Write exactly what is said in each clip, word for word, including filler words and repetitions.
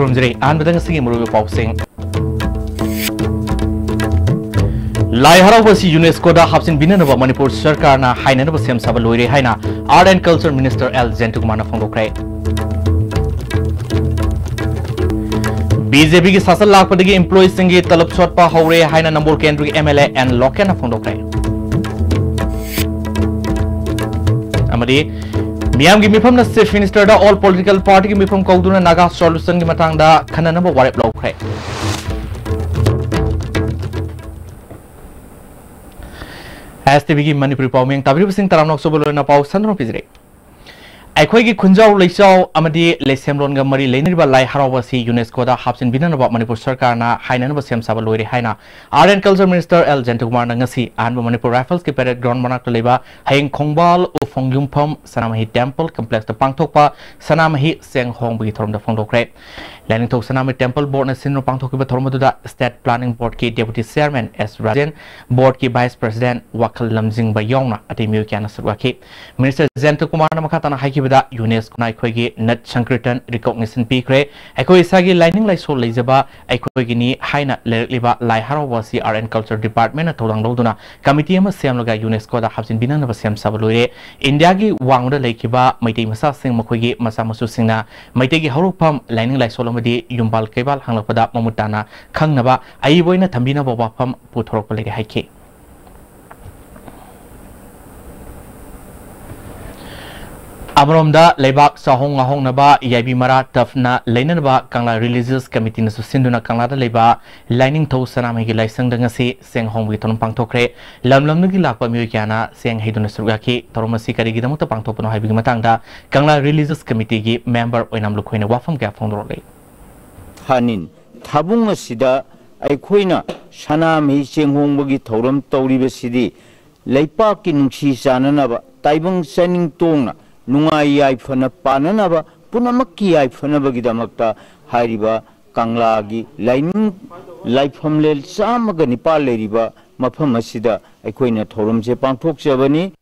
ꯈꯨꯝꯖꯔꯤ꯫ ꯑꯍꯥꯟꯕꯗ ꯉꯁꯤꯒꯤ ꯃꯔꯨꯑꯣꯏꯕ ꯄꯥꯎꯁꯤꯡ꯫ ꯂꯥꯏ ꯍꯔꯥꯎꯕ ꯑꯁꯤ ꯌꯨꯅꯦꯁꯀꯣꯗ ꯍꯥꯞꯆꯤꯟꯕꯤꯅꯅꯕ ꯃꯅꯤꯄꯨꯔ ꯁꯔꯀꯥꯔꯅ ꯍꯥꯏꯅꯅꯕ ꯁꯦꯝ ꯁꯥꯕ ꯂꯣꯏꯔꯦ ꯍꯥꯏꯅ Art and Culture Minister L ꯖꯌꯟꯇꯀꯨꯃꯥꯔꯅ ꯐꯣꯡꯗꯣꯛꯈ꯭ꯔꯦ꯫ ꯕꯤ ꯖꯦ ꯄꯤꯒꯤ ꯁꯥꯁꯟ ꯂꯥꯛꯄꯗꯒꯤ employeeꯁꯤꯡꯒꯤ ꯇꯂꯕ ꯁꯣꯠꯄ ꯍꯧꯔꯦ ꯍꯥꯏꯅ ꯅꯝꯕꯣꯜ ꯀꯦꯟꯗ꯭ꯔꯒꯤ ꯑꯦꯝ ꯑꯦꯜ ꯑꯦ ꯑꯦꯟ ꯂꯣꯀꯦꯟꯅ ꯐꯣꯡꯗꯣꯛꯈ꯭ꯔꯦ꯫ ꯑꯃꯗꯤ ꯃꯤꯌꯥꯝꯒꯤ ꯃꯤꯐꯝꯅ Chief Ministerꯗ all political partyꯒꯤ ꯃꯤꯐꯝ ꯀꯧꯗꯨꯅ ꯅꯥꯒꯥ solutionꯒꯤ ꯃꯇꯥꯡꯗ ꯈꯟꯅꯅꯕ ꯋꯥꯔꯦꯞ ꯂꯧꯈ꯭ꯔꯦ꯫ ꯑꯦꯁ ꯇꯤ ꯚꯤꯒꯤ ꯃꯅꯤꯄꯨꯔꯤ ꯄꯥꯎꯃꯤ ꯇꯥꯕꯤꯔꯤꯕꯁꯤꯡ ꯇꯔꯥꯝꯅ ꯑꯣꯛꯆꯕ ꯂꯣꯏꯅ ꯄꯥꯎ ꯁꯟꯗꯣꯛꯅ ꯄꯤꯖꯔꯤ꯫ ꯑꯩꯈꯣꯏꯒꯤ ꯈꯨꯟꯖꯥꯎ ꯂꯩꯆꯥꯎ ꯑꯃꯗꯤ ꯂꯩꯁꯦꯝꯂꯣꯟꯒ ꯃꯔꯤ ꯂꯩꯅꯔꯤꯕ ꯂꯥꯏ ꯍꯔꯥꯎꯕ ꯑꯁꯤ ꯌꯨꯅꯦꯁꯀꯣꯗ ꯍꯥꯞꯆꯤꯟꯕꯤꯅꯅꯕ ꯃꯅꯤꯄꯨꯔ ꯁꯔꯀꯥꯔꯅ ꯍꯥꯏꯅꯅꯕ ꯁꯦꯝ ꯁꯥꯕ ꯂꯣꯏꯔꯦ ꯍꯥꯏꯅ Art and Culture Minister L ꯖꯌꯟꯇꯀꯨꯃꯥꯔꯅ ꯉꯁꯤ ꯑꯍꯥꯟꯕ ꯃꯅꯤꯄꯨꯔ Riflesꯀꯤ parade ground ꯃꯅꯥꯛꯇ ꯂꯩꯕ ꯍꯌꯦꯡ ꯈꯣꯡꯕꯥꯜ ꯎꯐꯣꯡ ꯌꯨꯝꯐꯝ ꯁꯅꯥꯃꯍꯤ temple complexꯇ ꯄꯥꯡꯊꯣꯛꯄ ꯁꯅꯥꯃꯍꯤ ꯆꯦꯡ ꯍꯣꯡꯕꯒꯤ ꯊꯧꯔꯝꯗ ꯐꯣꯡꯗꯣꯛꯈ꯭ꯔꯦ꯫ ꯂꯥꯏꯅꯤꯡꯊꯧ ꯁꯅꯥꯃꯍꯤ temple boardꯅ ꯁꯤꯟꯗꯨꯅ ꯄꯥꯡꯊꯣꯛꯈꯤꯕ ꯊꯧꯔꯝ ꯑꯗꯨꯗ state planning boardꯀꯤ deputy chairman ꯑꯦꯁ ꯔꯥꯖꯦꯟ, boardꯀꯤ vice president ꯋꯥꯈꯜ ꯂꯝꯖꯤꯡꯕ ꯌꯥꯎꯅ ꯑꯇꯩ ꯃꯤꯑꯣꯏ ꯀꯌꯥꯅ ꯁꯔꯨꯛ ꯌꯥꯈꯤ꯫ Minister ꯖꯌꯟꯇꯀꯨꯃꯥꯔꯅ ꯃꯈꯥ ꯇꯥꯅ ꯍꯥꯏꯈꯤꯕꯗ, UNESCOꯅ ꯑꯩꯈꯣꯏꯒꯤ Nat Sankirtan recognition ꯄꯤꯈ꯭ꯔꯦ꯫ ꯑꯩꯈꯣꯏ ꯏꯁꯥꯒꯤ ꯂꯥꯏꯅꯤꯡ ꯂꯥꯏꯁꯣꯜ ꯂꯩꯖꯕ ꯑꯩꯈꯣꯏꯒꯤꯅꯤ ꯍꯥꯏꯅ ꯂꯩꯔꯛꯂꯤꯕ ꯂꯥꯏ ꯍꯔꯥꯎꯕ ꯑꯁꯤ Art and Culture Departmentꯅ ꯊꯧꯗꯥꯡ ꯂꯧꯗꯨꯅ committee ꯑꯃ ꯁꯦꯝꯂꯒ UNESCOꯗ ꯍꯥꯞꯆꯤꯟꯕꯤꯅꯅꯕ ꯁꯦꯝ ꯁꯥꯕ ꯂꯣꯏꯔꯦ꯫ ꯏꯟꯗꯤꯌꯥꯒꯤ ꯋꯥꯡꯃꯗ ꯂꯩꯈꯤꯕ ꯃꯩꯇꯩ ꯃꯆꯥꯁꯤꯡ, ꯃꯈꯣꯏꯒꯤ ꯃꯆꯥ ꯃꯁꯨꯁꯤꯡꯅ ꯃꯩꯇꯩꯒꯤ ꯍꯧꯔꯛꯐꯝ, ꯂꯥꯏꯅꯤꯡ ꯂꯥꯏꯁꯣꯜ ꯑꯃꯗꯤ ꯌꯨꯝꯕꯥꯜ ꯀꯩꯕꯥꯜ ꯍꯪꯂꯛꯄꯗ ꯃꯃꯨꯠ ꯇꯥꯅ ꯈꯪꯅꯕ ꯑꯏꯕ ꯑꯣꯏꯅ ꯊꯝꯕꯤꯅꯕ ꯋꯥꯐꯝ ꯄꯨꯊꯣꯔꯛꯄ ꯂꯩꯔꯦ ꯍꯥꯏꯈꯤ꯫ ꯑꯃꯔꯣꯝꯗ, ꯂꯩꯕꯥꯛ ꯆꯥꯍꯣꯡ ꯉꯥꯍꯣꯡꯅꯕ ꯌꯥꯏꯕꯤ ꯃꯔꯥ ꯇꯞꯅ ꯂꯩꯅꯅꯕ ꯀꯪꯂꯥ Religious Committeeꯅꯁꯨ ꯁꯤꯟꯗꯨꯅ ꯀꯪꯂꯥꯗ ꯂꯩꯕ ꯂꯥꯏꯅꯤꯡꯊꯧ ꯁꯅꯥꯃꯍꯤꯒꯤ ꯂꯥꯏꯁꯪꯗ ꯉꯁꯤ ꯆꯦꯡ ꯍꯣꯡꯕꯒꯤ ꯊꯧꯔꯝ ꯄꯥꯡꯊꯣꯛꯈ꯭ꯔꯦ꯫ ꯂꯝ ꯂꯝꯗꯒꯤ ꯂꯥꯛꯄ ꯃꯤꯑꯣꯏ ꯀꯌꯥꯅ ꯆꯦꯡ ꯍꯩꯗꯨꯅ ꯁꯔꯨꯛ ꯌꯥꯈꯤ꯫ ꯊꯧꯔꯝ ꯑꯁꯤ ꯀꯔꯤꯒꯤꯗꯃꯛꯇ ꯄꯥꯡꯊꯣꯛꯄꯅꯣ ꯍꯥꯏꯕꯒꯤ ꯃꯇꯥꯡꯗ ꯀꯪꯂꯥ Religious Committeeꯒꯤ member ꯑꯣꯏꯅꯥꯝ ꯂꯨꯈꯣꯏꯅ ꯋꯥꯐꯝ ꯀꯌꯥ ꯐꯣꯡꯗꯣꯔꯛꯂꯤ꯫ ꯊꯥꯅꯤꯟ ꯊꯥꯕꯨꯡ ꯑꯁꯤꯗ ꯑꯩꯈꯣꯏꯅ ꯁꯅꯥꯃꯍꯤ ꯆꯦꯡꯍꯣꯡꯕꯒꯤ ꯊꯧꯔꯝ ꯇꯧꯔꯤꯕꯁꯤꯗꯤ ꯂꯩꯄꯥꯛꯀꯤ ꯅꯨꯡꯁꯤ ꯆꯥꯟꯅꯅꯕ, ꯇꯥꯏꯕꯪ ꯆꯅꯤꯡ ꯇꯣꯡꯅ ꯅꯨꯡꯉꯥꯏ ꯌꯥꯏꯐꯅ ꯄꯥꯟꯅꯅꯕ, ꯄꯨꯝꯅꯃꯛꯀꯤ ꯌꯥꯏꯐꯅꯕꯒꯤꯗꯃꯛꯇ ꯍꯥꯏꯔꯤꯕ ꯀꯪꯂꯥꯒꯤ ꯂꯥꯏꯅꯤꯡ ꯂꯥꯏꯐꯝꯂꯦꯟ ꯆꯥꯝꯃꯒ ꯅꯤꯄꯥꯜ ꯂꯩꯔꯤꯕ ꯃꯐꯝ ꯑꯁꯤꯗ ꯑꯩꯈꯣꯏꯅ ꯊꯧꯔꯝꯁꯦ ꯄꯥꯡꯊꯣꯛꯆꯕꯅꯤ꯫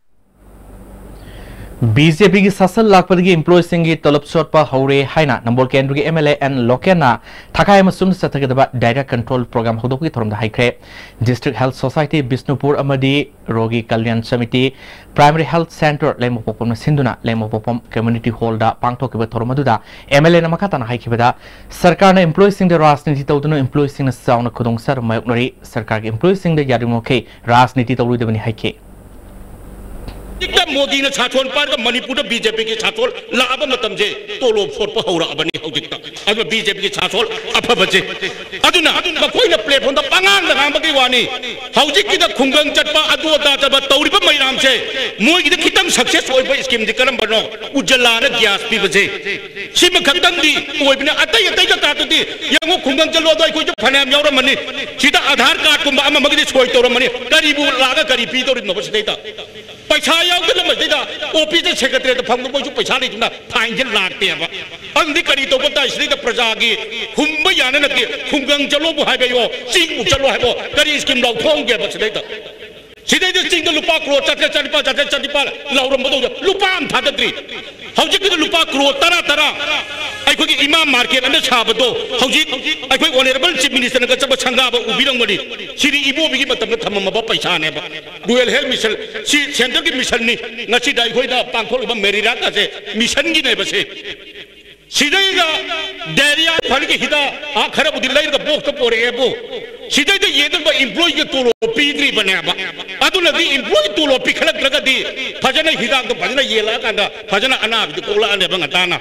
ꯕꯤ ꯖꯦ ꯄꯤꯒꯤ ꯁꯥꯁꯟ ꯂꯥꯛꯄꯗꯒꯤ ꯏꯝꯄ꯭ꯂꯣꯌꯤꯁꯤꯡꯒꯤ ꯇꯣꯂꯣꯞ ꯁꯣꯠꯄ ꯍꯧꯔꯦ ꯍꯥꯏꯅ ꯅꯝꯕꯣꯜ ꯀꯦꯟꯗ꯭ꯔꯒꯤ ꯑꯦꯝ ꯑꯦꯜ ꯑꯦ ꯑꯦꯟ ꯂꯣꯀꯦꯟꯅ ꯊꯥꯈꯥꯏ ꯑꯃ ꯁꯨꯝ ꯆꯠꯊꯒꯗꯕ ꯗꯥꯏꯔꯦꯛ ꯀꯟꯇ꯭ꯔꯣꯜ ꯄ꯭ꯔꯣꯒ꯭ꯔꯥꯝ ꯍꯧꯗꯣꯛꯄꯒꯤ ꯊꯧꯔꯝꯗ ꯍꯥꯏꯈ꯭ꯔꯦ꯫ ꯗꯤꯁꯇ꯭ꯔꯤꯛ ꯍꯦꯜꯊ ꯁꯣꯁꯥꯏꯇꯤ ꯕꯤꯁꯅꯨꯄꯨꯔ ꯑꯃꯗꯤ ꯔꯣꯒꯤ Kalyan samiti, primary health centre ꯂꯩꯃꯄꯣꯛꯄꯝꯅ ꯁꯤꯟꯗꯨꯅ ꯂꯩꯃꯄꯣꯛꯄꯝ ꯀꯝꯃ꯭ꯌꯨꯅꯤꯇꯤ ꯍꯣꯜꯗ ꯄꯥꯡꯊꯣꯛꯈꯤꯕ ꯊꯧꯔꯝ ꯑꯗꯨꯗ ꯑꯦꯝ ꯑꯦꯜ ꯑꯦꯅ ꯃꯈꯥ ꯇꯥꯅ ꯍꯥꯏꯈꯤꯕꯗ, ꯁꯔꯀꯥꯔꯅ ꯏꯝꯄ꯭ꯂꯣꯌꯤꯁꯤꯡꯗ ꯔꯥꯖꯅꯤꯇꯤ ꯇꯧꯗꯨꯅ ꯏꯝꯄ꯭ꯂꯣꯌꯤꯁꯤꯡꯅ ꯆꯥꯎꯅ ꯈꯨꯗꯣꯡꯆꯥꯗꯕ ꯃꯥꯌꯣꯛꯅꯔꯤ꯫ ꯁꯔꯀꯥꯔꯒꯤ ꯏꯝꯄ꯭ꯂꯣꯌꯤꯁꯤꯡꯗ ꯌꯥꯔꯤꯕꯃꯈꯩ ꯔꯥꯖꯅꯤꯇꯤ ꯇꯧꯔꯣꯏꯗꯕꯅꯤ ꯍꯥꯏꯈꯤ꯫ ꯍꯧꯖꯤꯛꯇ ꯃꯣꯗꯤꯅ ꯁꯥꯁꯣꯟ ꯄꯥꯏꯔꯒ ꯃꯅꯤꯄꯨꯔꯗ ꯕꯤ ꯖꯦ ꯄꯤꯒꯤ ꯁꯥꯁꯣꯟ ꯂꯥꯛꯑꯕ ꯃꯇꯝꯁꯦ ꯇꯣꯂꯣꯞ ꯁꯣꯠꯄ ꯍꯧꯔꯛꯑꯕꯅꯤ ꯍꯧꯖꯤꯛꯇ꯫ ꯑꯗꯨꯅ ꯕꯤ ꯖꯦ ꯄꯤꯒꯤ ꯁꯥꯁꯣꯟ ꯑꯐꯕꯁꯦ, ꯑꯗꯨꯅ ꯃꯈꯣꯏꯅ ꯄ꯭ꯂꯦꯠꯐꯣꯝꯗ ꯄꯉꯥꯡꯗ ꯉꯥꯡꯕꯒꯤ ꯋꯥꯅꯤ꯫ ꯍꯧꯖꯤꯛꯀꯤꯗ ꯈꯨꯡꯒꯪ ꯆꯠꯄ, ꯑꯗꯨ ꯑꯗꯥ ꯆꯠꯄ ꯇꯧꯔꯤꯕ ꯃꯌꯥꯝꯁꯦ, ꯃꯣꯏꯒꯤꯗ ꯈꯤꯇꯪ ꯁꯛꯁꯦꯁ ꯑꯣꯏꯕ ꯁ꯭ꯀꯤꯝꯗꯤ ꯀꯔꯝꯕꯅꯣ? ꯎꯖꯂꯥꯅ ꯒ꯭ꯌꯥꯁ ꯄꯤꯕꯁꯦ, ꯁꯤꯃ ꯈꯛꯇꯪꯗꯤ ꯑꯣꯏꯕꯅ, ꯑꯇꯩ ꯑꯇꯩ ꯖꯒꯥꯗꯨꯗꯤ ꯌꯦꯡꯉꯨ, ꯈꯨꯡꯒꯪ ꯆꯠꯂꯣ, ꯑꯗꯣ ꯑꯩꯈꯣꯏꯁꯨ ꯐꯅꯌꯥꯝ ꯌꯥꯎꯔꯝꯃꯅꯤ꯫ ꯁꯤꯗ ꯑꯙꯥꯔ ꯀꯥꯔꯗꯀꯨꯝꯕ ꯑꯃ ꯑꯃꯒꯤꯗꯤ ꯁꯣꯏ ꯇꯧꯔꯝꯃꯅꯤ꯫ ꯀꯔꯤꯕꯨ ꯂꯥꯛꯑꯒ ꯀꯔꯤ ꯄꯤꯗꯧꯔꯤꯕꯅꯣꯕ ꯁꯤꯗꯩꯗ? ꯄꯩꯁꯥ ꯌꯥꯎꯗꯅ ꯃꯁꯤꯗꯩꯗ ꯑꯣꯐꯤꯁꯇ ꯁꯦꯀ꯭ꯔꯦꯇꯔꯤꯌꯦꯠꯇ ꯐꯝꯕ ꯃꯣꯏꯁꯨ ꯄꯩꯁꯥ ꯂꯩꯇꯅ ꯐꯥꯏꯟꯁꯦ ꯂꯥꯛꯇꯦꯕ꯫ ꯑꯗꯨꯗꯤ ꯀꯔꯤ ꯇꯧꯕ ꯇꯥꯏ? ꯁꯤꯗꯩꯗ ꯄ꯭ꯔꯖꯥꯒꯤ ꯍꯨꯝꯕ ꯌꯥꯅꯅꯕꯒꯤ ꯈꯨꯡꯒꯪ ꯆꯠꯂꯣꯕꯨ ꯍꯥꯏꯕ ꯌꯣ, ꯆꯤꯡꯕꯨ ꯆꯠꯂꯣ ꯍꯥꯏꯕꯣ, ꯀꯔꯤ ꯁ꯭ꯀꯤꯝ ꯂꯥꯎꯊꯣꯛꯍꯧꯒꯦꯕ ꯁꯤꯗꯩꯗ? ꯁꯤꯗꯩꯗ ꯆꯤꯡꯗ ꯂꯨꯄꯥ ꯀ꯭ꯔꯣꯔ ꯆꯥꯇ꯭ꯔꯦꯠ, ꯆꯥꯅꯤꯄꯥꯜ, ꯆꯥꯇ꯭ꯔꯦꯠ, ꯆꯥꯅꯤꯄꯥꯜ ꯂꯥꯎꯔꯝꯕꯗꯧꯗ ꯂꯨꯄꯥ ꯑꯃ ꯊꯥꯗꯗ꯭ꯔꯤ꯫ ꯍꯧꯖꯤꯛꯀꯤꯗ ꯂꯨꯄꯥ ꯀ꯭ꯔꯣꯔ ꯇꯔꯥ, ꯇꯔꯥ ꯑꯩꯈꯣꯏꯒꯤ ꯏꯃꯥ ꯃꯥꯔꯀꯦꯠ ꯑꯅ ꯁꯥꯕꯗꯣ ꯍꯧꯖꯤꯛ ꯑꯩꯈꯣꯏ ꯑꯣꯅꯔꯦꯕꯜ ꯆꯤꯐ ꯃꯤꯅꯤꯁꯇꯔꯅꯒ ꯆꯠꯄ ꯁꯪꯒꯥꯕ ꯎꯕꯤꯔꯝꯒꯅꯤ꯫ ꯁꯤꯗꯤ ꯏꯕꯣꯕꯤꯒꯤ ꯃꯇꯝꯗ ꯊꯝꯃꯝꯃꯕ ꯄꯩꯁꯥꯅꯦꯕ꯫ ꯔꯨꯔꯦꯜ ꯍꯦꯜꯊ ꯃꯤꯁꯟ, ꯁꯤ ꯁꯦꯟꯇꯔꯒꯤ ꯃꯤꯁꯟꯅꯤ꯫ ꯉꯁꯤꯗ ꯑꯩꯈꯣꯏꯅ ꯄꯥꯡꯊꯣꯛꯂꯤꯕ ꯃꯦꯔꯤꯔꯥꯠ ꯑꯁꯦ ꯃꯤꯁꯟꯒꯤꯅꯦꯕ ꯁꯦ꯫ ꯁꯤꯗꯩꯗ ꯗꯥꯏꯔꯤꯌꯥ ꯐꯅꯤꯒꯤ ꯍꯤꯗꯥꯛ, ꯑꯥ, ꯈꯔꯕꯨꯗꯤ ꯂꯩꯔꯒ ꯕꯣꯛꯁꯇ ꯄꯣꯔꯛꯑꯦꯕꯨ, ꯁꯤꯗꯩꯗ ꯌꯦꯡꯗꯧꯕ ꯏꯝꯄ꯭ꯂꯣꯌꯤꯒꯤ ꯇꯣꯂꯣꯞ ꯄꯤꯗ꯭ꯔꯤꯕꯅꯦꯕ꯫ ꯑꯗꯨꯅꯗꯤ ꯏꯝꯄ꯭ꯂꯣꯌꯤ ꯇꯣꯂꯣꯞ ꯄꯤꯈꯠꯂꯛꯇ꯭ꯔꯒꯗꯤ ꯐꯖꯅ ꯍꯤꯗꯥꯛꯇꯣ ꯐꯖꯅ ꯌꯦꯜꯂꯛꯑꯀꯥꯟꯗ ꯐꯖꯅ ꯑꯅꯥꯕꯗꯤ ꯀꯣꯛꯂꯛꯑꯅꯦꯕ ꯉꯟꯇꯥꯅ꯫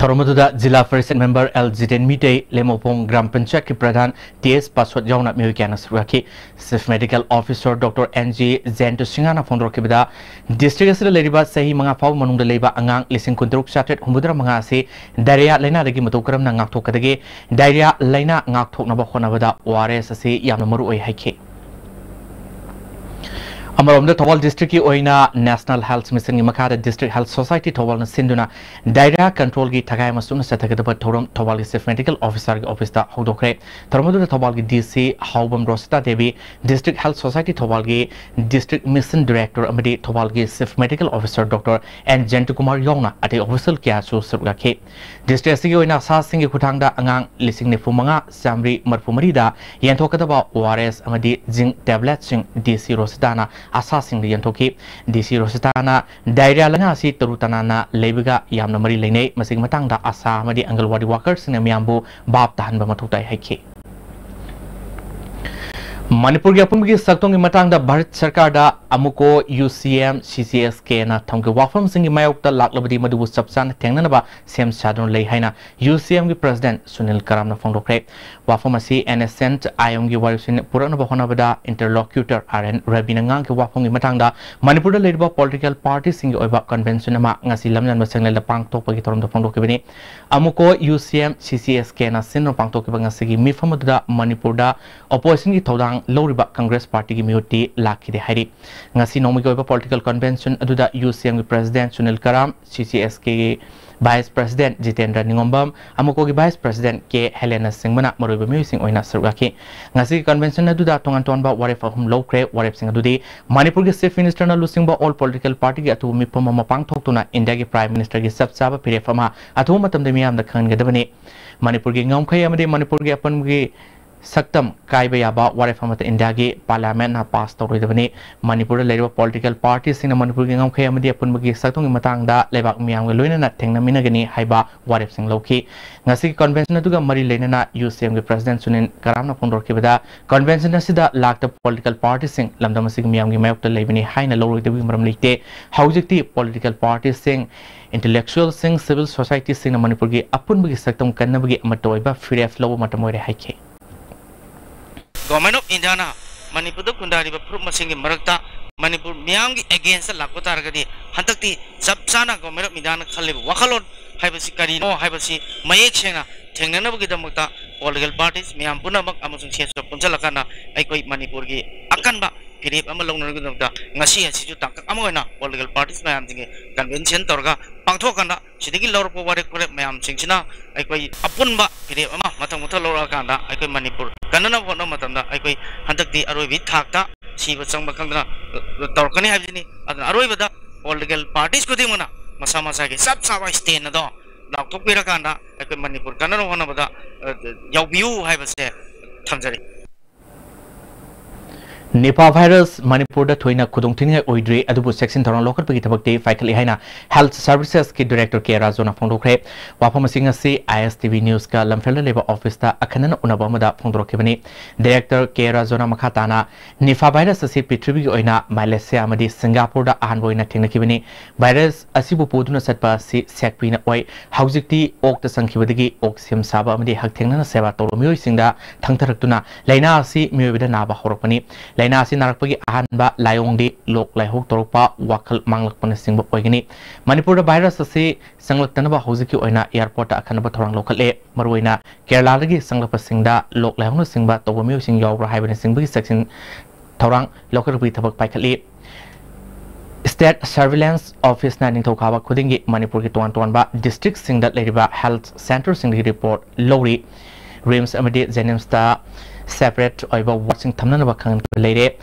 ꯊꯧꯔꯝ ꯑꯗꯨꯗ ꯖꯤꯂꯥ ꯄꯔꯤꯁꯗ ꯃꯦꯝꯕꯔ ꯑꯦꯜ ꯖꯤꯇꯦꯟ ꯃꯤꯇꯩ, ꯂꯦꯃꯣꯄꯣꯡ ꯒ꯭ꯔꯥꯝ ꯄꯟꯆꯥꯌꯠꯀꯤ ꯄ꯭ꯔꯙꯥꯟ ꯇꯤ ꯑꯦꯁ ꯄꯥꯁꯣꯠ ꯌꯥꯎꯅ ꯃꯤꯑꯣꯏ ꯀꯌꯥꯅ ꯁꯔꯨꯛ ꯌꯥꯈꯤ꯫ Chief medical officer doctor N G Jayanta ꯁꯤꯡꯍꯅ ꯐꯣꯡꯗꯣꯔꯛꯈꯤꯕꯗ, ꯗꯤꯁꯇ꯭ꯔꯤꯛ ꯑꯁꯤꯗ ꯂꯩꯔꯤꯕ ꯆꯍꯤ ꯃꯉꯥ ꯐꯥꯎꯕ ꯃꯅꯨꯡꯗ ꯂꯩꯕ ꯑꯉꯥꯡ ꯂꯤꯁꯤꯡ ꯀꯨꯟꯇꯔꯨꯛ ꯆꯥꯇ꯭ꯔꯦꯠ ꯍꯨꯝꯐꯨꯇꯔꯥ ꯃꯉꯥ ꯑꯁꯤ ꯗꯥꯏꯔꯤꯌꯥ ꯂꯥꯏꯅꯥꯗꯒꯤ ꯃꯇꯧ ꯀꯔꯝꯅ ꯉꯥꯛꯊꯣꯛꯀꯗꯒꯦ? ꯗꯥꯏꯔꯤꯌꯥ ꯂꯥꯏꯅꯥ ꯉꯥꯛꯊꯣꯛꯅꯕ ꯍꯣꯠꯅꯕꯗ ꯑꯣ ꯑꯥꯔ ꯑꯦꯁ ꯑꯁꯤ ꯌꯥꯝꯅ ꯃꯔꯨ ꯑꯣꯏ ꯍꯥꯏꯈꯤ꯫ ꯑꯃꯔꯣꯝꯗ, ꯊꯧꯕꯥꯜ ꯗꯤꯁꯇ꯭ꯔꯤꯛꯀꯤ ꯑꯣꯏꯅ National Health Missionꯒꯤ ꯃꯈꯥꯗ District Health Society ꯊꯧꯕꯥꯜꯅ ꯁꯤꯟꯗꯨꯅ diarrhea controlꯒꯤ ꯊꯈꯥꯏ ꯑꯃ ꯆꯨꯞꯅ ꯆꯠꯊꯒꯗꯕ ꯊꯧꯔꯝ ꯊꯧꯕꯥꯜꯒꯤ Chief Medical Officerꯒꯤ officeꯇ ꯍꯧꯗꯣꯛꯈ꯭ꯔꯦ꯫ ꯊꯧꯔꯝ ꯑꯗꯨꯗ ꯊꯧꯕꯥꯜꯒꯤ DC ꯍꯥꯎꯕꯝ ꯔꯣꯁꯤꯇꯥ Devi, District Health Society ꯊꯧꯕꯥꯜꯒꯤ District Mission Director ꯑꯃꯗꯤ ꯊꯧꯕꯥꯜꯒꯤ Chief Medical Officer Doctor N ꯖꯌꯟꯇꯀꯨꯃꯥꯔ ꯌꯥꯎꯅ ꯑꯇꯩ official ꯀꯌꯥꯁꯨ ꯁꯔꯨꯛ ꯌꯥꯈꯤ꯫ ꯗꯤꯁꯇ꯭ꯔꯤꯛ ꯑꯁꯤꯒꯤ ꯑꯣꯏꯅ ꯑꯁꯥꯁꯤꯡꯒꯤ ꯈꯨꯠꯊꯥꯡꯗ ꯑꯉꯥꯡ ꯂꯤꯁꯤꯡ ꯅꯤꯐꯨ ꯃꯉꯥ ꯆꯥꯃꯔꯤ ꯃꯔꯤꯐꯨ ꯃꯔꯤꯗ ꯌꯦꯟꯊꯣꯛꯀꯗꯕ ORS ꯑꯃꯗꯤ zinc tabletꯁꯤꯡ DC ꯔꯣꯁꯤꯇꯥꯅ ꯑꯁꯥꯁꯤꯡꯗ ꯌꯦꯟꯊꯣꯛꯈꯤ꯫ DC ꯔꯣꯁꯤꯇꯥꯅ diarrhea ꯂꯥꯏꯅꯥ ꯑꯁꯤ ꯇꯔꯨ ꯇꯅꯥꯟꯅ ꯂꯩꯕꯒ ꯌꯥꯝꯅ ꯃꯔꯤ ꯂꯩꯅꯩ꯫ ꯃꯁꯤꯒꯤ ꯃꯇꯥꯡꯗ ꯑꯁꯥ ꯑꯃꯗꯤ ꯑꯪꯒꯜꯋꯥꯗꯤ workerꯁꯤꯡꯅ ꯃꯤꯌꯥꯝꯕꯨ ꯚꯥꯞ ꯇꯥꯍꯟꯕ ꯃꯊꯧ ꯇꯥꯏ ꯍꯥꯏꯈꯤ꯫ ꯃꯅꯤꯄꯨꯔꯒꯤ ꯑꯄꯨꯟꯕꯒꯤ ꯁꯛꯇꯝꯒꯤ ꯃꯇꯥꯡꯗ ꯚꯥꯔꯠ ꯁꯔꯀꯥꯔꯗ ꯑꯃꯨꯀꯣ, UCM, CCSKꯅ ꯊꯝꯈꯤꯕ ꯋꯥꯐꯝꯁꯤꯡꯒꯤ ꯃꯥꯌꯣꯛꯇ ꯂꯥꯛꯂꯕꯗꯤ ꯃꯗꯨꯕꯨ ꯆꯞ ꯆꯥꯅ ꯊꯦꯡꯅꯅꯕ ꯁꯦꯝ ꯁꯥꯗꯨꯅ ꯂꯩ ꯍꯥꯏꯅ UCMꯒꯤ President ꯁꯨꯅꯤꯜ ꯀꯔꯥꯝꯅ ꯐꯣꯡꯗꯣꯛꯈ꯭ꯔꯦ꯫ ꯋꯥꯐꯝ ꯑꯁꯤ NSCN IOMꯒꯤ ꯋꯥꯔꯦꯞꯁꯤꯡ ꯄꯨꯔꯛꯅꯕ ꯍꯣꯠꯅꯕꯗ interlocutor RN ꯔꯕꯤꯅ ꯉꯥꯡꯈꯤꯕ ꯋꯥꯐꯝꯒꯤ ꯃꯇꯥꯡꯗ ꯃꯅꯤꯄꯨꯔꯗ ꯂꯩꯔꯤꯕ political partyꯁꯤꯡꯒꯤ ꯑꯣꯏꯕ convention ꯑꯃ ꯉꯁꯤ ꯂꯝꯖꯟꯕ ꯁꯦꯡꯂꯦꯟꯗ ꯄꯥꯡꯊꯣꯛꯄꯒꯤ ꯊꯧꯔꯝꯗ ꯐꯣꯡꯗꯣꯛꯈꯤꯕꯅꯤ꯫ ꯑꯃꯨꯀꯣ, UCM, CCSKꯅ ꯁꯤꯟꯗꯨꯅ ꯄꯥꯡꯊꯣꯛꯈꯤꯕ ꯉꯁꯤꯒꯤ ꯃꯤꯐꯝ ꯑꯗꯨꯗ ꯃꯅꯤꯄꯨꯔꯗ oppositionꯒꯤ ꯊꯧꯗꯥꯡ ꯂꯧꯔꯤꯕ Congress Partyꯒꯤ ꯃꯤꯍꯨꯠꯇꯤ ꯂꯥꯛꯈꯤꯗꯦ ꯍꯥꯏꯔꯤ꯫ ꯉꯁꯤ ꯅꯣꯡꯃꯒꯤ ꯑꯣꯏꯕ political convention ꯑꯗꯨꯗ UCMꯒꯤ President ꯁꯨꯅꯤꯜ ꯀꯔꯥꯝ, CCSKꯒꯤ Vice President Jitendra ꯅꯤꯉꯣꯝꯕꯝ, ꯑꯃꯨꯀꯣꯒꯤ Vice President ꯀꯦ ꯍꯦꯂꯦꯅꯆꯤꯡꯕꯅ ꯃꯔꯨꯑꯣꯏꯕ ꯃꯤꯑꯣꯏꯁꯤꯡ ꯑꯣꯏꯅ ꯁꯔꯨꯛ ꯌꯥꯈꯤ꯫ ꯉꯁꯤꯒꯤ convention ꯑꯗꯨꯗ ꯇꯣꯉꯥꯟ ꯇꯣꯉꯥꯟꯕ ꯋꯥꯔꯦꯞ ꯑꯍꯨꯝ ꯂꯧꯈ꯭ꯔꯦ꯫ ꯋꯥꯔꯦꯞꯁꯤꯡ ꯑꯗꯨꯗꯤ ꯃꯅꯤꯄꯨꯔꯒꯤ Chief Ministerꯅ ꯂꯨꯆꯤꯡꯕ all political partyꯒꯤ ꯑꯊꯨꯕ ꯃꯤꯐꯝ ꯑꯃ ꯄꯥꯡꯊꯣꯛꯇꯨꯅ ꯏꯟꯗꯤꯌꯥꯒꯤ Prime Ministerꯒꯤ ꯆꯞ ꯆꯥꯕ ꯐꯤꯔꯦꯞ ꯑꯃ ꯑꯊꯨꯕ ꯃꯇꯝꯗ ꯃꯤꯌꯥꯝꯗ ꯈꯪꯍꯟꯒꯗꯕꯅꯤ꯫ ꯃꯅꯤꯄꯨꯔꯒꯤ ꯉꯝꯈꯩ ꯑꯃꯗꯤ ꯃꯅꯤꯄꯨꯔꯒꯤ ꯑꯄꯨꯟꯕꯒꯤ ꯁꯛꯇꯝ ꯀꯥꯏꯕ ꯌꯥꯕ ꯋꯥꯔꯦꯞ ꯑꯃꯠꯇ ꯏꯟꯗꯤꯌꯥꯒꯤ Parliamentꯅ pass ꯇꯧꯔꯣꯏꯗꯕꯅꯤ꯫ ꯃꯅꯤꯄꯨꯔꯗ ꯂꯩꯔꯤꯕ political partyꯁꯤꯡꯅ ꯃꯅꯤꯄꯨꯔꯒꯤ ꯉꯝꯈꯩ ꯑꯃꯗꯤ ꯑꯄꯨꯟꯕꯒꯤ ꯁꯛꯇꯝꯒꯤ ꯃꯇꯥꯡꯗ ꯂꯩꯕꯥꯛ ꯃꯤꯌꯥꯝꯒ ꯂꯣꯏꯅꯅ ꯊꯦꯡꯅꯃꯤꯟꯅꯒꯅꯤ ꯍꯥꯏꯕ ꯋꯥꯔꯦꯞꯁꯤꯡ ꯂꯧꯈꯤ꯫ ꯉꯁꯤꯒꯤ convention ꯑꯗꯨꯒ ꯃꯔꯤ ꯂꯩꯅꯅ UCMꯒꯤ President ꯁꯨꯅꯤꯜ ꯀꯔꯥꯝꯅ ꯐꯣꯡꯗꯣꯔꯛꯈꯤꯕꯗ, convention ꯑꯁꯤꯗ ꯂꯥꯛꯇꯕ political partyꯁꯤꯡ ꯂꯝꯗꯝ ꯑꯁꯤꯒꯤ ꯃꯤꯌꯥꯝꯒꯤ ꯃꯥꯌꯣꯛꯇ ꯂꯩꯕꯅꯤ ꯍꯥꯏꯅ ꯂꯧꯔꯣꯏꯗꯕꯒꯤ ꯃꯔꯝ ꯂꯩꯇꯦ꯫ ꯍꯧꯖꯤꯛꯇꯤ political partyꯁꯤꯡ, intellectualꯁꯤꯡ, civil societyꯁꯤꯡꯅ ꯃꯅꯤꯄꯨꯔꯒꯤ ꯑꯄꯨꯟꯕꯒꯤ ꯁꯛꯇꯝ ꯀꯟꯅꯕꯒꯤ ꯑꯃꯠꯇ ꯑꯣꯏꯕ ꯐꯤꯔꯦꯞ ꯂꯧꯕ ꯃꯇꯝ ꯑꯣꯏꯔꯦ ꯍꯥꯏꯈꯤ꯫ Government of Indiaꯅ ꯃꯅꯤꯄꯨꯔꯗ ꯈꯨꯟꯗꯥꯔꯤꯕ ꯐꯨꯔꯨꯞ ꯃꯁꯤꯡꯒꯤ ꯃꯔꯛꯇ ꯃꯅꯤꯄꯨꯔ ꯃꯤꯌꯥꯝꯒꯤ againstꯇ ꯂꯥꯛꯄ ꯇꯥꯔꯒꯗꯤ, ꯍꯟꯗꯛꯇꯤ ꯆꯞ ꯆꯥꯅ Government of Indiaꯅ ꯈꯜꯂꯤꯕ ꯋꯥꯈꯜꯂꯣꯟ ꯍꯥꯏꯕꯁꯤ ꯀꯔꯤꯅꯣ ꯍꯥꯏꯕꯁꯤ ꯃꯌꯦꯛ ꯁꯦꯡꯅ ꯊꯦꯡꯅꯅꯕꯒꯤꯗꯃꯛꯇ political parties ꯃꯌꯥꯝ ꯄꯨꯝꯅꯃꯛ ꯑꯃꯁꯨꯡ ꯁꯦꯟꯁꯨ ꯄꯨꯟꯁꯤꯜꯂꯀꯥꯟꯗ ꯑꯩꯈꯣꯏ ꯃꯅꯤꯄꯨꯔꯒꯤ ꯑꯀꯟꯕ ꯐꯤꯔꯦꯞ ꯑꯃ ꯂꯧꯅꯅꯕꯒꯤꯗꯃꯛꯇ ꯉꯁꯤ ꯑꯁꯤꯁꯨ ꯇꯥꯡꯀꯛ ꯑꯃ ꯑꯣꯏꯅ political parties ꯃꯌꯥꯝꯁꯤꯡꯒꯤ convention ꯇꯧꯔꯒ ꯄꯥꯡꯊꯣꯛꯀꯥꯟꯗ ꯁꯤꯗꯒꯤ ꯂꯧꯔꯛꯄ ꯋꯥꯔꯦꯞ ꯋꯥꯔꯦꯞ ꯃꯌꯥꯝꯁꯤꯡꯁꯤꯅ ꯑꯩꯈꯣꯏ ꯑꯄꯨꯟꯕ ꯐꯤꯔꯦꯞ ꯑꯃ ꯃꯊꯪ ꯃꯊꯪ ꯂꯧꯔꯛꯑꯀꯥꯟꯗ ꯑꯩꯈꯣꯏ ꯃꯅꯤꯄꯨꯔ ꯀꯟꯅꯅꯕ ꯍꯣꯠꯅꯕ ꯃꯇꯝꯗ ꯑꯩꯈꯣꯏ ꯍꯟꯗꯛꯇꯤ ꯑꯔꯣꯏꯕꯤ ꯊꯥꯛꯇ ꯁꯤꯕ ꯆꯪꯕ ꯈꯪꯗꯅ ꯇꯧꯔꯛꯀꯅꯤ ꯍꯥꯏꯕꯁꯤꯅꯤ꯫ ꯑꯗꯨꯅ ꯑꯔꯣꯏꯕꯗ political parties ꯈꯨꯗꯤꯡꯃꯛꯅ ꯃꯁꯥ ꯃꯁꯥꯒꯤ ꯆꯞ ꯆꯥꯕ stand ꯑꯗꯣ ꯂꯥꯎꯊꯣꯛꯄꯤꯔꯀꯥꯟꯗ ꯑꯩꯈꯣꯏ ꯃꯅꯤꯄꯨꯔ ꯀꯟꯅꯅꯕ ꯍꯣꯠꯅꯕꯗ ꯌꯥꯎꯕꯤꯌꯨ ꯍꯥꯏꯕꯁꯦ ꯊꯝꯖꯔꯤ꯫ Nipah virus ꯃꯅꯤꯄꯨꯔꯗ ꯊꯣꯏꯅ ꯈꯨꯗꯣꯡꯊꯤꯅꯤꯡꯉꯥꯏ ꯑꯣꯏꯗ꯭ꯔꯤ, ꯑꯗꯨꯕꯨ ꯆꯦꯛꯁꯤꯟ ꯊꯧꯔꯥꯡ ꯂꯧꯈꯠꯄꯒꯤ ꯊꯕꯛꯇꯤ ꯄꯥꯏꯈꯠꯂꯤ ꯍꯥꯏꯅ Health Services ꯀꯤ Director ꯀꯦ ꯔꯥꯖꯨꯅ ꯐꯣꯡꯗꯣꯛꯈ꯭ꯔꯦ꯫ ꯋꯥꯐꯝ ꯑꯁꯤ ꯉꯁꯤ I S T V News ꯀ ꯂꯝꯐꯦꯜꯗ ꯂꯩꯕ office ꯇ ꯑꯈꯟꯅꯅ ꯎꯅꯕ ꯑꯃꯗ ꯐꯣꯡꯗꯣꯔꯛꯈꯤꯕꯅꯤ꯫ Director ꯀꯦ ꯔꯥꯖꯨꯅ ꯃꯈꯥ ꯇꯥꯅ Nipah virus ꯑꯁꯤ ꯄ꯭ꯔꯤꯊꯤꯕꯤꯒꯤ ꯑꯣꯏꯅ Malaysia ꯑꯃꯗꯤ Singapore ꯗ ꯑꯍꯥꯟꯕ ꯑꯣꯏꯅ ꯊꯦꯡꯅꯈꯤꯕꯅꯤ꯫ Virus ꯑꯁꯤꯕꯨ ꯄꯨꯗꯨꯅ ꯆꯠꯄ ꯑꯁꯤ ꯁꯦꯛꯄꯤꯅ ꯑꯣꯏ꯫ ꯍꯧꯖꯤꯛꯇꯤ ꯑꯣꯛꯇ ꯆꯪꯈꯤꯕꯗꯒꯤ ꯑꯣꯛ ꯁꯦꯝ ꯁꯥꯕ ꯑꯃꯗꯤ ꯍꯛꯊꯦꯡꯅꯅ ꯁꯦꯕꯥ ꯇꯧꯕ ꯃꯤꯑꯣꯏꯁꯤꯡꯗ ꯊꯪꯊꯔꯛꯇꯨꯅ ꯂꯥꯏꯅꯥ ꯑꯁꯤ ꯃꯤꯑꯣꯏꯕꯗ ꯅꯥꯕ ꯍꯧꯔꯛꯄꯅꯤ꯫ ꯂꯥꯏꯅꯥ ꯑꯁꯤ ꯅꯥꯔꯛꯄꯒꯤ ꯑꯍꯥꯟꯕ ꯂꯥꯏꯑꯣꯡꯗꯤ ꯂꯣꯛ ꯂꯥꯏꯍꯧ ꯇꯧꯔꯛꯄ, ꯋꯥꯈꯜ ꯃꯥꯡꯂꯛꯄꯅꯆꯤꯡꯕ ꯑꯣꯏꯒꯅꯤ꯫ ꯃꯅꯤꯄꯨꯔꯗ virus ꯑꯁꯤ ꯆꯪꯂꯛꯇꯅꯕ ꯍꯧꯖꯤꯛꯀꯤ ꯑꯣꯏꯅ airport ꯇ ꯑꯈꯟꯅꯕ ꯊꯧꯔꯥꯡ ꯂꯧꯈꯠꯂꯦ꯫ ꯃꯔꯨꯑꯣꯏꯅ ꯀꯦꯔꯂꯥꯗꯒꯤ ꯆꯪꯂꯛꯄꯁꯤꯡꯗ ꯂꯣꯛ ꯂꯥꯏꯍꯧꯅꯆꯤꯡꯕ ꯇꯧꯕ ꯃꯤꯑꯣꯏꯁꯤꯡ ꯌꯥꯎꯕ꯭ꯔꯥ ꯍꯥꯏꯕꯅꯆꯤꯡꯕꯒꯤ ꯆꯦꯛꯁꯤꯟ ꯊꯧꯔꯥꯡ ꯂꯧꯈꯠꯄꯒꯤ ꯊꯕꯛ ꯄꯥꯏꯈꯠꯂꯤ꯫ State Surveillance Office ꯅ ꯅꯤꯡꯊꯧꯀꯥꯕ ꯈꯨꯗꯤꯡꯒꯤ ꯃꯅꯤꯄꯨꯔꯒꯤ ꯇꯣꯉꯥꯟ ꯇꯣꯉꯥꯟꯕ district ꯁꯤꯡꯗ ꯂꯩꯔꯤꯕ health centre ꯁꯤꯡꯗꯒꯤ report ꯂꯧꯔꯤ꯫ RIMS ꯑꯃꯗꯤ JNIMS ꯇ separate ꯑꯣꯏꯕ ward ꯁꯤꯡ ꯊꯝꯅꯅꯕ ꯈꯪꯍꯟꯈꯤꯕ ꯂꯩꯔꯦ꯫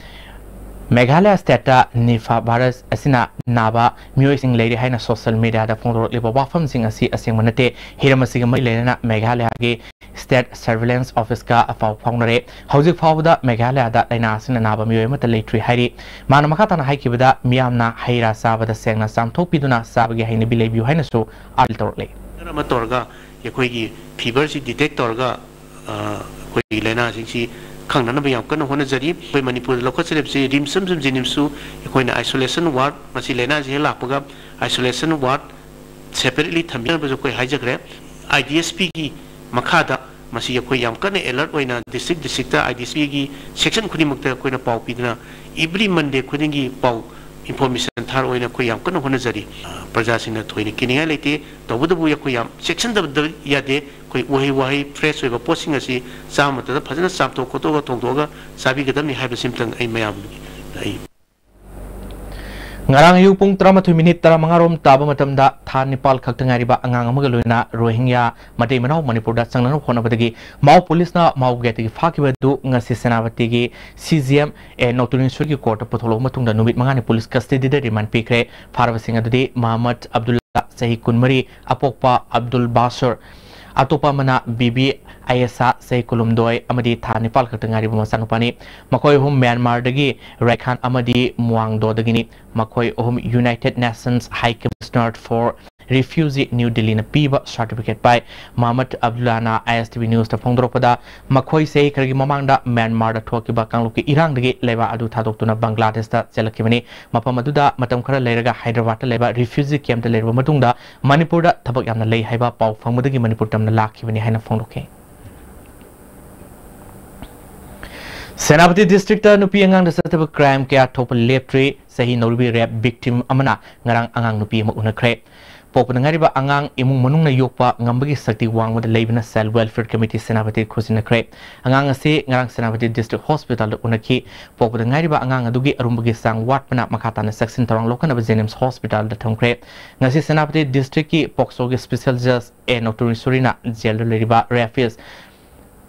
ꯃꯦꯘꯥꯂꯌ state ꯇ Nipah virus ꯑꯁꯤꯅ ꯅꯥꯕ ꯃꯤꯑꯣꯏꯁꯤꯡ ꯂꯩꯔꯤ ꯍꯥꯏꯅ social media ꯗ ꯐꯣꯡꯗꯣꯔꯛꯂꯤꯕ ꯋꯥꯐꯝꯁꯤꯡ ꯑꯁꯤ ꯑꯁꯦꯡꯕ ꯅꯠꯇꯦ꯫ ꯍꯤꯔꯝ ꯑꯁꯤꯒ ꯃꯔꯤ ꯂꯩꯅꯅ ꯃꯦꯘꯥꯂꯌꯒꯤ State Surveillance Office ꯀ ꯄꯥꯎ ꯐꯥꯎꯅꯔꯦ꯫ ꯍꯧꯖꯤꯛ ꯐꯥꯎꯕꯗ ꯃꯦꯘꯥꯂꯌꯗ ꯂꯥꯏꯅꯥ ꯑꯁꯤꯅ ꯅꯥꯕ ꯃꯤꯑꯣꯏ ꯑꯃꯠꯇ ꯂꯩꯇ꯭ꯔꯤ ꯍꯥꯏꯔꯤ꯫ ꯃꯥꯅ ꯃꯈꯥ ꯇꯥꯅ ꯍꯥꯏꯈꯤꯕꯗ, ꯃꯤꯌꯥꯝꯅ ꯍꯩ ꯔꯥ ꯆꯥꯕꯗ ꯁꯦꯡꯅ ꯆꯥꯝꯊꯣꯛꯄꯤꯗꯨꯅ ꯆꯥꯕꯒꯤ ꯍꯩꯅꯕꯤ ꯂꯩꯕꯤꯌꯨ ꯍꯥꯏꯅꯁꯨ appeal ꯇꯧꯔꯛꯂꯦ꯫ ꯑꯃ ꯇꯧꯔꯒ ꯑꯩꯈꯣꯏꯒꯤ fever ꯁꯤ detect ꯇꯧꯔꯒ, ꯑ, ꯑꯩꯈꯣꯏꯒꯤ ꯂꯥꯏꯅꯥꯁꯤꯡꯁꯤ ꯈꯪꯅꯅꯕ ꯌꯥꯝ ꯀꯟꯅ ꯍꯣꯠꯅꯖꯔꯤ꯫ ꯑꯩꯈꯣꯏ ꯃꯅꯤꯄꯨꯔꯗ ꯂꯧꯈꯠꯆꯔꯤꯕꯁꯤ RIMS ꯑꯃꯁꯨꯡ JNIMS ꯁꯨ ꯑꯩꯈꯣꯏꯅ isolation ward, ꯃꯁꯤ ꯂꯥꯏꯅꯥꯁꯤ ꯍꯦꯛ ꯂꯥꯛꯄꯒ isolation ward separately ꯊꯝꯕꯤꯅꯕꯁꯨ ꯑꯩꯈꯣꯏ ꯍꯥꯏꯖꯈ꯭ꯔꯦ꯫ IDSP ꯒꯤ ꯃꯈꯥꯗ ꯃꯁꯤ ꯑꯩꯈꯣꯏ ꯌꯥꯝ ꯀꯟꯅ alert ꯑꯣꯏꯅ district district ꯇ IDSP ꯒꯤ section ꯈꯨꯗꯤꯡꯃꯛꯇ ꯑꯩꯈꯣꯏꯅ ꯄꯥꯎ ꯄꯤꯗꯨꯅ every Monday ꯈꯨꯗꯤꯡꯒꯤ ꯄꯥꯎ ꯏꯟꯐꯣꯔꯃꯦꯁꯟ ꯊꯥꯔꯛꯑꯣꯏꯅ ꯑꯩꯈꯣꯏ ꯌꯥꯝ ꯀꯟꯅ ꯍꯣꯠꯅꯖꯔꯤ꯫ ꯑ, ꯄ꯭ꯔꯖꯥꯁꯤꯡꯅ ꯊꯣꯏꯅ ꯀꯤꯅꯤꯡꯉꯥꯏ ꯂꯩꯇꯦ꯫ ꯇꯧꯕꯇꯕꯨ ꯑꯩꯈꯣꯏ ꯌꯥꯝ ꯆꯦꯛꯁꯤꯟꯗꯕ ꯌꯥꯗꯦ꯫ ꯑꯩꯈꯣꯏ ꯎꯍꯩ ꯋꯥꯍꯩ ꯐ꯭ꯔꯦꯁ ꯑꯣꯏꯕ ꯄꯣꯠꯁꯤꯡ ꯑꯁꯤ ꯆꯥꯕ ꯃꯇꯝꯗ ꯐꯖꯅ ꯆꯥꯝꯊꯣꯛ ꯈꯣꯠꯇꯣꯛꯑꯒ ꯊꯣꯡꯗꯣꯛꯑꯒ ꯆꯥꯕꯤꯒꯗꯕꯅꯤ ꯍꯥꯏꯕꯁꯤꯃꯇꯪ ꯑꯩ ꯃꯌꯥꯝꯒꯤ ꯑꯩ ꯉꯔꯥꯡ ꯑꯌꯨꯛ ꯄꯨꯡ ꯇꯔꯥꯃꯥꯊꯣꯏ ꯃꯤꯅꯤꯠ ꯇꯔꯥꯃꯉꯥ ꯔꯣꯝ ꯇꯥꯕ ꯃꯇꯝꯗ ꯊꯥ ꯅꯤꯄꯥꯜ ꯈꯛꯇ ꯉꯥꯏꯔꯤꯕ ꯑꯉꯥꯡ ꯑꯃꯒ ꯂꯣꯏꯅꯅ ꯔꯣꯍꯤꯡꯌꯥ ꯃꯇꯩ ꯃꯅꯥꯎ ꯃꯅꯤꯄꯨꯔꯗ ꯆꯪꯅꯅꯕ ꯍꯣꯠꯅꯕꯗꯒꯤ ꯃꯥꯎ ꯄꯨꯂꯤꯁꯅ ꯃꯥꯎ ꯒꯦꯠꯇꯒꯤ ꯐꯥꯈꯤꯕ ꯑꯗꯨ ꯉꯁꯤ ꯁꯦꯅꯥꯄꯇꯤꯒꯤ ꯁꯤ ꯖꯤ ꯑꯦꯝ ꯑꯦ ꯅꯣꯡꯊꯣꯏ ꯅꯣꯡꯊꯤꯟꯒꯤ ꯀꯣꯔꯠꯇ ꯄꯨꯊꯣꯛꯂꯕ ꯃꯇꯨꯡꯗ ꯅꯨꯃꯤꯠ ꯃꯉꯥꯅꯤ ꯄꯨꯂꯤꯁ ꯀꯁꯇꯗꯤꯗ ꯔꯤꯃꯥꯟ ꯄꯤꯈ꯭ꯔꯦ꯫ ꯐꯥꯔꯕꯁꯤꯡ ꯑꯗꯨꯗꯤ ꯃꯍꯃꯗ ꯑꯕꯗꯨꯜꯂꯥ, ꯆꯍꯤ ꯀꯨꯟꯃꯔꯤ, ꯑꯄꯣꯛꯄ ꯑꯕꯗꯨꯜ ꯕꯥꯁꯨꯔ, ꯑꯇꯣꯞꯄ ꯑꯃꯅ ꯕꯤꯕꯤ ꯑꯥꯏꯁꯥ, ꯆꯍꯤ ꯀꯨꯟꯍꯨꯝꯗꯣꯏ, ꯑꯃꯗꯤ ꯊꯥ ꯅꯤꯄꯥꯜ ꯈꯛꯇ ꯉꯥꯏꯔꯤꯕ ꯃꯆꯥꯅꯨꯄꯥꯅꯤ꯫ ꯃꯈꯣꯏ ꯑꯍꯨꯝ ꯃ꯭ꯌꯥꯟꯃꯥꯔꯗꯒꯤ ꯔꯥꯏꯈꯥꯟ ꯑꯃꯗꯤ ꯃꯨꯋꯥꯡꯗꯣꯗꯒꯤꯅꯤ꯫ ꯃꯈꯣꯏ ꯑꯍꯨꯝ United Nations High Commissioner for Refugee, new ꯗꯤꯜꯂꯤꯅ ꯄꯤꯕ ꯁꯥꯔꯇꯤꯐꯤꯀꯦꯠ ꯄꯥꯏ꯫ ꯃꯍꯃꯗ ꯑꯕꯗꯨꯜꯂꯥꯅ ꯑꯥꯏ ꯑꯦꯁ ꯇꯤ ꯚꯤ ꯅ꯭ꯌꯨꯁꯇ ꯐꯣꯡꯗꯣꯔꯛꯄꯗ, ꯃꯈꯣꯏꯁꯦ ꯈꯔꯒꯤ ꯃꯃꯥꯡꯗ ꯃ꯭ꯌꯥꯟꯃꯥꯔꯗ ꯊꯣꯛꯈꯤꯕ ꯀꯥꯡꯂꯨꯞꯀꯤ ꯏꯔꯥꯡꯗꯒꯤ ꯂꯩꯕꯥꯛ ꯑꯗꯨ ꯊꯥꯗꯣꯛꯇꯨꯅ ꯕꯪꯒ꯭ꯂꯥꯗꯦꯁꯇ ꯆꯦꯜꯂꯛꯈꯤꯕꯅꯤ꯫ ꯃꯐꯝ ꯑꯗꯨꯗ ꯃꯇꯝ ꯈꯔ ꯂꯩꯔꯒ ꯍꯥꯏꯗ꯭ꯔꯕꯥꯗꯇ ꯂꯩꯕ ꯔꯤꯐ꯭ꯌꯨꯖꯤ ꯀꯦꯝꯞꯇ ꯂꯩꯔꯕ ꯃꯇꯨꯡꯗ ꯃꯅꯤꯄꯨꯔꯗ ꯊꯕꯛ ꯌꯥꯝꯅ ꯂꯩ ꯍꯥꯏꯕ ꯄꯥꯎ ꯐꯪꯕꯗꯒꯤ ꯃꯅꯤꯄꯨꯔ ꯇꯝꯅ ꯂꯥꯛꯈꯤꯕꯅꯤ ꯍꯥꯏꯅ ꯐꯣꯡꯗꯣꯛꯈꯤ꯫ ꯁꯦꯅꯥꯄꯇꯤ ꯗꯤꯁꯇ꯭ꯔꯤꯛꯇ ꯅꯨꯄꯤ ꯑꯉꯥꯡꯗ ꯆꯠꯊꯕ ꯀ꯭ꯔꯥꯏꯝ ꯀꯌꯥ ꯊꯣꯛꯄ ꯂꯦꯞꯇ꯭ꯔꯤ꯫ ꯆꯍꯤ ꯅꯧꯔꯤꯕꯤ ꯔꯦꯞ ꯚꯤꯛꯇꯤꯝ ꯑꯃꯅ ꯉꯔꯥꯡ ꯑꯉꯥꯡ ꯅꯨꯄꯤ ꯑꯃ ꯎꯅꯈ꯭ꯔꯦ꯫ ꯄꯣꯛꯄꯗ ꯉꯥꯏꯔꯤꯕ ꯑꯉꯥꯡ ꯏꯃꯨꯡ ꯃꯅꯨꯡꯅ ꯌꯣꯛꯄ ꯉꯝꯕꯒꯤ ꯁꯛꯇꯤ ꯋꯥꯡꯃꯗ ꯂꯩꯕꯅ Child Welfare Committee ꯁꯦꯅꯥꯄꯇꯤ ꯈꯨꯠꯁꯤꯟꯅꯈ꯭ꯔꯦ꯫ ꯑꯉꯥꯡ ꯑꯁꯤ ꯉꯔꯥꯡ ꯁꯦꯅꯥꯄꯇꯤ ꯗꯤꯁꯇ꯭ꯔꯤꯛ ꯍꯣꯁꯄꯤꯇꯥꯜꯗ ꯎꯅꯈꯤ꯫ ꯄꯣꯛꯄꯗ ꯉꯥꯏꯔꯤꯕ ꯑꯉꯥꯡ ꯑꯗꯨꯒꯤ ꯑꯔꯨꯝꯕꯒꯤ ꯆꯥꯡ ꯋꯥꯠꯄꯅ ꯃꯈꯥ ꯇꯥꯅ ꯆꯦꯛꯁꯤꯟ ꯊꯧꯔꯥꯡ ꯂꯧꯈꯠꯅꯕ ꯖꯦꯅꯤꯝꯁ ꯍꯣꯁꯄꯤꯇꯥꯜꯗ ꯊꯝꯈ꯭ꯔꯦ꯫ ꯉꯁꯤ ꯁꯦꯅꯥꯄꯇꯤ ꯗꯤꯁꯇ꯭ꯔꯤꯛꯀꯤ ꯄꯣꯛꯁꯣꯒꯤ ꯁ꯭ꯄꯦꯁꯦꯜ ꯖꯖ ꯑꯦ ꯅꯣꯡꯊꯣꯏ ꯅꯣꯡꯊꯤꯟꯅ ꯖꯦꯜꯗ ꯂꯩꯔꯤꯕ ꯔꯦꯄꯤꯁ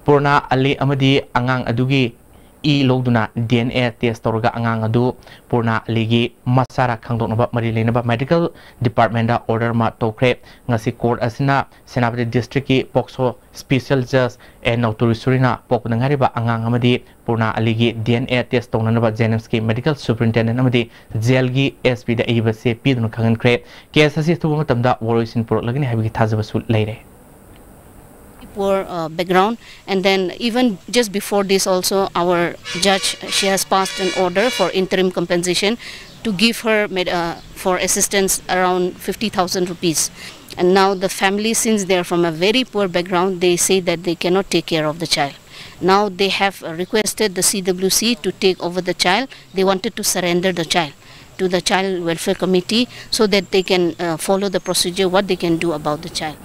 ꯄꯨꯔꯅꯥ ꯑꯂꯤ ꯑꯃꯗꯤ ꯑꯉꯥꯡ ꯑꯗꯨꯒꯤ ꯏ ꯂꯧꯗꯨꯅ ꯗꯤ ꯑꯦꯟ ꯑꯦ ꯇꯦꯁ ꯇꯧꯔꯒ ꯑꯉꯥꯡ ꯑꯗꯨ ꯄꯨꯔꯅꯥ ꯑꯂꯤꯒꯤ ꯃꯆꯥꯔ ꯈꯪꯗꯣꯛꯅꯕ ꯃꯔꯤ ꯂꯩꯅꯕ ꯃꯦꯗꯤꯀꯦꯜ ꯗꯤꯄꯥꯔꯠꯃꯦꯟꯗ ꯑꯣꯔꯗꯔ ꯑꯃ ꯇꯧꯈ꯭ꯔꯦ꯫ ꯉꯁꯤ ꯀꯣꯔꯠ ꯑꯁꯤꯅ ꯁꯦꯅꯥꯄꯇꯤ ꯗꯤꯁꯇ꯭ꯔꯤꯛꯀꯤ ꯄꯣꯛꯁꯣ ꯁ꯭ꯄꯦꯁꯦꯜ ꯖꯖ ꯑꯦ ꯅꯧꯇꯨꯔꯤꯁꯨꯔꯤꯅ ꯄꯣꯛꯄꯗ ꯉꯥꯏꯔꯤꯕ ꯑꯉꯥꯡ ꯑꯃꯗꯤ ꯄꯨꯔꯅꯥ ꯑꯂꯤꯒꯤ ꯗꯤ ꯑꯦꯟ ꯑꯦ ꯇꯦꯁ ꯇꯧꯅꯅꯕ ꯖꯦꯅꯤꯝꯁꯀꯤ ꯃꯦꯗꯤꯀꯦꯜ ꯁꯨꯄꯔꯤꯟꯇꯦꯟꯗꯦꯟ ꯑꯃꯗꯤ ꯖꯦꯜꯒꯤ ꯑꯦꯁ ꯄꯤꯗ ꯑꯏꯕ ꯆꯦ ꯄꯤꯗꯨꯅ ꯈꯪꯍꯟꯈ꯭ꯔꯦ꯫ ꯀꯦꯁ ꯑꯁꯤ ꯑꯊꯨꯕ ꯃꯇꯝꯗ ꯋꯥꯔꯣꯏꯁꯤꯟ ꯄꯨꯔꯛꯂꯒꯅꯤ ꯍꯥꯏꯕꯒꯤ ꯊꯥꯖꯕꯁꯨ ꯂꯩꯔꯦ꯫ Poor uh, background, and then even just before this also, our judge, she has passed an order for interim compensation to give her med- uh, for assistance around fifty thousand rupees. And now the family, since they are from a very poor background, they say that they cannot take care of the child. Now they have uh, requested the C W C to take over the child. They wanted to surrender the child. to the Child Welfare Committee so that they can uh, follow the procedure, what they can do about the child.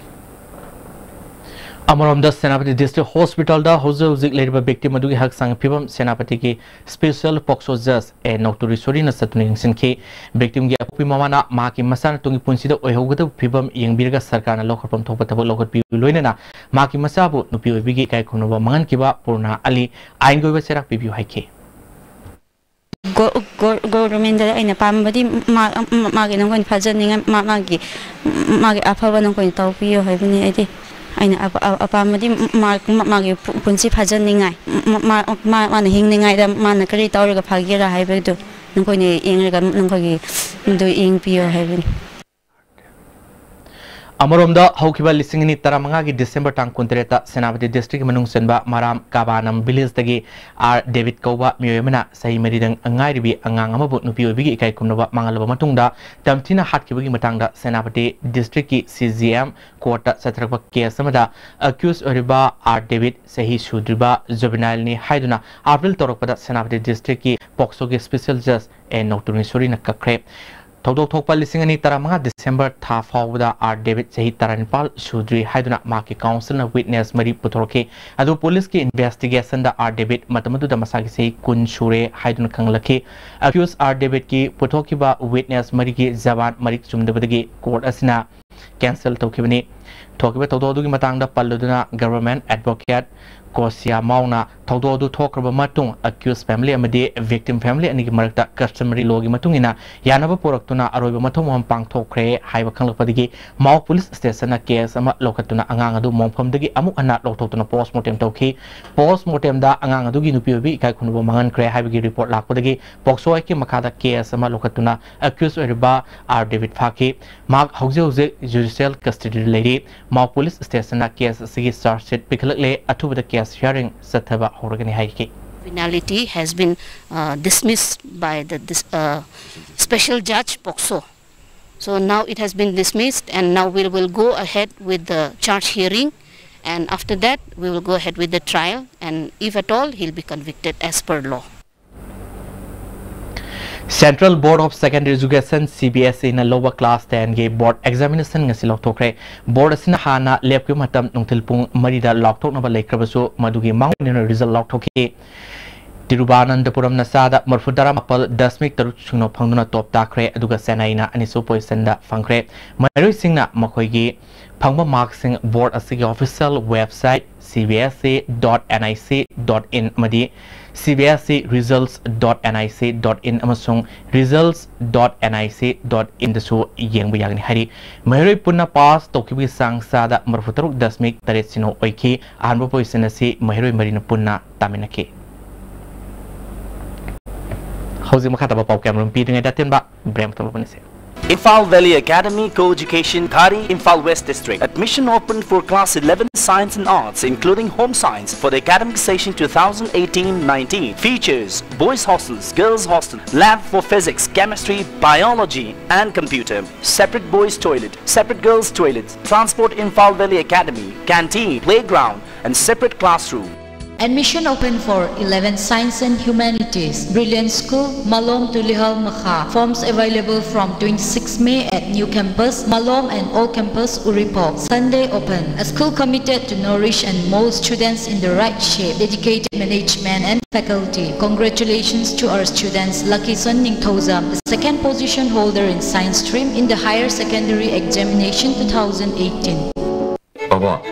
ꯑꯃꯔꯣꯝꯗ Senapati district ꯍꯣꯁꯄꯤꯇꯥꯜꯗ ꯍꯧꯖꯤꯛ ꯍꯧꯖꯤꯛ ꯂꯩꯔꯤꯕ victim ꯑꯗꯨꯒꯤ ꯍꯛꯆꯥꯡ ꯐꯤꯕꯝ ꯁꯦꯅꯥꯄꯇꯤꯒꯤ special ꯄꯣꯛꯁꯣ ꯖꯖ ꯑꯦ ꯅꯧꯇꯨꯔꯤꯁꯣꯔꯤꯅ ꯆꯠꯇꯨꯅ ꯌꯦꯡꯁꯤꯟꯈꯤ꯫ ꯚꯤꯛꯇꯤꯝꯒꯤ ꯑꯄꯣꯛꯄꯤ ꯃꯃꯥꯅ ꯃꯍꯥꯛꯀꯤ ꯃꯆꯥꯅ ꯇꯨꯡꯒꯤ ꯄꯨꯟꯁꯤꯗ ꯑꯣꯏꯍꯧꯒꯗꯕ ꯐꯤꯕꯝ ꯌꯦꯡꯕꯤꯔꯒ ꯁꯔꯀꯥꯔꯅ ꯂꯧꯈꯠꯐꯝ ꯊꯣꯛꯄ ꯊꯕꯛ ꯂꯧꯈꯠꯄꯤꯌꯨ, ꯂꯣꯏꯅꯅ ꯃꯍꯥꯛꯀꯤ ꯃꯆꯥꯕꯨ ꯅꯨꯄꯤ ꯑꯣꯏꯕꯤꯒꯤ ꯏꯀꯥꯏ ꯈꯨꯝꯅꯕ ꯃꯥꯡꯍꯟꯈꯤꯕ ꯄꯨꯔꯅꯥ ꯑꯂꯤ ꯑꯥꯏꯟꯒꯤ ꯑꯣꯏꯕ ꯆꯩꯔꯥꯛ ꯄꯤꯕꯤꯌꯨ ꯍꯥꯏꯈꯤ꯫ ꯒꯣꯔꯃꯦꯟꯗ ꯑꯩꯅ ꯄꯥꯝꯕꯗꯤ ꯃꯥꯒꯤ ꯅꯈꯣꯏꯅ ꯐꯖꯅꯤꯡꯉꯥꯏ, ꯃꯥꯒꯤ ꯃꯥꯒꯤ ꯑꯐꯕ ꯅꯈꯣꯏꯅ ꯇꯧꯕꯤꯌꯨ ꯍꯥꯏꯕꯅꯤ꯫ ꯑꯩꯗꯤ ꯑꯩꯅ ꯑꯄꯥꯝꯕꯗꯤ ꯃꯥꯒꯤ ꯄꯨꯟꯁꯤ ꯐꯖꯅꯤꯡꯉꯥꯏ, ꯃꯥꯅ ꯍꯤꯡꯅꯤꯡꯉꯥꯏꯗ ꯃꯥꯅ ꯀꯔꯤ ꯇꯧꯔꯒ ꯐꯒꯦꯔꯥ ꯍꯥꯏꯕꯗꯨ ꯅꯈꯣꯏꯅ ꯌꯦꯡꯂꯒ ꯅꯈꯣꯏꯒꯤ ꯑꯗꯨ ꯌꯦꯡꯕꯤꯌꯨ ꯍꯥꯏꯕꯅꯤ꯫ ꯑꯃꯔꯣꯝꯗ ꯍꯧꯈꯤꯕ ꯂꯤꯁꯤꯡ ꯑꯅꯤ ꯇꯔꯥꯃꯉꯥꯒꯤ ꯗꯤꯁꯦꯝꯕꯔ ꯇꯥꯡ ꯀꯨꯟꯇꯔꯦꯠꯇ ꯁꯦꯅꯥꯄꯇꯤ ꯗꯤꯁꯇ꯭ꯔꯤꯛꯀꯤ ꯃꯅꯨꯡ ꯆꯟꯕ ꯃꯔꯥꯝ ꯀꯥꯕꯥꯅꯝ ꯚꯤꯂꯦꯖꯇꯒꯤ ꯑꯥꯔ ꯗꯦꯕꯤꯠ ꯀꯧꯕ ꯃꯤꯑꯣꯏ ꯑꯃꯅ ꯆꯍꯤ ꯃꯔꯤꯗ ꯉꯥꯏꯔꯤꯕꯤ ꯑꯉꯥꯡ ꯑꯃꯕꯨ ꯅꯨꯄꯤ ꯑꯣꯏꯕꯤꯒꯤ ꯏꯀꯥꯏ ꯈꯨꯝꯅꯕ ꯃꯥꯡꯍꯜꯂꯕ ꯃꯇꯨꯡꯗ ꯇꯝꯊꯤꯅ ꯍꯥꯠꯈꯤꯕꯒꯤ ꯃꯇꯥꯡꯗ ꯁꯦꯅꯥꯄꯇꯤ ꯗꯤꯁꯇ꯭ꯔꯤꯛꯀꯤ ꯁꯤ ꯖꯤ ꯑꯦꯝ ꯀꯣꯔꯠꯇ ꯆꯠꯊꯔꯛꯄ ꯀꯦꯁ ꯑꯃꯗ ꯑꯦꯀ꯭ꯌꯨꯁ ꯑꯣꯏꯔꯤꯕ ꯑꯥꯔ ꯗꯦꯕꯤꯠ, ꯆꯍꯤ ꯁꯨꯗ꯭ꯔꯤꯕ ꯖꯨꯕꯤꯅꯥꯏꯜꯅꯤ ꯍꯥꯏꯗꯨꯅ ꯑꯥꯄꯤꯜ ꯇꯧꯔꯛꯄꯗ ꯁꯦꯅꯥꯄꯇꯤ ꯗꯤꯁꯇ꯭ꯔꯤꯛꯀꯤ ꯄꯣꯛꯁꯣꯒꯤ ꯁ꯭ꯄꯦꯁꯤꯌꯦꯜ ꯖꯖ ꯑꯦ ꯅꯧꯇꯨꯔꯤꯁꯣꯔꯤꯅ ꯀꯛꯈ꯭ꯔꯦ꯫ ꯊꯧꯗꯣꯛ ꯊꯣꯛꯄ ꯂꯤꯁꯤꯡ ꯑꯅꯤ ꯇꯔꯥꯃꯉꯥ ꯗꯤꯁꯦꯝꯕꯔ ꯊꯥ ꯐꯥꯎꯕꯗ ꯑꯥꯔ ꯗꯦꯕꯤꯠ ꯆꯍꯤ ꯇꯔꯥꯅꯤꯄꯥꯜ ꯁꯨꯗ꯭ꯔꯤ ꯍꯥꯏꯗꯨꯅ ꯃꯍꯥꯛꯀꯤ ꯀꯥꯎꯟꯁꯤꯜꯅ ꯋꯤꯠꯅꯦꯁ ꯃꯔꯤ ꯄꯨꯊꯣꯔꯛꯈꯤ꯫ ꯑꯗꯨ ꯄꯨꯂꯤꯁꯀꯤ ꯏꯟꯚꯦꯁꯇꯤꯒꯦꯁꯟꯗ ꯑꯥꯔ ꯗꯦꯕꯤꯠ ꯃꯇꯝ ꯑꯗꯨꯗ ꯃꯁꯥꯒꯤ ꯆꯍꯤ ꯀꯨꯟ ꯁꯨꯔꯦ ꯍꯥꯏꯗꯨꯅ ꯈꯪꯂꯛꯈꯤ꯫ ꯑꯦꯀ꯭ꯌꯨꯁ ꯑꯥꯔ ꯗꯦꯕꯤꯠꯀꯤ ꯄꯨꯊꯣꯛꯈꯤꯕ ꯋꯤꯠꯅꯦꯁ ꯃꯔꯤꯒꯤ ꯖꯕꯥꯟ ꯃꯔꯤꯛ ꯆꯨꯝꯗꯕꯗꯒꯤ ꯀꯣꯔꯠ ꯑꯁꯤꯅ ꯀꯦꯟꯁꯦꯜ ꯇꯧꯈꯤꯕꯅꯤ꯫ ꯊꯣꯛꯈꯤꯕ ꯊꯧꯗꯣꯛ ꯑꯗꯨꯒꯤ ꯃꯇꯥꯡꯗ ꯄꯜꯂꯗꯨꯅ ꯒꯚꯔꯟꯃꯦꯟꯠ ꯑꯦꯗꯚꯣꯀꯦꯠ ꯀꯣꯁꯤꯌꯥ ꯃꯥꯎꯅ ꯊꯧꯗꯣꯛ ꯑꯗꯨ ꯊꯣꯛꯈ꯭ꯔꯕ ꯃꯇꯨꯡ ꯑꯦꯀ꯭ꯌꯨꯁ ꯐꯦꯃꯤꯂꯤ ꯑꯃꯗꯤ ꯚꯤꯛꯇꯤꯝ ꯐꯦꯃꯤꯂꯤ ꯑꯅꯤꯒꯤ ꯃꯔꯛꯇ ꯀꯁꯇꯃꯔꯤ ꯂꯣꯒꯤ ꯃꯇꯨꯡ ꯏꯟꯅ ꯌꯥꯅꯕ ꯄꯨꯔꯛꯇꯨꯅ ꯑꯔꯣꯏꯕ ꯃꯊꯧ ꯃꯉꯝ ꯄꯥꯡꯊꯣꯛꯈ꯭ꯔꯦ ꯍꯥꯏꯕ ꯈꯪꯂꯛꯄꯗꯒꯤ ꯃꯥꯎ ꯄꯨꯂꯤꯁ ꯁ꯭ꯇꯦꯁꯟꯅ ꯀꯦꯁ ꯑꯃ ꯂꯧꯈꯠꯇꯨꯅ ꯑꯉꯥꯡ ꯑꯗꯨ ꯃꯣꯡꯐꯝꯗꯒꯤ ꯑꯃꯨꯛ ꯍꯟꯅ ꯂꯧꯊꯣꯛꯇꯨꯅ ꯄꯣꯁꯃꯣꯔꯇꯦꯝ ꯇꯧꯈꯤ꯫ ꯄꯣꯁꯃꯣꯔꯇꯦꯝꯗ ꯑꯉꯥꯡ ꯑꯗꯨꯒꯤ ꯅꯨꯄꯤ ꯑꯣꯏꯕꯤ ꯏꯀꯥꯏ ꯈꯨꯝꯅꯕ ꯃꯥꯡꯍꯟꯈ꯭ꯔꯦ ꯍꯥꯏꯕꯒꯤ ꯔꯤꯄꯣꯔꯠ ꯂꯥꯛꯄꯗꯒꯤ ꯄꯣꯛꯁꯣ ꯑꯦꯛꯀꯤ ꯃꯈꯥꯗ ꯀꯦꯁ ꯑꯃ ꯂꯧꯈꯠꯇꯨꯅ ꯑꯦꯀ꯭ꯌꯨꯁ ꯑꯣꯏꯔꯤꯕ ꯑꯥꯔ ꯗꯦꯕꯤꯠ ꯐꯥꯈꯤ꯫ ꯃꯍꯥꯛ ꯍꯧꯖꯤꯛ ꯍꯧꯖꯤꯛ ꯖꯨꯗꯤꯁꯤꯌꯦꯜ ꯀꯁꯇꯗꯤꯗ ꯂꯩꯔꯤ꯫ ꯃꯥꯎ ꯄꯨꯂꯤꯁ ꯁ꯭ꯇꯦꯁꯟꯅ ꯀꯦꯁ ꯑꯁꯤꯒꯤ ꯆꯥꯔꯖ ꯁꯤꯠ ꯄꯤꯈꯠꯂꯛꯂꯦ꯫ ꯑꯊꯨꯕꯗ ꯀꯦꯁ ꯍꯤꯌꯥꯔꯤꯡ ꯆꯠꯊꯕ ꯍꯧꯔꯒꯅꯤ ꯍꯥꯏꯈꯤ꯫ Penalty has been uh, dismissed by the dis- uh, special judge POCSO. So now it has been dismissed, and now we will go ahead with the charge hearing, and after that, we will go ahead with the trial, and if at all, he'll be convicted as per law. Central Board of Secondary Education, C B S E ꯅ ꯂꯧꯕ class ten ꯒꯤ board examination ꯉꯁꯤ ꯂꯥꯎꯊꯣꯛꯈ꯭ꯔꯦ꯫ Board ꯑꯁꯤꯅ ꯍꯥꯟꯅ ꯂꯦꯞꯈꯤꯕ ꯃꯇꯝ ꯅꯨꯡꯊꯤꯜ ꯄꯨꯡ ꯃꯔꯤꯗ ꯂꯥꯎꯊꯣꯛꯅꯕ ꯂꯩꯈ꯭ꯔꯕꯁꯨ, ꯃꯗꯨꯒꯤ ꯃꯥꯡꯑꯣꯏꯅꯅ result ꯂꯥꯎꯊꯣꯛꯈꯤ꯫ ꯇꯤꯔꯨꯕꯥꯅꯟꯗꯄꯨꯔꯝꯅ ꯆꯥꯗ ꯃꯔꯤꯐꯨ ꯇꯔꯥꯃꯥꯄꯜ ꯗꯁꯃꯤꯛ ꯇꯔꯨꯛ ꯁꯤꯅꯣ ꯐꯪꯗꯨꯅ top ꯇꯥꯈ꯭ꯔꯦ, ꯑꯗꯨꯒ ꯆꯦꯟꯅꯥꯏꯅ ꯑꯅꯤꯁꯨꯕ position ꯗ ꯐꯪꯈ꯭ꯔꯦ꯫ ꯃꯍꯩꯔꯣꯏꯁꯤꯡꯅ ꯃꯈꯣꯏꯒꯤ ꯐꯪꯕ mark ꯁꯤꯡ board ꯑꯁꯤꯒꯤ official website C B S E dot N I C dot in ꯑꯃꯗꯤ C B S E results dot N I C dot in ꯑꯃꯁꯨꯡ results dot N I C dot in ꯗꯁꯨ ꯌꯦꯡꯕ ꯌꯥꯒꯅꯤ ꯍꯥꯏꯔꯤ꯫ ꯃꯍꯩꯔꯣꯏ ꯄꯨꯟꯅ pass ꯇꯧꯈꯤꯕꯒꯤ ꯆꯥꯡ ꯆꯥꯗ ꯃꯔꯤꯐꯨ ꯇꯔꯨꯛ ꯗꯁꯃꯤꯛ ꯇꯔꯦꯠ ꯁꯤꯅꯣ ꯑꯣꯏꯈꯤ꯫ ꯑꯍꯥꯟꯕ position ꯑꯁꯤ ꯃꯍꯩꯔꯣꯏ ꯃꯔꯤꯅ ꯄꯨꯟꯅ ꯇꯥꯃꯤꯟꯅꯈꯤ꯫ ꯍꯧꯖꯤꯛ ꯃꯈꯥ ꯇꯥꯕ ꯄꯥꯎ ꯀꯌꯥꯃꯔꯨꯝ ꯄꯤꯗ꯭ꯔꯤꯉꯩꯗ ꯑꯇꯦꯟꯕ break ꯑꯃꯇ ꯂꯧꯕꯅꯁꯦ꯫ Imphal Valley Academy, Co-Education, Ghari, Imphal West District. Admission open for class eleven Science and Arts, including Home Science, for the academic session two thousand eighteen nineteen. Features: boys hostels, girls hostel, lab for physics, chemistry, biology, and computer. Separate boys toilet, separate girls toilet. Transport: Imphal Valley Academy, canteen, playground, and separate classroom. Admission open for eleven Science and Humanities, Brilliant School, Malom Tulihal Makha. Forms available from twenty-six May at New Campus, Malom, and Old Campus, Uripok. Sunday open. A school committed to nourish and mold students in the right shape. Dedicated management and faculty. Congratulations to our students Lucky Son Ningthoujam, the second position holder in science stream in the higher secondary examination two thousand eighteen. ꯕꯥꯕꯣ,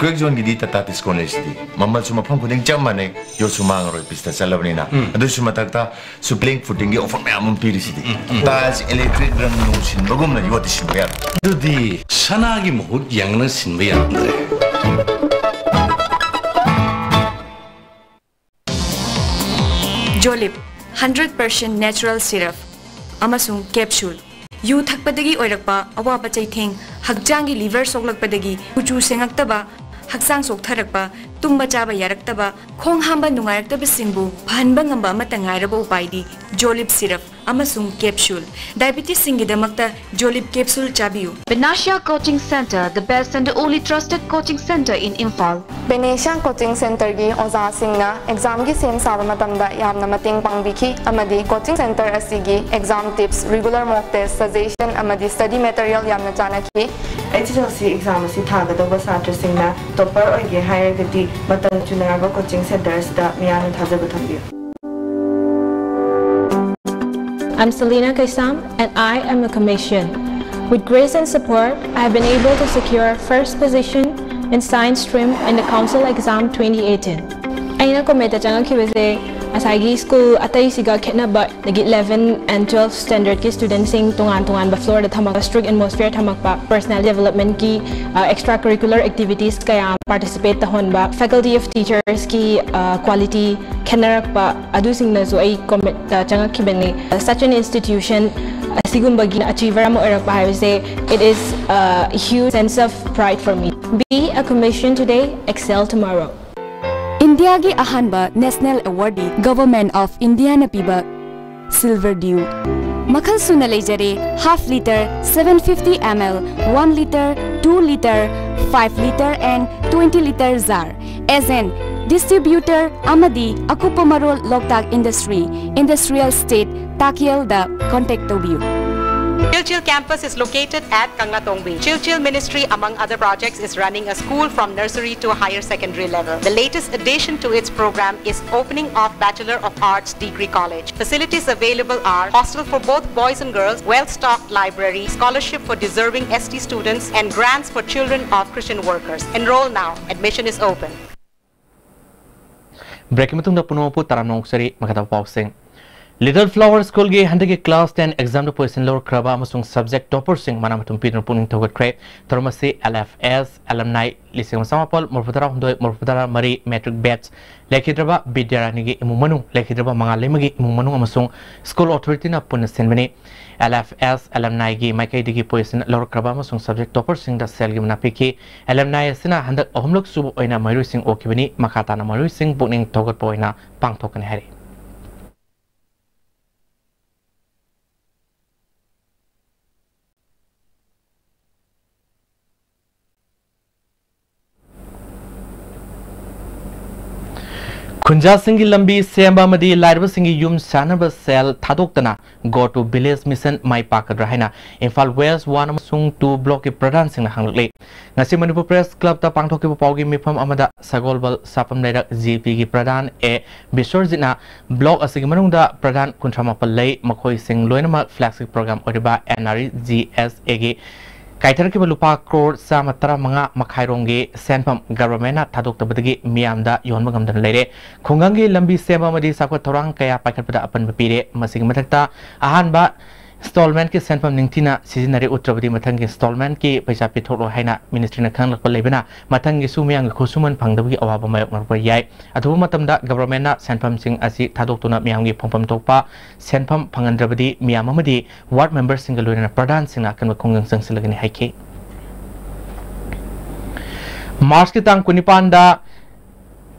ꯀ꯭ꯋꯦꯛ ꯖꯣꯟꯒꯤꯗꯤ ꯇꯥꯇꯥ ꯇꯤꯁꯀꯣꯟ ꯂꯩꯁꯤꯗꯤ꯫ ꯃꯃꯜꯁꯨ ꯃꯐꯝ ꯈꯨꯗꯤꯡ ꯆꯞ ꯃꯥꯟꯅꯩ, ꯌꯣꯠꯁꯨ ꯃꯥꯡꯉꯔꯣꯏ, ꯄꯤꯁꯇ ꯆꯠꯂꯕꯅꯤꯅ꯫ ꯎꯝ꯫ ꯑꯗꯨꯁꯨ ꯃꯊꯛꯇ ꯁꯨꯄ꯭ꯂꯤꯡ ꯐꯨꯇꯤꯡꯒꯤ offer ꯃꯌꯥꯝ ꯑꯃ ꯄꯤꯔꯤꯁꯤꯗꯤ꯫ ꯎꯝ, ꯎꯝ꯫ ꯇꯥꯏꯜꯁ, electric ꯔꯪ ꯅꯨꯡ ꯁꯤꯟꯕꯒꯨꯝꯅ ꯌꯣꯠꯇꯤ ꯁꯤꯟꯕ ꯌꯥꯔꯣꯏ꯫ ꯑꯗꯨꯗꯤ ꯁꯅꯥꯒꯤ ꯃꯍꯨꯠ ꯌꯦꯡꯂꯒ ꯁꯤꯟꯕ ꯌꯥꯔꯝꯗ꯭ꯔꯦ꯫ Jolib, hundred percent natural syrup ꯑꯃꯁꯨꯡ capsule꯫ ꯌꯨ ꯊꯛꯄꯗꯒꯤ ꯑꯣꯏꯔꯛꯄ ꯑꯋꯥꯕ ꯆꯩꯊꯦꯡ, ꯍꯛꯆꯥꯡꯒꯤ liver ꯁꯣꯛꯂꯛꯄꯗꯒꯤ ꯀꯨꯆꯨ ꯁꯦꯡꯉꯛꯇꯕ, ꯍꯛꯆꯥꯡ ꯆꯣꯛꯊꯔꯛꯄ, ꯇꯨꯝꯕ ꯆꯥꯕ ꯌꯥꯔꯛꯇꯕ, ꯈꯣꯡ ꯍꯥꯝꯕ ꯅꯨꯡꯉꯥꯏꯔꯛꯇꯕꯁꯤꯡꯕꯨ ꯐꯍꯟꯕ ꯉꯝꯕ ꯑꯃꯠꯇ ꯉꯥꯏꯔꯕ ꯎꯄꯥꯏꯗꯤ Jolib syrup꯫ ꯑꯃꯁꯨꯡ ꯀꯦꯞꯁꯨꯜ꯫ ꯗꯥꯏꯕꯤꯇꯤꯁꯁꯤꯡꯒꯤꯗꯃꯛꯇ ꯖꯣꯂꯤꯞ ꯀꯦꯞꯁꯨꯜ ꯆꯥꯕꯤꯌꯨ꯫ Benasha Coaching Center, the best and the only trusted coaching center in Imphal. Benesia coaching ꯁꯦꯟꯇꯔꯒꯤ ꯑꯣꯖꯥꯁꯤꯡꯅ ꯑꯦꯛꯖꯥꯝꯒꯤ ꯁꯦꯝ ꯁꯥꯕ ꯃꯇꯝꯗ ꯌꯥꯝꯅ ꯃꯇꯦꯡ ꯄꯥꯡꯕꯤꯈꯤ ꯑꯃꯗꯤ ꯀꯣꯆꯤꯡ ꯁꯦꯟꯇꯔ ꯑꯁꯤꯒꯤ ꯑꯦꯛꯖꯥꯝ ꯇꯤꯞꯁ, ꯔꯤꯒꯨꯂꯔ ꯃꯣꯛ ꯇꯦꯁ, ꯁꯖꯦꯁꯟ ꯑꯃꯗꯤ ꯁ꯭ꯇꯗꯤ ꯃꯦꯇꯔꯤꯌꯦꯜ ꯌꯥꯝꯅ ꯆꯥꯟꯅꯈꯤ꯫ ꯑꯩꯆ ꯑꯦꯁ ꯑꯦꯜ ꯁꯤ ꯑꯦꯛꯖꯥꯝ ꯑꯁꯤ ꯊꯥꯒꯗꯧꯕ ꯁꯥꯇ꯭ꯔꯁꯤꯡꯅ ꯇꯣꯞꯄꯔ ꯑꯣꯏꯒꯦ ꯍꯥꯏꯔꯒꯗꯤ ꯃꯇꯝ ꯆꯨꯅꯔꯕ ꯀꯣꯆꯤꯡ ꯁꯦꯟꯇꯔ ꯑꯁꯤꯗ ꯃꯤꯌꯥꯝꯅ ꯊꯥꯖꯕ ꯊꯝꯕꯤꯌꯨ꯫ I'm Selena Kaisam and I am a commission. With grace and support, I have been able to secure first position in science stream in the council exam twenty eighteen. ꯑꯩꯅ ꯀꯣꯃꯦꯠꯇ ꯆꯪꯉꯛꯈꯤꯕꯁꯦ ꯉꯁꯥꯏꯒꯤ school ꯑꯇꯩꯁꯤꯒ ꯈꯦꯠꯅꯕ, ꯑꯗꯒꯤ eleven and twelve standardꯀꯤ studentꯁꯤꯡ ꯇꯣꯉꯥꯟ ꯇꯣꯉꯥꯟꯕ floorꯗ ꯊꯝꯃꯛꯄ, strict atmosphere ꯊꯝꯃꯛꯄ, personal developmentꯀꯤ extra curricular activities ꯀꯌꯥ participate ꯇꯧꯍꯟꯕ, faculty of teachersꯀꯤ quality ꯈꯦꯠꯅꯔꯛꯄ, ꯑꯗꯨꯁꯤꯡꯅꯁꯨ ꯑꯩ ꯀꯣꯃꯦꯠꯇ ꯆꯪꯉꯛꯈꯤꯕꯅꯤ꯫ Such an institution, ꯑꯁꯤꯒꯨꯝꯕꯒꯤ achiever ꯑꯃ ꯑꯣꯏꯔꯛꯄ ꯍꯥꯏꯕꯁꯦ, it is a huge sense of pride for me. Be a commission today, excel tomorrow. ꯏꯟꯗꯤꯌꯥꯒꯤ ꯑꯍꯥꯟꯕ ꯅꯦꯁꯅꯦꯜ ꯑꯦꯋꯥꯔꯗꯤ ꯒꯚꯔꯟꯃꯦꯟꯠ ꯑꯣꯐ ꯏꯟꯗꯤꯌꯥꯅ ꯄꯤꯕ silver Diu. ꯃꯈꯜ ꯁꯨꯅ ꯂꯩꯖꯔꯦ, half litre, seven fifty ml, one litre, two litre, five litre and twenty litre jar꯫ Agent, distributor ꯑꯃꯗꯤ ꯑꯀꯨꯞꯄ ꯃꯔꯣꯜ ꯂꯣꯛꯇꯥꯛ industry, industrial state, ꯇꯥꯀꯦꯜꯗ contact ꯇꯧꯕꯤꯌꯨ꯫ Chilchil campus is located at Kanglatongbi. Chilchil Ministry, among other projects, is running a school from nursery to higher secondary level. The latest addition to its program is opening of Bachelor of Arts Degree College. Facilities available are hostel for both boys and girls, well-stocked library, scholarship for deserving S T students, and grants for children of Christian workers. Enroll now. Admission is open. ꯕ꯭ꯔꯦꯛꯀꯤ ꯃꯇꯨꯡꯗ ꯄꯨꯝꯅꯃꯛꯄꯨ ꯇꯔꯥꯝꯅ ꯑꯣꯛꯆꯔꯤ꯫ ꯃꯈꯥ ꯇꯥꯕ ꯄꯥꯎꯁꯤꯡ꯫ Little Flower Schoolꯒꯤ ꯍꯟꯗꯛꯀꯤ class ten examꯗ position ꯂꯧꯔꯛꯈ꯭ꯔꯕ ꯑꯃꯁꯨꯡ subject topperꯁꯤꯡ ꯃꯅꯥ ꯃꯊꯨꯝ ꯄꯤꯗꯨꯅ ꯄꯨꯛꯅꯤꯡ ꯊꯧꯒꯠꯈ꯭ꯔꯦ꯫ ꯊꯧꯔꯝ ꯑꯁꯤ L F S alumni ꯂꯤꯁꯤꯡ ꯑꯃ ꯆꯃꯥꯄꯜ ꯃꯔꯤꯐꯨ ꯇꯔꯥꯍꯨꯝꯗꯣꯏ, ꯃꯔꯤꯐꯨ ꯇꯔꯥ ꯃꯔꯤ matric batch ꯂꯩꯈꯤꯗ꯭ꯔꯕ ꯕꯤꯗ꯭ꯌꯥꯔꯥꯅꯤꯒꯤ ꯏꯃꯨꯡ ꯃꯅꯨꯡ, ꯂꯩꯈꯤꯗ꯭ꯔꯕ ꯃꯉꯥꯜꯂꯩꯃꯒꯤ ꯏꯃꯨꯡ ꯃꯅꯨꯡ ꯑꯃꯁꯨꯡ school authorityꯅ ꯄꯨꯟꯅ ꯁꯤꯟꯕꯅꯤ꯫ L F S alumniꯒꯤ ꯃꯥꯏꯀꯩꯗꯒꯤ position ꯂꯧꯔꯛꯈ꯭ꯔꯕ ꯑꯃꯁꯨꯡ subject topperꯁꯤꯡꯗ ꯁꯦꯜꯒꯤ ꯃꯅꯥ ꯄꯤꯈꯤ꯫ Alumni ꯑꯁꯤꯅ ꯍꯟꯗꯛ ꯑꯍꯨꯝꯂꯛ ꯁꯨꯕ ꯑꯣꯏꯅ ꯃꯍꯩꯔꯣꯏꯁꯤꯡ ꯑꯣꯛꯈꯤꯕꯅꯤ꯫ ꯃꯈꯥ ꯇꯥꯅ ꯃꯍꯩꯔꯣꯏꯁꯤꯡ ꯄꯨꯛꯅꯤꯡ ꯊꯧꯒꯠꯄ ꯑꯣꯏꯅ ꯄꯥꯡꯊꯣꯛꯀꯅꯤ ꯍꯥꯏꯔꯤ꯫ ꯈꯨꯟꯖꯥꯁꯤꯡꯒꯤ ꯂꯝꯕꯤ ꯁꯦꯝꯕ ꯑꯃꯗꯤ ꯂꯥꯏꯔꯕꯁꯤꯡꯒꯤ ꯌꯨꯝ ꯁꯥꯅꯕ ꯁꯦꯜ ꯊꯥꯗꯣꯛꯇꯅ Go to Village Mission ꯃꯥꯏ ꯄꯥꯛꯀꯗ꯭ꯔꯥ ꯍꯥꯏꯅ ꯏꯝꯐꯥꯜ ꯋꯦꯁ ꯋꯥꯟ ꯑꯃꯁꯨꯡ ꯇꯨ ꯕ꯭ꯂꯣꯛꯀꯤ ꯄ꯭ꯔꯙꯥꯟꯁꯤꯡꯅ ꯍꯪꯂꯛꯂꯤ꯫ ꯉꯁꯤ ꯃꯅꯤꯄꯨꯔ ꯄ꯭ꯔꯦꯁ ꯀ꯭ꯂꯕꯇ ꯄꯥꯡꯊꯣꯛꯈꯤꯕ ꯄꯥꯎꯒꯤ ꯃꯤꯐꯝ ꯑꯃꯗ ꯁꯒꯣꯜꯕꯜ ꯁꯥꯄꯝ ꯂꯩꯔꯛ ꯖꯤ ꯄꯤꯒꯤ ꯄ꯭ꯔꯙꯥꯟ ꯑꯦ ꯕꯤꯁ꯭ꯋꯔꯖꯤꯠꯅ ꯕ꯭ꯂꯣꯛ ꯑꯁꯤꯒꯤ ꯃꯅꯨꯡꯗ ꯄ꯭ꯔꯙꯥꯟ ꯀꯨꯟꯊ꯭ꯔꯥ ꯃꯥꯄꯜ ꯂꯩ, ꯃꯈꯣꯏꯁꯤꯡ ꯂꯣꯏꯅꯃꯛ ꯐ꯭ꯂꯦꯒꯁꯤꯞ ꯄ꯭ꯔꯣꯒ꯭ꯔꯥꯝ ꯑꯣꯏꯔꯤꯕ ꯑꯦꯟ ꯑꯥꯔ ꯏ ꯖꯤ ꯑꯦꯁ ꯑꯦꯒꯤ ꯀꯥꯏꯊꯔꯛꯈꯤꯕ ꯂꯨꯄꯥ ꯀ꯭ꯔꯣꯔ ꯆꯥꯝꯃ ꯇꯔꯥꯃꯉꯥ ꯃꯈꯥꯏꯔꯣꯝꯒꯤ ꯁꯦꯟꯐꯝ ꯒꯚꯔꯟꯃꯦꯟꯠꯅ ꯊꯥꯗꯣꯛꯇꯕꯗꯒꯤ ꯃꯤꯌꯥꯝꯗ ꯌꯣꯟꯕ ꯉꯝꯗꯅ ꯂꯩꯔꯦ꯫ ꯈꯨꯡꯒꯪꯒꯤ ꯂꯝꯕꯤ ꯁꯦꯝꯕ ꯑꯃꯗꯤ ꯆꯥꯎꯈꯠ ꯊꯧꯔꯥꯡ ꯀꯌꯥ ꯄꯥꯏꯈꯠꯄꯗ ꯑꯄꯟꯕ ꯄꯤꯔꯦ꯫ ꯃꯁꯤꯒꯤ ꯃꯊꯛꯇ ꯑꯍꯥꯟꯕ ꯏꯟꯁꯇꯣꯜꯃꯦꯟꯠꯀꯤ ꯁꯦꯟꯐꯝ ꯅꯤꯡꯊꯤꯅ ꯁꯤꯖꯤꯟꯅꯔꯦ, ꯎꯠꯇ꯭ꯔꯕꯗꯤ ꯃꯊꯪꯒꯤ ꯏꯟꯁꯇꯣꯜꯃꯦꯟꯠꯀꯤ ꯄꯩꯁꯥ ꯄꯤꯊꯣꯛꯂꯣꯏ ꯍꯥꯏꯅ ꯃꯤꯅꯤꯁꯇ꯭ꯔꯤꯅ ꯈꯪꯂꯛꯄ ꯂꯩꯕꯅ ꯃꯊꯪꯒꯤꯁꯨ ꯃꯤꯌꯥꯝꯒꯤ ꯈꯨꯠꯁꯨꯃꯟ ꯐꯪꯗꯕꯒꯤ ꯑꯋꯥꯕ ꯃꯥꯌꯣꯛꯅꯔꯛꯄ ꯌꯥꯏ꯫ ꯑꯊꯨꯕ ꯃꯇꯝꯗ ꯒꯚꯔꯟꯃꯦꯟꯠꯅ ꯁꯦꯟꯐꯝꯁꯤꯡ ꯑꯁꯤ ꯊꯥꯗꯣꯛꯇꯨꯅ ꯃꯤꯌꯥꯝꯒꯤ ꯐꯪꯐꯝ ꯊꯣꯛꯄ ꯁꯦꯟꯐꯝ ꯐꯪꯍꯟꯗ꯭ꯔꯕꯗꯤ ꯃꯤꯌꯥꯝ ꯑꯃꯗꯤ ꯋꯥꯔꯗ ꯃꯦꯝꯕꯔꯁꯤꯡꯒ ꯂꯣꯏꯅꯅ ꯄ꯭ꯔꯙꯥꯟꯁꯤꯡꯅ ꯑꯀꯟꯕ ꯈꯨꯡꯒꯪ ꯆꯪꯁꯤꯜꯂꯒꯅꯤ ꯍꯥꯏꯈꯤ꯫ ꯃꯥꯔꯆꯀꯤ ꯇꯥꯡ ꯀꯨꯟꯅꯤꯄꯥꯟꯗ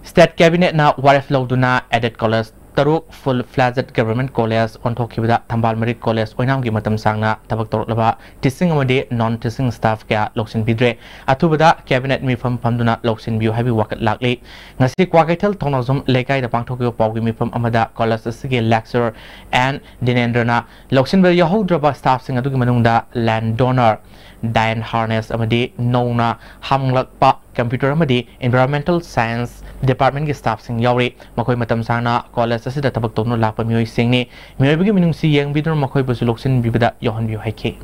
ꯁ꯭ꯇꯦꯠ ꯀꯦꯕꯤꯅꯦꯠꯅ ꯋꯥꯔꯦꯞ ꯂꯧꯗꯨꯅ ꯑꯦꯗꯦꯗ ꯀꯣꯂꯦꯖ ꯇꯔꯨꯛ ꯐꯨꯜ ꯐ꯭ꯂꯦꯖꯦꯗ ꯒꯚꯔꯟꯃꯦꯟꯠ ꯀꯣꯂꯦꯖ ꯑꯣꯟꯊꯣꯛꯈꯤꯕꯗ ꯊꯝꯕꯥꯜ ꯃꯔꯤꯛ ꯀꯣꯂꯦꯖ ꯑꯣꯏꯅꯥꯝꯒꯤ ꯃꯇꯝ ꯁꯥꯡꯅ ꯊꯕꯛ ꯇꯧꯔꯛꯂꯕ ꯇꯤꯆꯤꯡ ꯑꯃꯗꯤ ꯅꯟ ꯇꯤꯆꯤꯡ ꯁ꯭ꯇꯥꯐ ꯀꯌꯥ ꯂꯧꯁꯤꯟꯕꯤꯗ꯭ꯔꯦ꯫ ꯑꯊꯨꯕꯗ ꯀꯦꯕꯤꯅꯦꯠ ꯃꯤꯐꯝ ꯐꯝꯗꯨꯅ ꯂꯧꯁꯤꯟꯕꯤꯌꯨ ꯍꯥꯏꯕꯒꯤ ꯋꯥꯀꯠ ꯂꯥꯛꯂꯤ꯫ ꯉꯁꯤ ꯀ꯭ꯋꯥꯀꯩꯊꯦꯜ ꯊꯧꯅꯥꯎꯖꯝ ꯂꯩꯀꯥꯏꯗ ꯄꯥꯡꯊꯣꯛꯈꯤꯕ ꯄꯥꯎꯒꯤ ꯃꯤꯐꯝ ꯑꯃꯗ ꯀꯣꯂꯦꯖ ꯑꯁꯤꯒꯤ ꯂꯦꯛꯆꯔꯔ ꯑꯦꯟ ꯗꯤꯅꯦꯟꯗ꯭ꯔꯅ ꯂꯧꯁꯤꯟꯕ ꯌꯥꯎꯍꯧꯗ꯭ꯔꯕ ꯁ꯭ꯇꯥꯐꯁꯤꯡ ꯑꯗꯨꯒꯤ ꯃꯅꯨꯡꯗ ꯂꯦꯟꯗ ꯗꯣꯅꯔ, ꯗꯥꯏꯟ ꯍꯥꯔꯅꯦꯁ ꯑꯃꯗꯤ ꯅꯧꯅ ꯍꯥꯡꯂꯛꯄ ꯀꯝꯄ꯭ꯌꯨꯇꯔ ꯑꯃꯗꯤ ꯏꯟꯚꯥꯏꯔꯣꯟꯃꯦꯟꯇꯦꯜ ꯁꯥꯏꯟꯁ ꯗꯤꯄꯥꯔꯠꯃꯦꯟꯠꯀꯤ ꯁ꯭ꯇꯥꯐꯁꯤꯡ ꯌꯥꯎꯔꯤ꯫ ꯃꯈꯣꯏ ꯃꯇꯝ ꯁꯥꯡꯅ ꯀꯣꯂꯦꯖ ꯑꯁꯤꯗ ꯊꯕꯛ ꯇꯧꯗꯨꯅ ꯂꯥꯛꯄ ꯃꯤꯑꯣꯏꯁꯤꯡꯅꯤ꯫ ꯃꯤꯑꯣꯏꯕꯒꯤ ꯃꯤꯅꯨꯡꯁꯤ ꯌꯦꯡꯕꯤꯗꯨꯅ ꯃꯈꯣꯏꯕꯨꯁꯨ ꯂꯧꯁꯤꯟꯕꯤꯕꯗ ꯌꯥꯎꯍꯟꯕꯤꯌꯨ ꯍꯥꯏꯈꯤ꯫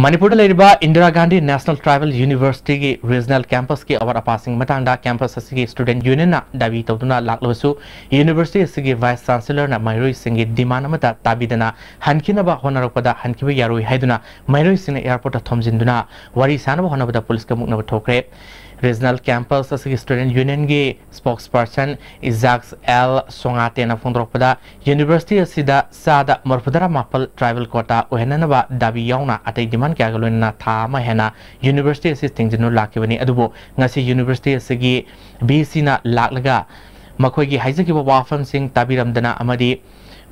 ꯃꯅꯤꯄꯨꯔꯗ ꯂꯩꯔꯤꯕ ꯏꯟꯗꯤꯔꯥ ꯒꯥꯟꯙꯤ ꯅꯦꯁꯅꯦꯜ ꯇ꯭ꯔꯥꯏꯕꯦꯜ ꯌꯨꯅꯤꯚꯔꯁꯤꯇꯤꯒꯤ ꯔꯤꯖꯅꯦꯜ ꯀꯦꯝꯄꯁꯀꯤ ꯑꯋꯥꯠ ꯑꯄꯥꯁꯤꯡ ꯃꯇꯥꯡꯗ ꯀꯦꯝꯄꯁ ꯑꯁꯤꯒꯤ ꯁ꯭ꯇꯨꯗꯦꯟꯠ ꯌꯨꯅꯤꯌꯟꯅ ꯗꯥꯕꯤ ꯇꯧꯗꯨꯅ ꯂꯥꯛꯂꯕꯁꯨ, ꯌꯨꯅꯤꯚꯔꯁꯤꯇꯤ ꯑꯁꯤꯒꯤ ꯚꯥꯏꯁ ꯆꯥꯟꯁꯦꯂꯔꯅ ꯃꯍꯩꯔꯣꯏꯁꯤꯡꯒꯤ ꯗꯤꯃꯥꯟ ꯑꯃꯠꯇ ꯇꯥꯕꯤꯗꯅ ꯍꯟꯈꯤꯅꯕ ꯍꯣꯠꯅꯔꯛꯄꯗ ꯍꯟꯈꯤꯕ ꯌꯥꯔꯣꯏ ꯍꯥꯏꯗꯨꯅ ꯃꯍꯩꯔꯣꯏꯁꯤꯡꯅ ꯑꯦꯌꯥꯔꯄꯣꯔꯠꯇ ꯊꯣꯝꯖꯤꯟꯗꯨꯅ ꯋꯥꯔꯤ ꯁꯥꯅꯕ ꯍꯣꯠꯅꯕꯗ ꯄꯨꯂꯤꯁꯀ ꯃꯨꯛꯅꯕ ꯊꯣꯛꯈ꯭ꯔꯦ꯫ ꯔꯤꯖꯅꯦꯜ ꯀꯦꯝꯄꯁ ꯑꯁꯤꯒꯤ ꯁ꯭ꯇꯨꯗꯦꯟꯠ ꯌꯨꯅꯤꯌꯟꯒꯤ ꯁ꯭ꯄꯣꯛꯁꯄꯔꯁꯟ ꯏꯖꯥꯛꯁ ꯑꯦꯜ ꯁꯣꯉꯥꯇꯦꯅ ꯐꯣꯡꯗꯣꯔꯛꯄꯗ, ꯌꯨꯅꯤꯚꯔꯁꯤꯇꯤ ꯑꯁꯤꯗ ꯆꯥꯗ ꯃꯔꯐꯨꯇꯔꯥ ꯃꯥꯄꯜ ꯇ꯭ꯔꯥꯏꯕꯦꯜ ꯀꯣꯇꯥ ꯑꯣꯏꯍꯟꯅꯅꯕ ꯗꯥꯕꯤ ꯌꯥꯎꯅ ꯑꯇꯩ ꯗꯤꯃꯥꯟ ꯀꯌꯥꯒ ꯂꯣꯏꯅꯅ ꯊꯥ ꯑꯃ ꯍꯦꯟꯅ ꯌꯨꯅꯤꯚꯔꯁꯤꯇꯤ ꯑꯁꯤ ꯊꯤꯡꯖꯤꯟꯗꯨꯅ ꯂꯥꯛꯈꯤꯕꯅꯤ꯫ ꯑꯗꯨꯕꯨ ꯉꯁꯤ ꯌꯨꯅꯤꯚꯔꯁꯤꯇꯤ ꯑꯁꯤꯒꯤ ꯚꯤ ꯁꯤꯅ ꯂꯥꯛꯂꯒ ꯃꯈꯣꯏꯒꯤ ꯍꯥꯏꯖꯈꯤꯕ ꯋꯥꯐꯝꯁꯤꯡ ꯇꯥꯕꯤꯔꯝꯗꯅ ꯑꯃꯗꯤ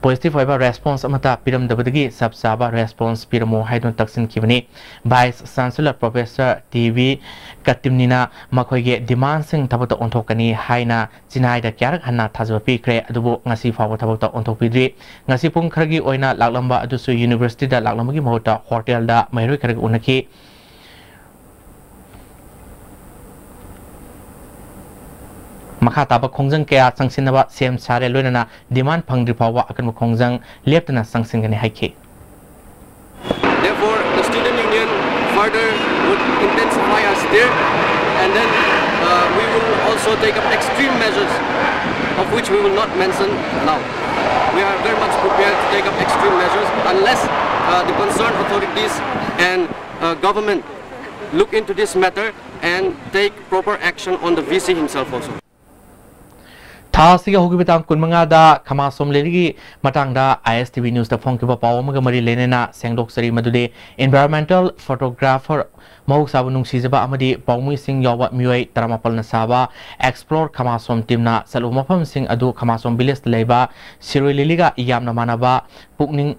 ꯄꯣꯖꯤꯇꯤꯚ ꯑꯣꯏꯕ ꯔꯦꯁꯄꯣꯟꯁ ꯑꯃꯠꯇ ꯄꯤꯔꯝꯗꯕꯗꯒꯤ ꯆꯞ ꯆꯥꯕ ꯔꯦꯁꯄꯣꯟꯁ ꯄꯤꯔꯝꯃꯨ ꯍꯥꯏꯗꯨꯅ ꯇꯛꯁꯤꯟꯈꯤꯕꯅꯤ꯫ Vice chancellor professor T V ꯀꯇꯤꯝꯅꯤꯅ ꯃꯈꯣꯏꯒꯤ ꯗꯤꯃꯥꯟꯁꯤꯡ ꯊꯕꯛꯇ ꯑꯣꯟꯊꯣꯛꯀꯅꯤ ꯍꯥꯏꯅ ꯆꯤꯟꯍꯥꯏꯗ ꯀꯌꯥꯔꯛ ꯍꯟꯅ ꯊꯥꯖꯕ ꯄꯤꯈ꯭ꯔꯦ, ꯑꯗꯨꯕꯨ ꯉꯁꯤ ꯐꯥꯎꯕ ꯊꯕꯛꯇ ꯑꯣꯟꯊꯣꯛꯄꯤꯗ꯭ꯔꯤ꯫ ꯉꯁꯤ ꯄꯨꯡ ꯈꯔꯒꯤ ꯑꯣꯏꯅ ꯂꯥꯛꯂꯝꯕ ꯑꯗꯨꯁꯨ ꯌꯨꯅꯤꯚꯔꯁꯤꯇꯤꯗ ꯂꯥꯛꯂꯝꯕꯒꯤ ꯃꯍꯨꯠꯇ ꯍꯣꯇꯦꯜꯗ ꯃꯍꯩꯔꯣꯏ ꯈꯔꯒ ꯎꯅꯈꯤ꯫ ꯃꯈꯥ ꯇꯥꯕ ꯈꯣꯡꯖꯪ ꯀꯌꯥ ꯆꯪꯁꯤꯟꯅꯕ ꯁꯦꯝ ꯁꯥꯔꯦ, ꯂꯣꯏꯅꯅ ꯗꯤꯃꯥꯟ ꯐꯪꯗ꯭ꯔꯤ ꯐꯥꯎꯕ ꯑꯀꯟꯕ ꯈꯣꯡꯖꯪ ꯂꯦꯞꯇꯅ ꯆꯪꯁꯤꯟꯒꯅꯤ ꯍꯥꯏꯈꯤ꯫ Therefore, the student union further would intensify our stir, and then, uh, we will also take up extreme measures, of which we will not mention now. We are very much prepared to take up extreme measures unless, uh, the concerned authorities and, uh, government look into this matter and take proper action on the V C himself also. ꯊꯥ ꯑꯁꯤꯒꯤ ꯍꯧꯈꯤꯕ ꯇꯥꯡ ꯀꯨꯟꯃꯉꯥꯗ ꯈꯃꯥꯁꯣꯝ ꯂꯤꯂꯤꯒꯤ ꯃꯇꯥꯡꯗ ꯑꯥꯏ ꯑꯦꯁ T V ꯅ꯭ꯌꯨꯁꯇ ꯐꯣꯡꯈꯤꯕ ꯄꯥꯎ ꯑꯃꯒ ꯃꯔꯤ ꯂꯩꯅꯅ ꯁꯦꯡꯗꯣꯛꯆꯔꯤ, ꯃꯗꯨꯗꯤ ꯏꯟꯚꯥꯏꯔꯣꯟꯃꯦꯟꯇꯦꯜ ꯐꯣꯇꯣꯒ꯭ꯔꯥꯐꯔ, ꯃꯍꯧꯁꯥꯕꯨ ꯅꯨꯡꯁꯤꯖꯕ ꯑꯃꯗꯤ ꯄꯥꯎꯃꯤꯁꯤꯡ ꯌꯥꯎꯕ ꯃꯤꯑꯣꯏ ꯇꯔꯥꯃꯥꯄꯜꯅ ꯁꯥꯕ ꯑꯦꯛꯁꯄ꯭ꯂꯣꯔ ꯈꯃꯥꯁꯣꯝ ꯇꯤꯝꯅ ꯆꯠꯂꯨꯕ ꯃꯐꯝꯁꯤꯡ ꯑꯗꯨ ꯈꯃꯥꯁꯣꯝ ꯚꯤꯂꯦꯖꯇ ꯂꯩꯕ ꯁꯤꯔꯣꯏ ꯂꯤꯂꯤꯒ ꯌꯥꯝꯅ ꯃꯥꯟꯅꯕ ꯄꯨꯛꯅꯤꯡ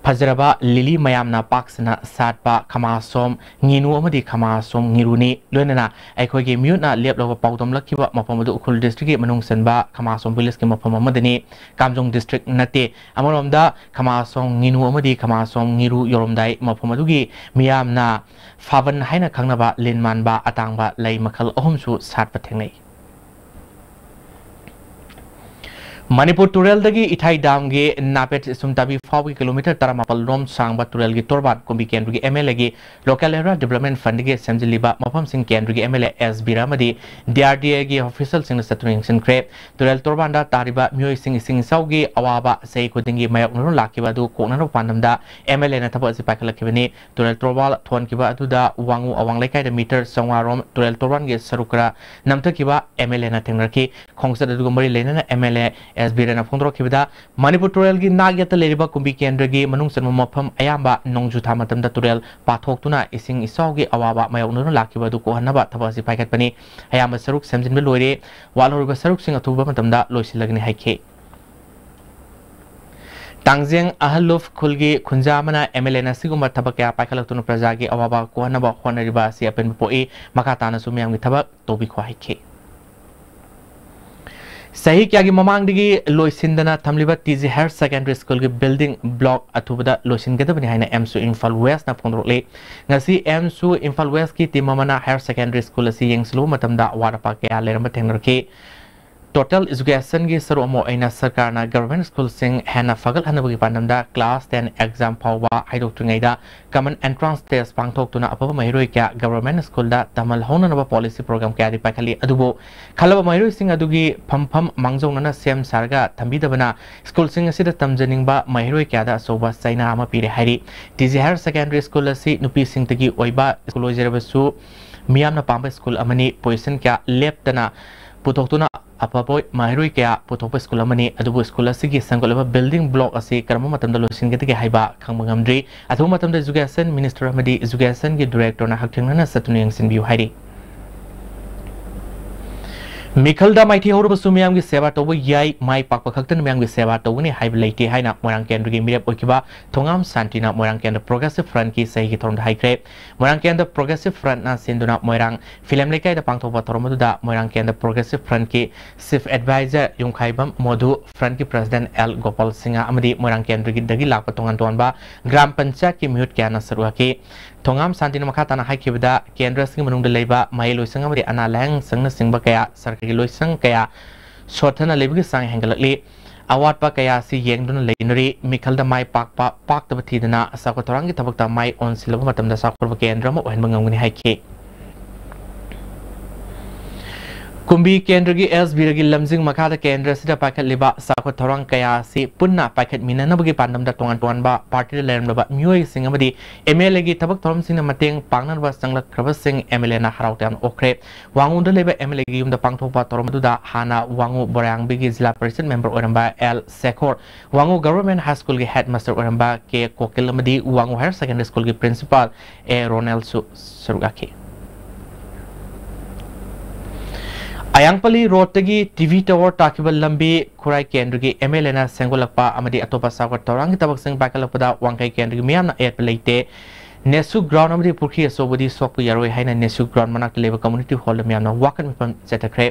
ꯐꯖꯔꯕ ꯂꯤꯂꯤ ꯃꯌꯥꯝꯅ ꯄꯥꯛ ꯁꯟꯅ ꯁꯥꯠꯄ ꯈꯃꯥꯁꯣꯝ ꯉꯤꯅꯨ ꯑꯃꯗꯤ ꯈꯃꯥꯁꯣꯝ ꯉꯤꯔꯨꯅꯤ꯫ ꯂꯣꯏꯅꯅ ꯑꯩꯈꯣꯏꯒꯤ ꯃꯤꯍꯨꯠꯅ ꯂꯦꯞꯂꯒ ꯄꯥꯎꯗꯝꯂꯛꯈꯤꯕ ꯃꯐꯝ ꯑꯗꯨ ꯎꯈ꯭ꯔꯨꯜ ꯗꯤꯁꯇ꯭ꯔꯤꯛꯀꯤ ꯃꯅꯨꯡ ꯆꯟꯕ ꯈꯃꯥꯁꯣꯝ ꯚꯤꯂꯦꯖꯀꯤ ꯃꯐꯝ ꯑꯃꯗꯅꯤ꯫ ꯀꯥꯝꯖꯣꯡ ꯗꯤꯁꯇ꯭ꯔꯤꯛ ꯅꯠꯇꯦ꯫ ꯑꯃꯔꯣꯝꯗ ꯈꯃꯥꯁꯣꯝ ꯉꯤꯅꯨ ꯑꯃꯗꯤ ꯈꯃꯥꯁꯣꯝ ꯉꯤꯔꯨ ꯌꯧꯔꯝꯗꯥꯏ ꯃꯐꯝ ꯑꯗꯨꯒꯤ ꯃꯤꯌꯥꯝꯅ ꯐꯥꯕꯟ ꯍꯥꯏꯅ ꯈꯪꯅꯕ ꯂꯤꯟ ꯃꯥꯟꯕ ꯑꯇꯥꯡꯕ ꯂꯩ ꯃꯈꯜ ꯑꯍꯨꯝꯁꯨ ꯁꯥꯠꯄ ꯊꯦꯡꯅꯩ꯫ ꯃꯅꯤꯄꯨꯔ ꯇꯨꯔꯦꯜꯗꯒꯤ ꯏꯊꯥꯏ ꯗꯥꯝꯒꯤ ꯅꯥꯄꯦꯠ ꯁꯨꯝꯇꯥꯕꯤ ꯐꯥꯎꯕꯒꯤ ꯀꯤꯂꯣꯃꯤꯇꯔ ꯇꯔꯥꯃꯥꯄꯜ ꯔꯣꯝ ꯁꯥꯡꯕ ꯇꯨꯔꯦꯜꯒꯤ ꯇꯣꯔꯕꯥꯟ ꯀꯨꯝꯕꯤ ꯀꯦꯟꯗ꯭ꯔꯒꯤ ꯑꯦꯝ ꯑꯦꯜ ꯑꯦꯒꯤ ꯂꯣꯀꯦꯜ ꯑꯦꯔꯤꯌꯥ ꯗꯤꯕ꯭ꯂꯞꯃꯦꯟ ꯐꯟꯗꯒꯤ ꯁꯦꯝꯖꯤꯜꯂꯤꯕ ꯃꯐꯝꯁꯤꯡ ꯀꯦꯟꯗ꯭ꯔꯒꯤ ꯑꯦꯝ ꯑꯦꯜ ꯑꯦ ꯑꯦꯁ ꯕꯤꯔ ꯑꯃꯗꯤ ꯗꯤ ꯑꯥꯔ ꯗꯤ ꯑꯦꯒꯤ ꯑꯣꯐꯤꯁꯤꯌꯦꯜꯁꯤꯡꯅ ꯆꯠꯇꯨꯅ ꯌꯦꯡꯁꯤꯟꯈ꯭ꯔꯦ꯫ ꯇꯨꯔꯦꯜ ꯇꯣꯔꯕꯥꯟꯗ ꯇꯥꯔꯤꯕ ꯃꯤꯑꯣꯏꯁꯤꯡ ꯏꯁꯤꯡ ꯏꯆꯥꯎꯒꯤ ꯑꯋꯥꯕ ꯆꯍꯤ ꯈꯨꯗꯤꯡꯒꯤ ꯃꯥꯌꯣꯛꯅꯗꯨꯅ ꯂꯥꯛꯈꯤꯕ ꯑꯗꯨ ꯀꯣꯛꯅꯅꯕ ꯄꯥꯟꯗꯝꯗ ꯑꯦꯝ ꯑꯦꯜ ꯑꯦꯅ ꯊꯕꯛ ꯑꯁꯤ ꯄꯥꯏꯈꯠꯂꯛꯈꯤꯕꯅꯤ꯫ ꯇꯨꯔꯦꯜ ꯇꯣꯔꯕꯥꯟ ꯊꯣꯟꯈꯤꯕ ꯑꯗꯨꯗ ꯋꯥꯉꯨ ꯑꯋꯥꯡ ꯂꯩꯀꯥꯏꯗ ꯃꯤꯇꯔ ꯆꯥꯝꯃꯉꯥ ꯔꯣꯝ ꯇꯨꯔꯦꯜ ꯇꯣꯔꯕꯥꯟꯒꯤ ꯁꯔꯨꯛ ꯈꯔ ꯅꯝꯊꯈꯤꯕ ꯑꯦꯝ ꯑꯦꯜ ꯑꯦꯅ ꯊꯦꯡꯅꯔꯛꯈꯤ꯫ ꯈꯣꯡꯆꯠ ꯑꯗꯨꯒ ꯃꯔꯤ ꯂꯩꯅꯅ ꯑꯦꯝ ꯑꯦꯜ ꯑꯦ ꯑꯦꯁ ꯕꯤꯔꯅ ꯐꯣꯡꯗꯣꯔꯛꯈꯤꯕꯗ, ꯃꯅꯤꯄꯨꯔ ꯇꯨꯔꯦꯜꯒꯤ ꯅꯥꯛ ꯌꯦꯠꯇ ꯂꯩꯔꯤꯕ ꯀꯨꯝꯕꯤ ꯀꯦꯟꯗ꯭ꯔꯒꯤ ꯃꯅꯨꯡ ꯆꯟꯕ ꯃꯐꯝ ꯑꯌꯥꯝꯕ ꯅꯣꯡꯖꯨ ꯊꯥ ꯃꯇꯝꯗ ꯇꯨꯔꯦꯜ ꯄꯥꯊꯣꯛꯇꯨꯅ ꯏꯁꯤꯡ ꯏꯆꯥꯎꯒꯤ ꯑꯋꯥꯕ ꯃꯥꯌꯣꯛꯅꯗꯨꯅ ꯂꯥꯛꯈꯤꯕ ꯑꯗꯨ ꯀꯣꯛꯍꯟꯅꯕ ꯊꯕꯛ ꯑꯁꯤ ꯄꯥꯏꯈꯠꯄꯅꯤ꯫ ꯑꯌꯥꯝꯕ ꯁꯔꯨꯛ ꯁꯦꯝꯖꯤꯟꯕ ꯂꯣꯏꯔꯦ꯫ ꯋꯥꯠꯍꯧꯔꯤꯕ ꯁꯔꯨꯛꯁꯤꯡ ꯑꯊꯨꯕ ꯃꯇꯝꯗ ꯂꯣꯏꯁꯤꯜꯂꯒꯅꯤ ꯍꯥꯏꯈꯤ꯫ ꯇꯥꯡꯖꯦꯡ ꯑꯍꯜꯂꯨꯞ ꯈꯨꯜꯒꯤ ꯈꯨꯟꯖꯥ ꯑꯃꯅ M L Aꯅ ꯑꯁꯤꯒꯨꯝꯕ ꯊꯕꯛ ꯀꯌꯥ ꯄꯥꯏꯈꯠꯂꯛꯇꯨꯅ ꯄ꯭ꯔꯖꯥꯒꯤ ꯑꯋꯥꯕ ꯀꯣꯛꯍꯟꯅꯕ ꯍꯣꯠꯅꯔꯤꯕ ꯑꯁꯤ ꯑꯄꯦꯟꯕ ꯄꯣꯛꯏ, ꯃꯈꯥ ꯇꯥꯅꯁꯨ ꯃꯤꯌꯥꯝꯒꯤ ꯊꯕꯛ ꯇꯧꯕꯤꯈꯣ ꯍꯥꯏꯈꯤ꯫ ꯆꯍꯤ ꯀꯌꯥꯒꯤ ꯃꯃꯥꯡꯗꯒꯤ ꯂꯣꯏꯁꯤꯟꯗꯅ ꯊꯝꯂꯤꯕ T G Higher Secondary Schoolꯒꯤ building block ꯑꯊꯨꯕꯗ ꯂꯣꯏꯁꯤꯟꯒꯗꯕꯅꯤ ꯍꯥꯏꯅ AMSU ꯏꯝꯐꯥꯜ Westꯅ ꯐꯣꯡꯗꯣꯔꯛꯂꯤ꯫ ꯉꯁꯤ AMSU ꯏꯝꯐꯥꯜ Westꯀꯤ team ꯑꯃꯅ Higher Secondary School ꯑꯁꯤ ꯌꯦꯡꯁꯤꯜꯂꯨꯕ ꯃꯇꯝꯗ ꯑꯋꯥꯠ ꯑꯄꯥ ꯀꯌꯥ ꯂꯩꯔꯝꯕ ꯊꯦꯡꯅꯔꯛꯈꯤ꯫ Total educationꯒꯤ ꯁꯔꯨꯛ ꯑꯃ ꯑꯣꯏꯅ ꯁꯔꯀꯥꯔꯅ government schoolꯁꯤꯡ ꯍꯦꯟꯅ ꯐꯒꯠꯍꯟꯅꯕꯒꯤ ꯄꯥꯟꯗꯝꯗ class ten exam ꯐꯥꯎꯕ ꯍꯥꯏꯗꯣꯛꯇ꯭ꯔꯤꯉꯩꯗ common entrance test ꯄꯥꯡꯊꯣꯛꯇꯨꯅ ꯑꯐꯕ ꯃꯍꯩꯔꯣꯏ ꯀꯌꯥ government schoolꯗ ꯇꯝꯍꯜꯍꯧꯅꯅꯕ policy program ꯀꯌꯥꯗꯤ ꯄꯥꯏꯈꯠꯂꯤ꯫ ꯑꯗꯨꯕꯨ ꯈꯜꯂꯕ ꯃꯍꯩꯔꯣꯏꯁꯤꯡ ꯑꯗꯨꯒꯤ ꯐꯝꯐꯝ ꯃꯥꯡꯖꯧꯅꯅ ꯁꯦꯝ ꯁꯥꯔꯒ ꯊꯝꯕꯤꯗꯕꯅ schoolꯁꯤꯡ ꯑꯁꯤꯗ ꯇꯝꯖꯅꯤꯡꯕ ꯃꯍꯩꯔꯣꯏ ꯀꯌꯥꯗ ꯑꯆꯧꯕ ꯆꯩꯅꯥ ꯑꯃ ꯄꯤꯔꯦ ꯍꯥꯏꯔꯤ꯫ T G Higher Secondary School ꯑꯁꯤ ꯅꯨꯄꯤꯁꯤꯡꯇꯒꯤ ꯑꯣꯏꯕ school ꯑꯣꯏꯖꯔꯕꯁꯨ ꯃꯤꯌꯥꯝꯅ ꯄꯥꯝꯕ school ꯑꯃꯅꯤ꯫ Position ꯀꯌꯥ ꯂꯦꯞꯇꯅ ꯄꯨꯊꯣꯛꯇꯨꯅ ꯑꯐꯕ ꯃꯍꯩꯔꯣꯏ ꯀꯌꯥ ꯄꯨꯊꯣꯛꯄ school ꯑꯃꯅꯤ꯫ ꯑꯗꯨꯕꯨ school ꯑꯁꯤꯒꯤ ꯁꯦꯝꯒꯠꯂꯕ building block ꯑꯁꯤ ꯀꯔꯝꯕ ꯃꯇꯝꯗ ꯂꯣꯏꯁꯤꯟꯒꯗꯒꯦ ꯍꯥꯏꯕ ꯈꯪꯕ ꯉꯝꯗ꯭ꯔꯤ꯫ ꯑꯊꯨꯕ ꯃꯇꯝꯗ education minister ꯑꯃꯗꯤ educationꯒꯤ directorꯅ ꯍꯛꯊꯦꯡꯅꯅ ꯆꯠꯇꯨꯅ ꯌꯦꯡꯁꯤꯟꯕꯤꯌꯨ ꯍꯥꯏꯔꯤ꯫ ꯃꯤꯈꯜꯗ ꯃꯥꯏꯊꯤ ꯍꯧꯔꯕꯁꯨ ꯃꯤꯌꯥꯝꯒꯤ ꯁꯦꯕꯥ ꯇꯧꯕ ꯌꯥꯏ, ꯃꯥꯏ ꯄꯥꯛꯄ ꯈꯛꯇꯅ ꯃꯤꯌꯥꯝꯒꯤ ꯁꯦꯕꯥ ꯇꯧꯒꯅꯤ ꯍꯥꯏꯕ ꯂꯩꯇꯦ ꯍꯥꯏꯅ ꯃꯣꯏꯔꯥꯡ ꯀꯦꯟꯗ꯭ꯔꯒꯤ ꯃꯤꯔꯦꯞ ꯑꯣꯏꯈꯤꯕ ꯊꯣꯉꯥꯝ ꯁꯥꯟꯇꯤꯅ ꯃꯣꯏꯔꯥꯡ ꯀꯦꯟꯗ꯭ꯔ Progressive Frontꯀꯤ ꯆꯍꯤꯒꯤ ꯊꯧꯔꯝꯗ ꯍꯥꯏꯈ꯭ꯔꯦ꯫ ꯃꯣꯏꯔꯥꯡ ꯀꯦꯟꯗ꯭ꯔ Progressive Frontꯅ ꯁꯤꯟꯗꯨꯅ ꯃꯣꯏꯔꯥꯡ ꯐꯤꯂꯝ ꯂꯩꯀꯥꯏꯗ ꯄꯥꯡꯊꯣꯛꯄ ꯊꯧꯔꯝ ꯑꯗꯨꯗ ꯃꯣꯏꯔꯥꯡ ꯀꯦꯟꯗ꯭ꯔ Progressive Frontꯀꯤ Chief Advisor ꯌꯨꯝꯈꯥꯏꯕꯝ ꯃꯣꯙꯨ, Frontꯀꯤ President L ꯒꯣꯄꯥꯜ ꯁꯤꯡꯍ ꯑꯃꯗꯤ ꯃꯣꯏꯔꯥꯡ ꯀꯦꯟꯗ꯭ꯔꯒꯤꯗꯒꯤ ꯂꯥꯛꯄ ꯇꯣꯉꯥꯟ ꯇꯣꯉꯥꯟꯕ ꯒ꯭ꯔꯥꯝ ꯄꯟꯆꯥꯌꯠꯀꯤ ꯃꯤꯍꯨꯠ ꯀꯌꯥꯅ ꯁꯔꯨꯛ ꯌꯥꯈꯤ꯫ ꯊꯣꯉꯥꯝ ꯁꯥꯟꯇꯤꯅ ꯃꯈꯥ ꯇꯥꯅ ꯍꯥꯏꯈꯤꯕꯗ, ꯀꯦꯟꯗ꯭ꯔꯁꯤꯡꯒꯤ ꯃꯅꯨꯡꯗ ꯂꯩꯕ ꯃꯍꯩ ꯂꯣꯏꯁꯪ ꯑꯃꯗꯤ ꯑꯅꯥ ꯂꯥꯌꯦꯡ ꯁꯪꯅꯆꯤꯡꯕ ꯀꯌꯥ ꯁꯔꯀꯥꯔꯒꯤ ꯂꯣꯏꯁꯪ ꯀꯌꯥ ꯁꯣꯠꯊꯅ ꯂꯩꯕꯒꯤ ꯆꯥꯡ ꯍꯦꯟꯒꯠꯂꯛꯂꯤ꯫ ꯑꯋꯥꯠꯄ ꯀꯌꯥ ꯑꯁꯤ ꯌꯦꯡꯗꯨꯅ ꯂꯩꯅꯔꯤ꯫ ꯃꯤꯈꯜꯗ ꯃꯥꯏ ꯄꯥꯛꯄ, ꯄꯥꯛꯇꯕ ꯊꯤꯗꯅ ꯆꯥꯎꯈꯠ ꯊꯧꯔꯥꯡꯒꯤ ꯊꯕꯛꯇ ꯃꯥꯏ ꯑꯣꯟꯁꯤꯜꯂꯕ ꯃꯇꯝꯗ ꯆꯥꯎꯈꯠꯄ ꯀꯦꯟꯗ꯭ꯔ ꯑꯃ ꯑꯣꯏꯍꯟꯕ ꯉꯝꯒꯅꯤ ꯍꯥꯏꯈꯤ꯫ ꯀꯨꯝꯕꯤ ꯀꯦꯟꯗ꯭ꯔꯒꯤ S B Rꯒꯤ ꯂꯝꯖꯤꯡ ꯃꯈꯥꯗ ꯀꯦꯟꯗ꯭ꯔ ꯑꯁꯤꯗ ꯄꯥꯏꯈꯠꯂꯤꯕ ꯆꯥꯎꯈꯠ ꯊꯧꯔꯥꯡ ꯀꯌꯥ ꯑꯁꯤ ꯄꯨꯟꯅ ꯄꯥꯏꯈꯠꯃꯤꯟꯅꯅꯕꯒꯤ ꯄꯥꯟꯗꯝꯗ ꯇꯣꯉꯥꯟ ꯇꯣꯉꯥꯟꯕ partyꯗ ꯂꯩꯔꯝꯂꯕ ꯃꯤꯑꯣꯏꯁꯤꯡ ꯑꯃꯗꯤ M L Aꯒꯤ ꯊꯕꯛ ꯊꯧꯔꯝꯁꯤꯡꯗ ꯃꯇꯦꯡ ꯄꯥꯡꯅꯅꯕ ꯆꯪꯂꯛꯈ꯭ꯔꯕꯁꯤꯡ M L Aꯅ ꯍꯔꯥꯎ ꯇꯌꯥꯝꯅ ꯑꯣꯛꯈ꯭ꯔꯦ꯫ ꯋꯥꯉꯨꯗ ꯂꯩꯕ M L Aꯒꯤ ꯌꯨꯝꯗ ꯄꯥꯡꯊꯣꯛꯄ ꯊꯧꯔꯝ ꯑꯗꯨꯗ ꯍꯥꯟꯅ ꯋꯥꯉꯨ ꯕꯣꯔꯥꯌꯥꯡꯕꯤꯒꯤ ꯖꯤꯂꯥ ꯄꯔꯤꯁꯗ member ꯑꯣꯏꯔꯝꯕ L ꯁꯦꯈꯣꯔ, ꯋꯥꯉꯨ Government High Schoolꯒꯤ headmaster ꯑꯣꯏꯔꯝꯕ K ꯀꯣꯀꯤꯜ ꯑꯃꯗꯤ ꯋꯥꯉꯨ Higher Secondary Schoolꯒꯤ principal A ꯔꯣꯅꯦꯜꯁꯨ ꯁꯔꯨꯛ ꯌꯥꯈꯤ꯫ ꯑꯌꯥꯡꯄꯜꯂꯤ ꯔꯣꯗꯇꯒꯤ ꯇꯤ ꯚꯤ ꯇꯥꯋꯔ ꯇꯥꯈꯤꯕ ꯂꯝꯕꯤ ꯈꯨꯔꯥꯏ ꯀꯦꯟꯗ꯭ꯔꯒꯤ ꯑꯦꯝ ꯑꯦꯜ ꯑꯦꯅ ꯁꯦꯝꯒꯠꯂꯛꯄ ꯑꯃꯗꯤ ꯑꯇꯣꯞꯄ ꯆꯥꯎꯈꯠ ꯊꯧꯔꯥꯡꯒꯤ ꯊꯕꯛꯁꯤꯡ ꯄꯥꯏꯈꯠꯂꯛꯄꯗ ꯋꯥꯡꯈꯩ ꯀꯦꯟꯗ꯭ꯔꯒꯤ ꯃꯤꯌꯥꯝꯅ ꯑꯌꯦꯠꯄ ꯂꯩꯇꯦ꯫ ꯅꯦꯁꯨ ꯒ꯭ꯔꯥꯎꯟ ꯑꯃꯗꯤ ꯄꯨꯈ꯭ꯔꯤ ꯑꯆꯧꯕꯗꯤ ꯁꯣꯛꯄ ꯌꯥꯔꯣꯏ ꯍꯥꯏꯅ ꯅꯦꯁꯨ ꯒ꯭ꯔꯥꯎꯟ ꯃꯅꯥꯛꯇ ꯂꯩꯕ ꯀꯝꯃ꯭ꯌꯨꯅꯤꯇꯤ ꯍꯣꯜꯗ ꯃꯤꯌꯥꯝꯅ ꯋꯥꯀꯠ ꯃꯤꯐꯝ ꯆꯠꯊꯈ꯭ꯔꯦ꯫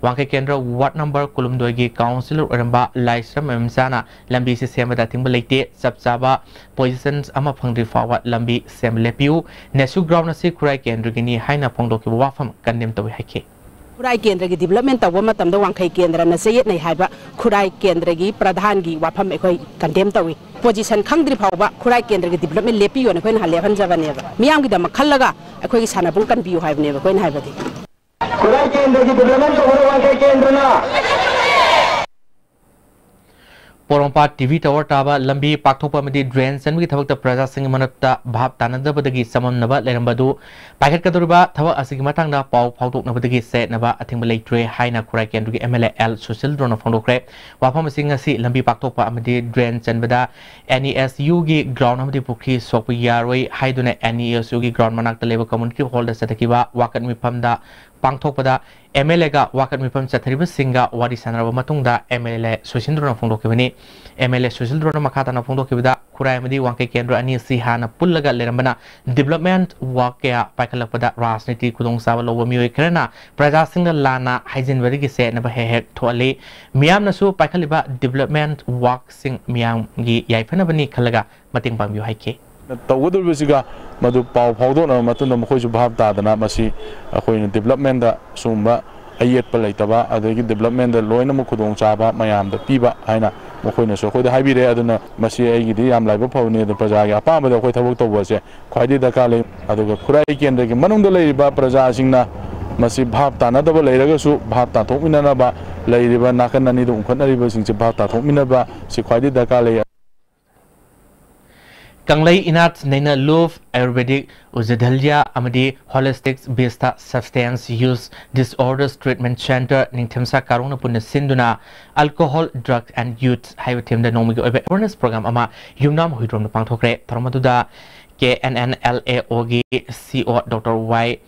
ꯋꯥꯡꯈꯩ ꯀꯦꯟꯗ꯭ꯔ ꯋꯥꯔꯗ ꯅꯝꯕꯔ ꯀꯨꯟꯍꯨꯝꯗꯣꯏꯒꯤ ꯀꯥꯎꯟꯁꯤꯂꯔ ꯑꯣꯏꯔꯝꯕ ꯂꯥꯏꯁ꯭ꯔꯝ ꯏꯃꯆꯥꯅ ꯂꯝꯕꯤꯁꯤ ꯁꯦꯝꯕꯗ ꯑꯊꯤꯡꯕ ꯂꯩꯇꯦ, ꯆꯞ ꯆꯥꯕ ꯄꯣꯖꯤꯁꯟ ꯑꯃ ꯐꯪꯗ꯭ꯔꯤ ꯐꯥꯎꯕ ꯂꯝꯕꯤ ꯁꯦꯝꯕ ꯂꯦꯞꯄꯤꯌꯨ, ꯅꯦꯁꯨ ꯒ꯭ꯔꯥꯎꯟ ꯑꯁꯤ ꯈꯨꯔꯥꯏ ꯀꯦꯟꯗ꯭ꯔꯒꯤꯅꯤ ꯍꯥꯏꯅ ꯐꯣꯡꯗꯣꯛꯈꯤꯕ ꯋꯥꯐꯝ ꯀꯟꯗꯦꯝ ꯇꯧꯏ ꯍꯥꯏꯈꯤ꯫ ꯈꯨꯔꯥꯏ ꯀꯦꯟꯗ꯭ꯔꯒꯤ ꯗꯤꯕꯂꯞꯃꯦꯟ ꯇꯧꯕ ꯃꯇꯝꯗ ꯋꯥꯡꯈꯩ ꯀꯦꯟꯗ꯭ꯔꯅ ꯆꯌꯦꯠꯅꯩ ꯍꯥꯏꯕ ꯈꯨꯔꯥꯏ ꯀꯦꯟꯗ꯭ꯔꯒꯤ ꯄ꯭ꯔꯙꯥꯟꯒꯤ ꯋꯥꯐꯝ ꯑꯩꯈꯣꯏ ꯀꯟꯗꯦꯝ ꯇꯧꯏ꯫ ꯄꯣꯖꯤꯁꯟ ꯈꯪꯗ꯭ꯔꯤ ꯐꯥꯎꯕ ꯈꯨꯔꯥꯏ ꯀꯦꯟꯗ꯭ꯔꯒꯤ ꯗꯤꯕꯂꯞꯃꯦꯟ ꯂꯦꯞꯄꯤꯌꯣꯅ ꯑꯩꯈꯣꯏꯅ ꯂꯦꯞꯍꯟꯖꯕꯅꯦꯕ꯫ ꯃꯤꯌꯥꯝꯒꯤꯗꯃꯛ ꯈꯜꯂꯒ ꯑꯩꯈꯣꯏꯒꯤ ꯁꯥꯟꯅꯕꯨꯡ ꯀꯟꯕꯤꯌꯨ ꯍꯥꯏꯕꯅꯦꯕ ꯑꯩꯈꯣꯏꯅ ꯍꯥꯏꯕꯗꯤ꯫ ꯈꯨꯔꯥꯏ ꯀꯦꯟꯗ꯭ꯔꯒꯤ ꯗꯤꯕꯂꯞꯃꯦꯟ ꯇꯧꯕꯗ ꯋꯥꯡꯈꯩ ꯀꯦꯟꯗ꯭ꯔꯅ ꯄꯣꯔꯣꯝꯄꯥꯠ ꯇꯤ ꯚꯤ ꯇꯥꯋꯔ ꯇꯥꯕ ꯂꯝꯕꯤ ꯄꯥꯛꯊꯣꯛꯄ ꯑꯃꯗꯤ ꯗ꯭ꯔꯦꯟ ꯆꯟꯕꯒꯤ ꯊꯕꯛꯇ ꯄ꯭ꯔꯖꯥꯁꯤꯡꯒꯤ ꯃꯔꯛꯇ ꯚꯥꯞ ꯇꯥꯅꯗꯕꯗꯒꯤ ꯆꯃꯝꯅꯕ ꯂꯩꯔꯝꯕ ꯑꯗꯨ ꯄꯥꯏꯈꯠꯀꯗꯧꯔꯤꯕ ꯊꯕꯛ ꯑꯁꯤꯒꯤ ꯃꯇꯥꯡꯗ ꯄꯥꯎ ꯐꯥꯎꯗꯣꯛꯅꯕꯗꯒꯤ ꯆꯌꯦꯠꯅꯕ ꯑꯊꯤꯡꯕ ꯂꯩꯇ꯭ꯔꯦ ꯍꯥꯏꯅ ꯈꯨꯔꯥꯏ ꯀꯦꯟꯗ꯭ꯔꯒꯤ ꯑꯦꯝ ꯑꯦꯜ ꯑꯦ ꯑꯦꯜ ꯁꯨꯁꯤꯜꯗ꯭ꯔꯣꯅ ꯐꯣꯡꯗꯣꯛꯈ꯭ꯔꯦ꯫ ꯋꯥꯐꯝ ꯑꯁꯤ ꯉꯁꯤ ꯂꯝꯕꯤ ꯄꯥꯛꯊꯣꯛꯄ ꯑꯃꯗꯤ ꯗ꯭ꯔꯦꯟ ꯆꯟꯕꯗ ꯑꯦꯟ ꯏ ꯑꯦꯁ ꯌꯨꯒꯤ ꯒ꯭ꯔꯥꯎꯟ ꯑꯃꯗꯤ ꯄꯨꯈ꯭ꯔꯤ ꯁꯣꯛꯄ ꯌꯥꯔꯣꯏ ꯍꯥꯏꯗꯨꯅ ꯑꯦꯟ ꯏ ꯑꯦꯁ ꯌꯨꯒꯤ ꯒ꯭ꯔꯥꯎꯟ ꯃꯅꯥꯛꯇ ꯂꯩꯕ ꯀꯝꯃ꯭ꯌꯨꯅꯤꯇꯤ ꯍꯣꯜꯗ ꯆꯠꯊꯈꯤꯕ ꯋꯥꯀꯠ ꯃꯤꯐꯝꯗ ꯄꯥꯡꯊꯣꯛꯄꯗ ꯑꯦꯝ ꯑꯦꯜ ꯑꯦꯒ ꯋꯥꯀꯠ ꯃꯤꯐꯝ ꯆꯠꯊꯔꯤꯕꯁꯤꯡꯒ ꯋꯥꯔꯤ ꯁꯥꯟꯅꯔꯕ ꯃꯇꯨꯡꯗ ꯑꯦꯝ ꯑꯦꯜ ꯑꯦ ꯁꯨꯁꯤꯟꯗ꯭ꯔꯣꯅ ꯐꯣꯡꯗꯣꯛꯈꯤꯕꯅꯤ꯫ ꯑꯦꯝ ꯑꯦꯜ ꯑꯦ ꯁꯨꯁꯤꯟꯗ꯭ꯔꯣꯅ ꯃꯈꯥ ꯇꯥꯅ ꯐꯣꯡꯗꯣꯛꯈꯤꯕꯗ, ꯈꯨꯔꯥꯏ ꯑꯃꯗꯤ ꯋꯥꯡꯈꯩ ꯀꯦꯟꯗ꯭ꯔ ꯑꯅꯤ ꯑꯁꯤ ꯍꯥꯟꯅ ꯄꯨꯜꯂꯒ ꯂꯩꯔꯝꯕꯅ ꯗꯤꯕꯂꯞꯃꯦꯟ ꯋꯥꯔꯛ ꯀꯌꯥ ꯄꯥꯏꯈꯠꯂꯛꯄꯗ ꯔꯥꯖꯅꯤꯇꯤ ꯈꯨꯗꯣꯡꯆꯥꯕ ꯂꯧꯕ ꯃꯤꯑꯣꯏ ꯈꯔꯅ ꯄ꯭ꯔꯖꯥꯁꯤꯡꯗ ꯂꯥꯟꯅ ꯍꯥꯏꯖꯤꯟꯕꯗꯒꯤ ꯆꯌꯦꯠꯅꯕ ꯍꯦꯛ ꯍꯦꯛ ꯊꯣꯛꯍꯜꯂꯤ꯫ ꯃꯤꯌꯥꯝꯅꯁꯨ ꯄꯥꯏꯈꯠꯂꯤꯕ ꯗꯤꯕꯂꯞꯃꯦꯟ ꯋꯥꯔꯛꯁꯤꯡ ꯃꯤꯌꯥꯝꯒꯤ ꯌꯥꯏꯐꯅꯕꯅꯤ ꯈꯜꯂꯒ ꯃꯇꯦꯡ ꯄꯥꯡꯕꯤꯌꯨ ꯍꯥꯏꯈꯤ꯫ ꯇꯧꯒꯗꯧꯔꯤꯕꯁꯤꯒ ꯃꯗꯨ ꯄꯥꯎ ꯐꯥꯎꯗꯣꯛꯅꯕ ꯃꯇꯨꯡꯗ ꯃꯈꯣꯏꯁꯨ ꯚꯥꯞ ꯇꯥꯗꯅ ꯃꯁꯤ ꯑꯩꯈꯣꯏꯅ ꯗꯤꯕꯂꯞꯃꯦꯟꯗ ꯁꯤꯒꯨꯝꯕ ꯑꯌꯦꯠꯄ ꯂꯩꯇꯕ, ꯑꯗꯒꯤ ꯗꯤꯕꯂꯞꯃꯦꯟꯗ ꯂꯣꯏꯅꯃꯛ ꯈꯨꯗꯣꯡꯆꯥꯕ ꯃꯌꯥꯝꯗ ꯄꯤꯕ ꯍꯥꯏꯅ ꯃꯈꯣꯏꯅꯁꯨ ꯑꯩꯈꯣꯏꯗ ꯍꯥꯏꯕꯤꯔꯦ꯫ ꯑꯗꯨꯅ ꯃꯁꯤ ꯑꯩꯒꯤꯗꯤ ꯌꯥꯝ ꯂꯥꯏꯕꯛ ꯐꯕꯅꯤ꯫ ꯑꯗꯨ ꯄ꯭ꯔꯖꯥꯒꯤ ꯑꯄꯥꯝꯕꯗ ꯑꯩꯈꯣꯏ ꯊꯕꯛ ꯇꯧꯕ ꯑꯁꯦ ꯈ꯭ꯋꯥꯏꯗꯒꯤ ꯗꯔꯀꯥꯔ ꯂꯩ꯫ ꯑꯗꯨꯒ ꯈꯨꯔꯥꯏ ꯀꯦꯟꯗ꯭ꯔꯒꯤ ꯃꯅꯨꯡꯗ ꯂꯩꯔꯤꯕ ꯄ꯭ꯔꯖꯥꯁꯤꯡꯅ ꯃꯁꯤ ꯚꯥꯞ ꯇꯥꯅꯗꯕ ꯂꯩꯔꯒꯁꯨ ꯚꯥꯞ ꯇꯥꯊꯣꯛꯃꯤꯟꯅꯅꯕ, ꯂꯩꯔꯤꯕ ꯅꯥꯀꯟ ꯑꯅꯤꯗ ꯎꯪꯈꯠꯅꯔꯤꯕꯁꯤꯡꯁꯦ ꯚꯥꯞ ꯇꯥꯊꯣꯛꯃꯤꯟꯅꯕ ꯁꯤ ꯈ꯭ꯋꯥꯏꯗꯒꯤ ꯗꯔꯀꯥꯔ ꯂꯩ꯫ ꯀꯪꯂꯩ ꯏꯅꯥꯠ ꯅꯩꯅ ꯂꯨꯞ ꯑꯌꯨꯔꯕꯦꯗꯤꯛ ꯎꯖꯗꯜꯌꯥ ꯑꯃꯗꯤ ꯍꯣꯂꯤꯁꯇꯤꯛ ꯕꯤꯁꯇ substance use disorders treatment centre ꯅꯤꯡꯊꯦꯝꯁꯥ ꯀꯥꯔꯣꯡꯅ ꯄꯨꯟꯅ ꯁꯤꯟꯗꯨꯅ Alcohol, Drug and Youth ꯍꯥꯏꯕ ꯊꯤꯝꯗ ꯅꯣꯡꯃꯒꯤ ꯑꯣꯏꯕ ꯑꯦꯋꯦꯔꯅꯦꯁ ꯄ꯭ꯔꯣꯒ꯭ꯔꯥꯝ ꯑꯃ ꯌꯨꯝꯅꯥꯝ ꯍꯨꯏꯗ꯭ꯔꯣꯝꯗ ꯄꯥꯡꯊꯣꯛꯈ꯭ꯔꯦ꯫ ꯊꯧꯔꯝ ꯑꯗꯨꯗ K N N L A ꯑꯣꯒꯤ C E O doctor Y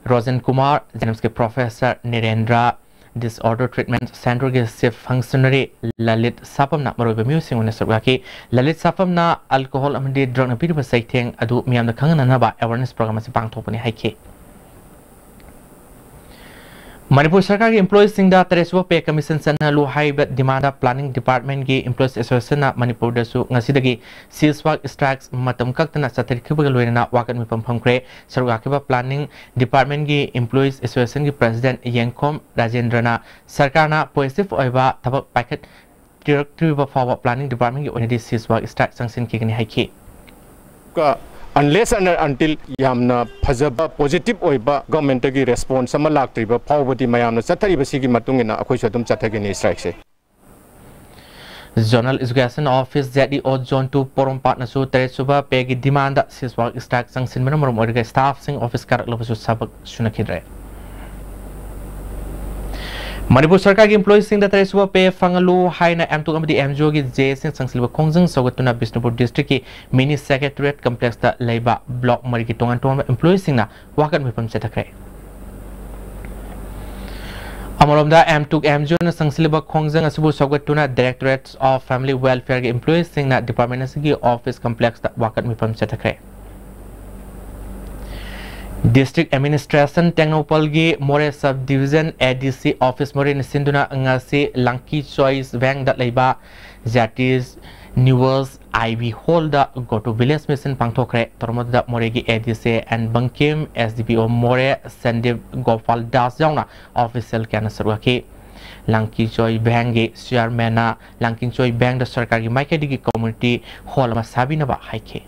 Rojen Kumar, JNIMSꯀꯤ Professor ꯅꯤꯔꯦꯟꯗ꯭ꯔ, Disorder Treatment Centreꯒꯤ Chief Functionary ꯂꯂꯤꯠ ꯁꯥꯄꯝꯅ ꯃꯔꯨꯑꯣꯏꯕ ꯃꯤꯑꯣꯏꯁꯤꯡ ꯑꯣꯏꯅ ꯁꯔꯨꯛ ꯌꯥꯈꯤ꯫ ꯂꯂꯤꯠ ꯁꯥꯄꯝꯅ alcohol ꯑꯃꯗꯤ drugꯅ ꯄꯤꯔꯤꯕ ꯆꯩꯊꯦꯡ ꯑꯗꯨ ꯃꯤꯌꯥꯝꯗ ꯈꯪꯍꯟꯅꯅꯕ awareness program ꯑꯁꯤ ꯄꯥꯡꯊꯣꯛꯄꯅꯤ ꯍꯥꯏꯈꯤ꯫ ꯃꯅꯤꯄꯨꯔ ꯁꯔꯀꯥꯔꯒꯤ employeeꯁꯤꯡꯗ ꯇꯔꯦꯠꯁꯨꯕ pay commission ꯆꯠꯅꯍꯜꯂꯨ ꯍꯥꯏꯕ demandꯗ Planning Departmentꯀꯤ Employees Associationꯅ ꯃꯅꯤꯄꯨꯔꯗꯁꯨ ꯉꯁꯤꯗꯒꯤ cease work strike ꯃꯇꯝ ꯀꯛꯇꯅ ꯆꯠꯊꯔꯛꯈꯤꯕꯒ ꯂꯣꯏꯅꯅ ꯋꯥꯀꯠ ꯃꯤꯐꯝ ꯐꯝꯈ꯭ꯔꯦ꯫ ꯁꯔꯨꯛ ꯌꯥꯈꯤꯕ Planning Departmentꯀꯤ Employees Associationꯒꯤ President ꯌꯦꯡꯈꯣꯝ ꯔꯥꯖꯦꯟꯗ꯭ꯔꯅ ꯁꯔꯀꯥꯔꯅ positive ꯑꯣꯏꯕ ꯊꯕꯛ ꯄꯥꯏꯈꯠ ꯊꯤꯔꯛꯇ꯭ꯔꯤꯕ ꯐꯥꯎꯕ Planning Departmentꯀꯤ ꯑꯣꯏꯅꯗꯤ cease work strike ꯆꯪꯁꯤꯟꯈꯤꯒꯅꯤ ꯍꯥꯏꯈꯤ꯫ Unless and until ꯌꯥꯝꯅ ꯐꯖꯕ positive ꯑꯣꯏꯕ governmentꯇꯒꯤ response ꯑꯃ ꯂꯥꯛꯇ꯭ꯔꯤꯕ ꯐꯥꯎꯕꯗꯤ ꯃꯌꯥꯝꯅ ꯆꯠꯊꯔꯤꯕꯁꯤꯒꯤ ꯃꯇꯨꯡ ꯏꯟꯅ ꯑꯩꯈꯣꯏꯁꯨ ꯑꯗꯨꯝ ꯆꯠꯊꯒꯅꯤ strikeꯁꯦ꯫ Zonal Education Office, ZEO, Zone two ꯄꯣꯔꯣꯝꯄꯥꯠꯅꯁꯨ ꯇꯔꯦꯠꯁꯨꯕ payꯒꯤ demandꯗ cease work strike ꯆꯪꯁꯤꯟꯕꯅ ꯃꯔꯝ ꯑꯣꯏꯔꯒ staffꯁꯤꯡ office ꯀꯥꯔꯛꯂꯕꯁꯨ ꯊꯕꯛ ꯁꯨꯅꯈꯤꯗ꯭ꯔꯦ꯫ ꯃꯅꯤꯄꯨꯔ ꯁꯔꯀꯥꯔꯒꯤ employeeꯁꯤꯡꯗ ꯇꯔꯦꯠꯁꯨꯕ pay ꯐꯪꯍꯜꯂꯨ ꯍꯥꯏꯅ MTUC ꯑꯃꯗꯤ MGOꯒꯤ JAꯁꯤꯡ ꯆꯪꯁꯤꯜꯂꯤꯕ ꯈꯣꯡꯖꯪ ꯁꯧꯒꯠꯇꯨꯅ ꯕꯤꯁꯅꯨꯄꯨꯔ districtꯀꯤ Mini Secretariat Complexꯇ ꯂꯩꯕ block ꯃꯔꯤꯒꯤ ꯇꯣꯉꯥꯟ ꯇꯣꯉꯥꯟꯕ employeeꯁꯤꯡꯅ ꯋꯥꯀꯠ ꯃꯤꯐꯝ ꯆꯠꯊꯈ꯭ꯔꯦ꯫ ꯑꯃꯔꯣꯝꯗ MTUC MGOꯅ ꯆꯪꯁꯤꯜꯂꯤꯕ ꯈꯣꯡꯖꯪ ꯑꯁꯤꯕꯨ ꯁꯧꯒꯠꯇꯨꯅ Directorate of Family Welfareꯒꯤ employeeꯁꯤꯡꯅ department ꯑꯁꯤꯒꯤ office complexꯇ ꯋꯥꯀꯠ ꯃꯤꯐꯝ ꯆꯠꯊꯈ꯭ꯔꯦ꯫ District Administration ꯇꯦꯡꯅꯧꯄꯜꯒꯤ ꯃꯣꯔꯦ Sub Division ADC office ꯃꯣꯔꯦꯅ ꯁꯤꯟꯗꯨꯅ ꯉꯁꯤ ꯂꯥꯡꯀꯤꯆꯣꯏ ꯚꯦꯡꯗ ꯂꯩꯕ Jati's Newell's I B Hallꯗ Go to Village Mission ꯄꯥꯡꯊꯣꯛꯈ꯭ꯔꯦ꯫ ꯊꯧꯔꯝ ꯑꯗꯨꯗ ꯃꯣꯔꯦꯒꯤ ADC ꯑꯦꯟ ꯕꯪꯀꯤꯝ, SDPO ꯃꯣꯔꯦ ꯁꯟꯗꯤꯞ ꯒꯣꯄꯥꯜ ꯗꯥꯁ ꯌꯥꯎꯅ official ꯀꯌꯥꯅ ꯁꯔꯨꯛ ꯌꯥꯈꯤ꯫ ꯂꯥꯡꯀꯤꯆꯣꯏ ꯚꯦꯡꯒꯤ chairmanꯅ ꯂꯥꯡꯀꯤꯆꯣꯏ ꯚꯦꯡꯗ ꯁꯔꯀꯥꯔꯒꯤ ꯃꯥꯏꯀꯩꯗꯒꯤ community hall ꯑꯃ ꯁꯥꯕꯤꯅꯕ ꯍꯥꯏꯈꯤ꯫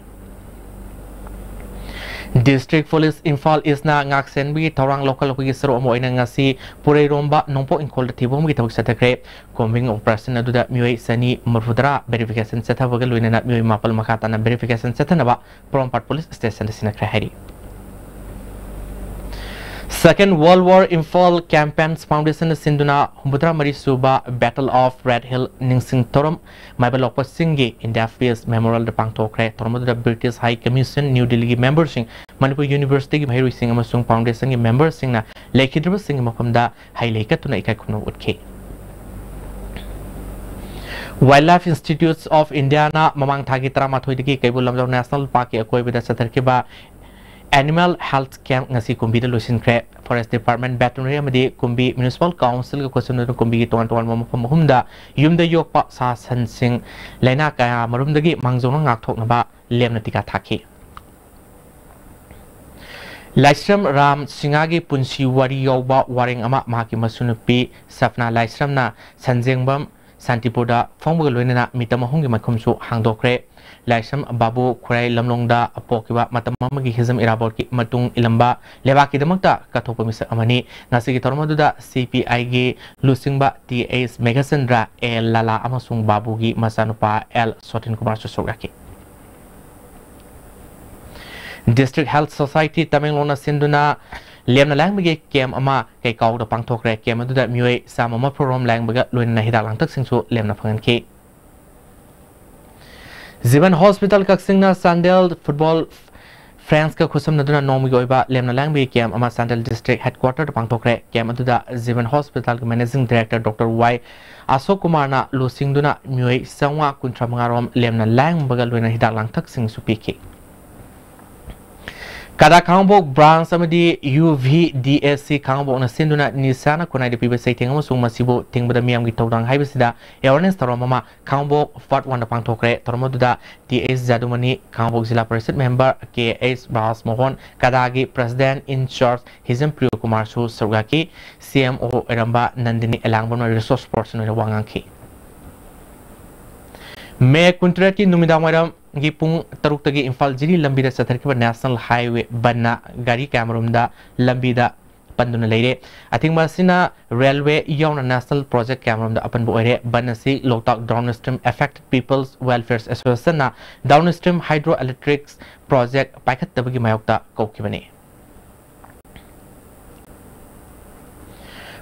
District Police ꯏꯝꯐꯥꯜ Eastꯅ ꯉꯥꯛꯁꯦꯟꯕꯒꯤ ꯊꯧꯔꯥꯡ ꯂꯧꯈꯠꯂꯛꯄꯒꯤ ꯁꯔꯨꯛ ꯑꯃ ꯑꯣꯏꯅ ꯉꯁꯤ ꯄꯨꯔꯩꯔꯣꯝꯕ ꯅꯣꯡꯄꯣꯛ ꯏꯪꯈꯣꯜꯗ ꯊꯤꯕ ꯍꯨꯝꯕꯒꯤ ꯊꯕꯛ ꯆꯠꯊꯈ꯭ꯔꯦ꯫ Combing operation ꯑꯗꯨꯗ ꯃꯤꯑꯣꯏ ꯆꯅꯤ ꯃꯔꯤꯐꯨꯇꯔꯥ verification ꯆꯠꯊꯕꯒ ꯂꯣꯏꯅꯅ ꯃꯤꯑꯣꯏ ꯃꯥꯄꯜ ꯃꯈꯥ ꯇꯥꯅ verification ꯆꯠꯊꯅꯕ ꯄꯣꯔꯣꯝꯄꯥꯠ police stationꯗ ꯁꯤꯟꯅꯈ꯭ꯔꯦ ꯍꯥꯏꯔꯤ꯫ Second World War Imphal Campaigns Foundationꯅ ꯁꯤꯟꯗꯨꯅ ꯍꯨꯝꯐꯨꯇꯔꯥ ꯃꯔꯤ ꯁꯨꯕ Battle of Red Hill ꯅꯤꯡꯁꯤꯡ ꯊꯧꯔꯝ ꯃꯥꯏꯕ ꯂꯣꯛꯄꯁꯤꯡꯒꯤ India Peace Memorialꯗ ꯄꯥꯡꯊꯣꯛꯈ꯭ꯔꯦ꯫ ꯊꯧꯔꯝ ꯑꯗꯨꯗ British High Commission, New Delhiꯒꯤ memberꯁꯤꯡ Manipur ꯌꯨꯅꯤꯚꯔꯁꯤꯇꯤꯒꯤ ꯃꯍꯩꯔꯣꯏꯁꯤꯡ ꯑꯃꯁꯨꯡ ꯐꯥꯎꯟꯗꯦꯁꯟꯒꯤ ꯃꯦꯝꯕꯔꯁꯤꯡꯅ ꯂꯩꯈꯤꯗ꯭ꯔꯕꯁꯤꯡꯒꯤ ꯃꯐꯝꯗ ꯍꯩ ꯂꯩ ꯀꯠꯇꯨꯅ ꯏꯀꯥꯏ ꯈꯨꯝꯅꯕ ꯎꯠꯈꯤ꯫ Wildlife Institute of Indiaꯅ ꯃꯃꯥꯡ ꯊꯥꯒꯤ ꯇꯔꯥꯃꯥꯊꯣꯏꯗꯒꯤ ꯀꯩꯕꯨꯜ ꯂꯝꯖꯥꯎ ꯅꯦꯁꯅꯦꯜ ꯄꯥꯔꯛꯀꯤ ꯑꯀꯣꯏꯕꯗ ꯆꯠꯊꯔꯛꯈꯤꯕ Animal Health Camp ꯉꯁꯤ ꯀꯨꯝꯕꯤꯗ ꯂꯣꯏꯁꯤꯟꯈ꯭ꯔꯦ꯫ Forest Department, Veterinary ꯑꯃꯗꯤ ꯀꯨꯝꯕꯤ Municipal Councilꯒ ꯈꯨꯠꯁꯝꯅꯗꯨꯅ ꯀꯨꯝꯕꯤꯒꯤ ꯇꯣꯉꯥꯟ ꯇꯣꯉꯥꯟꯕ ꯃꯐꯝ ꯑꯍꯨꯝꯗ ꯌꯨꯝꯗ ꯌꯣꯛꯄ ꯁꯥ ꯁꯟꯁꯤꯡ ꯂꯥꯏꯅꯥ ꯀꯌꯥ ꯃꯔꯨꯝꯗꯒꯤ ꯃꯥꯡꯖꯧꯅ ꯉꯥꯛꯊꯣꯛꯅꯕ ꯂꯦꯝꯅ ꯇꯤꯀꯥ ꯊꯥꯈꯤ꯫ ꯂꯥꯏꯁ꯭ꯔꯝ ꯔꯥꯝ ꯁꯤꯡꯍꯒꯤ ꯄꯨꯟꯁꯤ ꯋꯥꯔꯤ ꯌꯥꯎꯕ ꯋꯥꯔꯦꯡ ꯑꯃ ꯃꯍꯥꯛꯀꯤ ꯃꯁꯨꯅꯨꯄꯤ ꯁꯐꯅꯥ ꯂꯥꯏꯁ꯭ꯔꯝꯅ ꯁꯟꯖꯦꯡꯕꯝ ꯁꯥꯟꯇꯤꯄꯨꯔꯗ ꯐꯣꯡꯕꯒ ꯂꯣꯏꯅꯅ ꯃꯤꯇꯝ ꯑꯍꯨꯝꯒꯤ ꯃꯥꯏꯈꯨꯝꯁꯨ ꯍꯥꯡꯗꯣꯛꯈ꯭ꯔꯦ꯫ ꯂꯥꯏꯁ꯭ꯔꯝ ꯕꯥꯕꯨ ꯈꯨꯔꯥꯏ ꯂꯝꯂꯣꯡꯗ ꯄꯣꯛꯈꯤꯕ ꯃꯇꯝ ꯑꯃꯒꯤ ꯍꯤꯖꯝ ꯏꯔꯥꯕꯣꯠꯀꯤ ꯃꯇꯨꯡ ꯏꯜꯂꯝꯕ ꯂꯩꯕꯥꯛꯀꯤꯗꯃꯛꯇ ꯀꯠꯊꯣꯛꯄ ꯃꯤꯁꯛ ꯑꯃꯅꯤ꯫ ꯉꯁꯤꯒꯤ ꯊꯧꯔꯝ ꯑꯗꯨꯗ ꯁꯤ ꯄꯤ ꯑꯥꯏꯒꯤ ꯂꯨꯆꯤꯡꯕ ꯇꯤ ꯑꯩꯆ ꯃꯦꯘꯆꯟꯗ꯭ꯔ, ꯑꯦ ꯂꯥꯂꯥ ꯑꯃꯁꯨꯡ ꯕꯥꯕꯨꯒꯤ ꯃꯆꯥꯅꯨꯄꯥ ꯑꯦꯜ ꯁꯣꯇꯤꯟ ꯀꯨꯃꯥꯔꯁꯨ ꯁꯔꯨꯛ ꯌꯥꯈꯤ꯫ District Health Society ꯇꯃꯦꯡꯂꯣꯡꯅ ꯁꯤꯟꯗꯨꯅ ꯂꯦꯝꯅ ꯂꯥꯌꯦꯡꯕꯒꯤ ꯀꯦꯝ ꯑꯃ ꯀꯩꯀꯥꯎꯗ ꯄꯥꯡꯊꯣꯛꯈ꯭ꯔꯦ꯫ ꯀꯦꯝ ꯑꯗꯨꯗ ꯃꯤꯑꯣꯏ ꯆꯥꯝꯃ ꯃꯔꯤꯐꯨ ꯔꯣꯝ ꯂꯥꯌꯦꯡꯕꯒ ꯂꯣꯏꯅꯅ ꯍꯤꯗꯥꯛ ꯂꯥꯡꯊꯛꯁꯤꯡꯁꯨ ꯂꯦꯝꯅ ꯐꯪꯍꯟꯈꯤ꯫ ꯖꯤꯕꯟ ꯍꯣꯁꯄꯤꯇꯥꯜ ꯀꯛꯆꯤꯡꯅ ꯆꯥꯟꯗꯦꯜ ꯐꯨꯠꯕꯣꯜ ꯐ꯭ꯔꯦꯟꯁꯀ ꯈꯨꯠꯁꯝꯅꯗꯨꯅ ꯅꯣꯡꯃꯒꯤ ꯑꯣꯏꯕ ꯂꯦꯝꯅ ꯂꯥꯌꯦꯡꯕꯒꯤ ꯀꯦꯝ ꯑꯃ ꯆꯥꯟꯗꯦꯜ ꯗꯤꯁꯇ꯭ꯔꯤꯛ ꯍꯦꯗꯀ꯭ꯋꯥꯇꯔꯗ ꯄꯥꯡꯊꯣꯛꯈ꯭ꯔꯦ꯫ ꯀꯦꯝ ꯑꯗꯨꯗ ꯖꯤꯕꯟ ꯍꯣꯁꯄꯤꯇꯥꯜꯒꯤ ꯃꯦꯅꯦꯖꯤꯡ ꯗꯤꯔꯦꯛꯇꯔ ꯗꯣꯛꯇꯔ ꯋꯥꯏ ꯑꯁꯣꯛ ꯀꯨꯃꯥꯔꯅ ꯂꯨꯆꯤꯡꯗꯨꯅ ꯃꯤꯑꯣꯏ ꯆꯥꯝꯃꯉꯥ ꯀꯨꯟꯊ꯭ꯔꯥ ꯃꯉꯥ ꯔꯣꯝ ꯂꯦꯝꯅ ꯂꯥꯌꯦꯡꯕꯒ ꯂꯣꯏꯅꯅ ꯍꯤꯗꯥꯛ ꯂꯥꯡꯊꯛꯁꯤꯡꯁꯨ ꯄꯤꯈꯤ꯫ ꯀꯗꯥ ꯈꯥꯡꯉꯕꯣꯛ ꯕ꯭ꯔꯥꯟꯁ ꯑꯃꯗꯤ U V D S C ꯈꯥꯡꯉꯕꯣꯛꯅ ꯁꯤꯟꯗꯨꯅ ꯅꯤꯁꯥꯅ ꯈꯨꯟꯅꯥꯏꯗ ꯄꯤꯕ ꯆꯩꯊꯦꯡ ꯑꯃꯁꯨꯡ ꯃꯁꯤꯕꯨ ꯊꯤꯡꯕꯗ ꯃꯤꯌꯥꯝꯒꯤ ꯊꯧꯗꯥꯡ ꯍꯥꯏꯕꯁꯤꯗ ꯑꯦꯋꯥꯔꯅꯦꯁ ꯊꯧꯔꯝ ꯑꯃ ꯈꯥꯡꯉꯕꯣꯛ ꯄꯥꯔꯠ ꯋꯥꯟꯗ ꯄꯥꯡꯊꯣꯛꯈ꯭ꯔꯦ꯫ ꯊꯧꯔꯝ ꯑꯗꯨꯗ ꯇꯤ ꯑꯩꯆ ꯖꯥꯗꯨꯃꯅꯤ, ꯈꯥꯡꯉꯕꯣꯛ ꯖꯤꯂꯥ ꯄꯔꯤꯁꯠ ꯃꯦꯝꯕꯔ ꯀꯦ ꯑꯩꯆ ꯔꯥꯖ ꯃꯣꯍꯟ, ꯀꯗꯥꯒꯤ ꯄ꯭ꯔꯁꯤꯗꯦꯟꯠ ꯏꯟ ꯆꯥꯔꯖ ꯍꯤꯖꯝ ꯄ꯭ꯔꯤꯌꯣ ꯀꯨꯃꯥꯔꯁꯨ ꯁꯔꯨꯛ ꯌꯥꯈꯤ꯫ ꯁꯤ ꯑꯦꯝ ꯑꯣ ꯑꯣꯏꯔꯝꯕ ꯅꯟꯗꯤꯅꯤ ꯑꯦꯂꯥꯡꯕꯝꯅ ꯔꯤꯁꯣꯔꯁ ꯄꯔꯁꯟ ꯑꯣꯏꯅ ꯋꯥ ꯉꯥꯡꯈꯤ꯫ ꯃꯦ ꯀꯨꯟꯇꯔꯦꯠꯀꯤ ꯅꯨꯃꯤꯗꯥꯡ ꯋꯥꯏꯔꯝꯒꯤ ꯄꯨꯡ ꯇꯔꯨꯛꯇꯒꯤ ꯏꯝꯐꯥꯜ ꯖꯤꯔꯤ ꯂꯝꯕꯤꯗ ꯆꯠꯊꯔꯛꯈꯤꯕ ꯅꯦꯁꯅꯦꯜ ꯍꯥꯏꯋꯦ ꯕꯟꯅ ꯒꯥꯔꯤ ꯀꯌꯥꯃꯔꯨꯝꯗ ꯂꯝꯕꯤꯗ ꯄꯟꯗꯨꯅ ꯂꯩꯔꯦ꯫ ꯑꯊꯤꯡꯕ ꯑꯁꯤꯅ ꯔꯦꯜꯋꯦ ꯌꯥꯎꯅ ꯅꯦꯁꯅꯦꯜ ꯄ꯭ꯔꯣꯖꯦꯛ ꯀꯌꯥꯃꯔꯨꯝꯗ ꯑꯄꯟꯕ ꯑꯣꯏꯔꯦ꯫ ꯕꯟ ꯑꯁꯤ ꯂꯣꯛꯇꯥꯛ Downstream Affected People's Welfare Associationꯅ Downstream Hydro Electric Project ꯄꯥꯏꯈꯠꯇꯕꯒꯤ ꯃꯥꯌꯣꯛꯇ ꯀꯧꯈꯤꯕꯅꯤ꯫